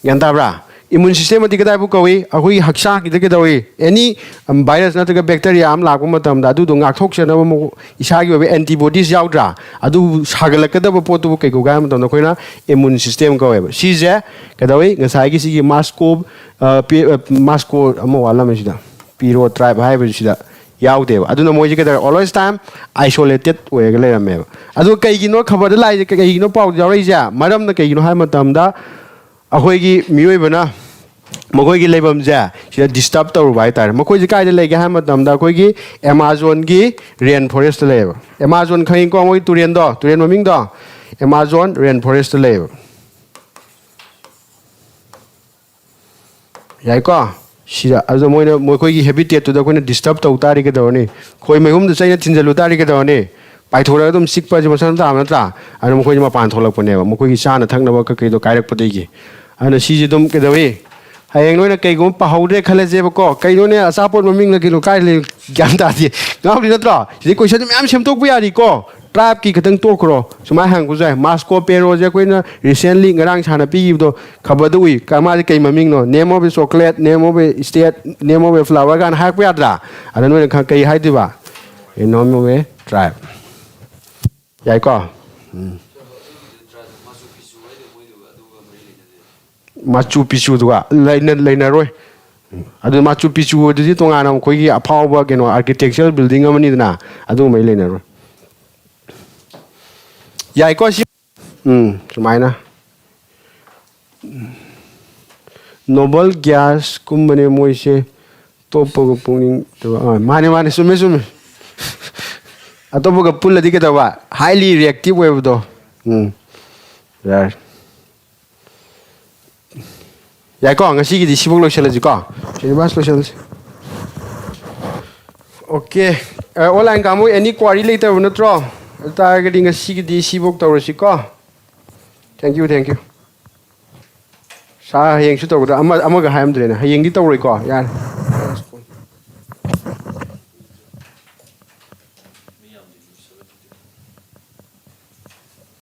ꯒ꯭ꯌꯥꯟ ꯇꯥꯕ꯭ꯔꯥ? Immune system ꯑꯗꯤ ꯀꯗꯥꯏꯕꯨ ꯀꯧꯏ? ꯑꯩꯈꯣꯏꯒꯤ ꯍꯛꯆꯥꯡꯒꯤꯗ ꯀꯩꯗꯧꯏ? Any virus ꯅꯠꯇ꯭ꯔꯒ bacteria ꯑꯃ ꯂꯥꯛꯄ ꯃꯇꯝꯗ ꯑꯗꯨꯗꯣ ꯉꯥꯛꯊꯣꯛꯆꯅꯕ ꯃꯑꯣ-, ꯏꯁꯥꯒꯤ ꯑꯣꯏꯕ antibodies ꯌꯥꯎꯗ꯭ꯔꯥ? ꯑꯗꯨ ꯁꯥꯒꯠꯂꯛꯀꯗꯕ ꯄꯣꯠꯇꯨꯕꯨ ꯀꯩ ꯀꯧꯒꯦ ꯍꯥꯏꯕ ꯃꯇꯝꯗ ꯑꯩꯈꯣꯏꯅ immune system ꯀꯧꯋꯦꯕ꯫ ꯁꯤꯁꯦ ꯀꯩꯗꯧꯏ? ꯉꯁꯥꯏꯒꯤ ꯁꯤꯒꯤ ꯃꯥꯁꯀꯣ, ꯑ, ꯄꯤ-, ꯑ, ꯃꯥꯁꯀꯣ ꯑꯃ ꯋꯥꯠꯂꯝꯃꯦ ꯁꯤꯗ, ꯄꯤꯔꯣ tribe ꯍꯥꯏꯕꯁꯤꯗ ꯌꯥꯎꯗꯦꯕ꯫ ꯑꯗꯨꯅ ꯃꯣꯏꯁꯦ ꯀꯩꯗꯧꯔꯦ? Always time isolated ꯑꯣꯏꯔꯒ ꯂꯩꯔꯝꯃꯦꯕ꯫ ꯑꯗꯨ ꯀꯩꯒꯤꯅꯣ ꯈꯕꯔꯗ ꯂꯥꯛꯏꯁꯦ? ꯀꯩꯒꯤꯅꯣ ꯄꯥꯎ ꯌꯥꯎꯔꯛꯏꯁꯦ? ꯃꯔꯝꯅ ꯀꯩꯒꯤꯅꯣ ꯍꯥꯏꯕ ꯃꯇꯝꯗ ꯑꯩꯈꯣꯏꯒꯤ ꯃꯤꯑꯣꯏꯕꯅ ꯃꯈꯣꯏꯒꯤ ꯂꯩꯐꯝꯁꯦ ꯁꯤꯗ disturb ꯇꯧꯔꯨꯕ ꯍꯥꯏꯇꯥꯔꯦ꯫ ꯃꯈꯣꯏꯁꯦ ꯀꯥꯏꯗ ꯂꯩꯒꯦ ꯍꯥꯏꯕ ꯃꯇꯝꯗ ꯑꯩꯈꯣꯏꯒꯤ Amazonꯒꯤ rain forestꯇ ꯂꯩꯌꯦꯕ꯫ Amazon ꯈꯪꯉꯤꯀꯣ? ꯃꯣꯏꯒꯤ ꯇꯨꯔꯦꯟꯗꯣ, ꯇꯨꯔꯦꯟ ꯃꯃꯤꯡꯗꯣ? Amazon rain forestꯇ ꯂꯩꯌꯦꯕ꯫ ꯌꯥꯏꯀꯣ? ꯁꯤꯗ, ꯑꯗꯨꯗ ꯃꯣꯏꯅ, ꯃꯈꯣꯏꯒꯤ habitatꯇꯨꯗ ꯑꯩꯈꯣꯏꯅ disturb ꯇꯧ ꯇꯥꯔꯗꯤ ꯀꯩꯗꯧꯔꯅꯤ? ꯈꯣꯏ ꯃꯩꯍꯨꯝꯗꯨ ꯆꯩꯅ ꯊꯤꯟꯖꯜꯂꯨ ꯇꯥꯔꯗꯤ ꯀꯩꯗꯧꯔꯅꯤ? ꯄꯥꯏꯊꯣꯔꯛꯑꯒ ꯑꯗꯨꯝ ꯆꯤꯛꯄꯁꯦ ꯃꯁꯥꯅ ꯇꯥꯕ ꯅꯠꯇ꯭ꯔꯥ? ꯑꯗꯨꯅ ꯃꯈꯣꯏꯁꯦ ꯃꯄꯥꯟ ꯊꯣꯛꯂꯛꯄꯅꯦꯕ, ꯃꯈꯣꯏꯒꯤ ꯆꯥꯅ ꯊꯛꯅꯕ ꯀꯩꯀꯩꯗꯣ ꯀꯥꯏꯔꯛꯄꯗꯒꯤ꯫ ꯑꯗꯨꯅ ꯁꯤꯁꯦ ꯑꯗꯨꯝ ꯀꯩꯗꯧꯏ? ꯍꯌꯦꯡ ꯅꯣꯏꯅ ꯀꯩꯒꯨꯝꯕ ꯄꯥꯍꯧꯗ꯭ꯔꯦ ꯈꯜꯂꯁꯦꯕꯀꯣ, "ꯀꯩꯅꯣꯅꯦ, ꯑꯆꯥꯄꯣꯠ ꯃꯃꯤꯡꯅ ꯀꯩꯅꯣ ꯀꯥꯏ ꯂꯩ?" ꯒ꯭ꯌꯥꯟ ꯇꯥꯗꯦ꯫ ꯉꯥꯎꯔꯤ ꯅꯠꯇ꯭ꯔꯣ? ꯁꯤꯗꯩ question ꯃꯌꯥꯝ ꯁꯦꯝꯗꯣꯛꯄ ꯌꯥꯔꯤꯀꯣ꯫ Tribeꯀꯤ ꯈꯤꯇꯪ ꯇꯣꯛꯈ꯭ꯔꯣ꯫ ꯁꯨꯃꯥꯏꯅ ꯍꯪꯉꯛꯄꯁꯨ ꯌꯥꯏ꯫ ꯃꯥꯁꯀꯣ ꯄꯦꯔꯣꯁꯦ ꯑꯩꯈꯣꯏꯅ recently ꯉꯔꯥꯡ ꯁꯥꯟꯅ ꯄꯤꯈꯤꯕꯗꯣ, ꯈꯕꯔꯗ ꯎꯏ꯫ ꯀ-, ꯃꯥꯁꯦ ꯀꯩ ꯃꯃꯤꯡꯅꯣ? Name of a chocolate, name of a state, name of a flower ꯀꯥꯏꯅ ꯍꯥꯏꯔꯛꯄ ꯌꯥꯗ꯭ꯔꯥ? ꯑꯗ ꯅꯣꯏꯅ ꯈꯪ-, ꯀꯩ ꯍꯥꯏꯗꯣꯏꯕ? A name of a tribe꯫ ꯌꯥꯏꯀꯣ? ꯎꯝ꯫ ꯃꯥꯆꯨ ꯄꯤꯆꯨꯗꯨꯒ ꯂꯩꯅ-, ꯂꯩꯅꯔꯣꯏ꯫ ꯎꯝ꯫ ꯑꯗꯨ ꯃꯥꯆꯨ ꯄꯤꯆꯨ ꯑꯗꯨꯗꯤ ꯇꯣꯉꯥꯟꯅ ꯑꯩꯈꯣꯏꯒꯤ ꯑꯐꯥꯎꯕ ꯀꯩꯅꯣ architectural building ꯑꯃꯅꯤꯗꯅ, ꯑꯗꯨꯒꯨꯝꯕꯩ ꯂꯩꯅꯔꯣꯏ꯫ ꯌꯥꯏꯀꯣ ꯁꯤ? ꯎꯝ, ꯁꯨꯃꯥꯏꯅ꯫ Noble gas ꯀꯨꯝꯕꯅꯦ ꯃꯣꯏꯁꯦ꯫ ꯑꯇꯣꯞꯄꯒ ꯄꯨꯛꯅꯤꯡ ꯇꯧꯕ, ꯑꯥ, ꯃꯥꯅꯦ, ꯃꯥꯅꯦ, ꯆꯨꯝꯃꯦ, ꯆꯨꯝꯃꯦ꯫ ꯑꯇꯣꯞꯄꯒ ꯄꯨꯜꯂꯗꯤ ꯀꯩꯗꯧꯕ? Highly reactive ꯑꯣꯏꯕꯗꯣ꯫ ꯎꯝ꯫ ꯌꯥꯔꯦ꯫ ꯌꯥꯏꯀꯣ? ꯉꯁꯤꯒꯤꯗꯤ ꯁꯤꯐꯧ ꯂꯣꯏꯁꯤꯜꯂꯁꯤꯀꯣ? ꯁ꯭ꯔꯤꯅꯤꯕꯥꯁ, ꯂꯣꯏꯁꯤꯜꯂꯁꯤ꯫ Okay꯫ ꯑ, online ꯀꯥꯡꯕꯨ, any query ꯂꯩꯇꯕ ꯅꯠꯇ꯭ꯔꯣ? ꯑꯗꯨ ꯇꯥꯔꯒꯗꯤ ꯉꯁꯤꯒꯤꯗꯤ ꯁꯤꯐꯧ ꯇꯧꯔꯁꯤꯀꯣ? Thank you, thank you꯫ ꯁꯥꯔ, ꯍꯌꯦꯡꯁꯨ ꯇꯧꯒꯗ꯭ꯔꯥ? ꯑꯃ, ꯑꯃꯒ ꯍꯥꯏꯔꯝꯗ꯭ꯔꯦꯅꯦ꯫ ꯍꯌꯦꯡꯗꯤ ꯇꯧꯔꯣꯏꯀꯣ? ꯌꯥꯔꯦ꯫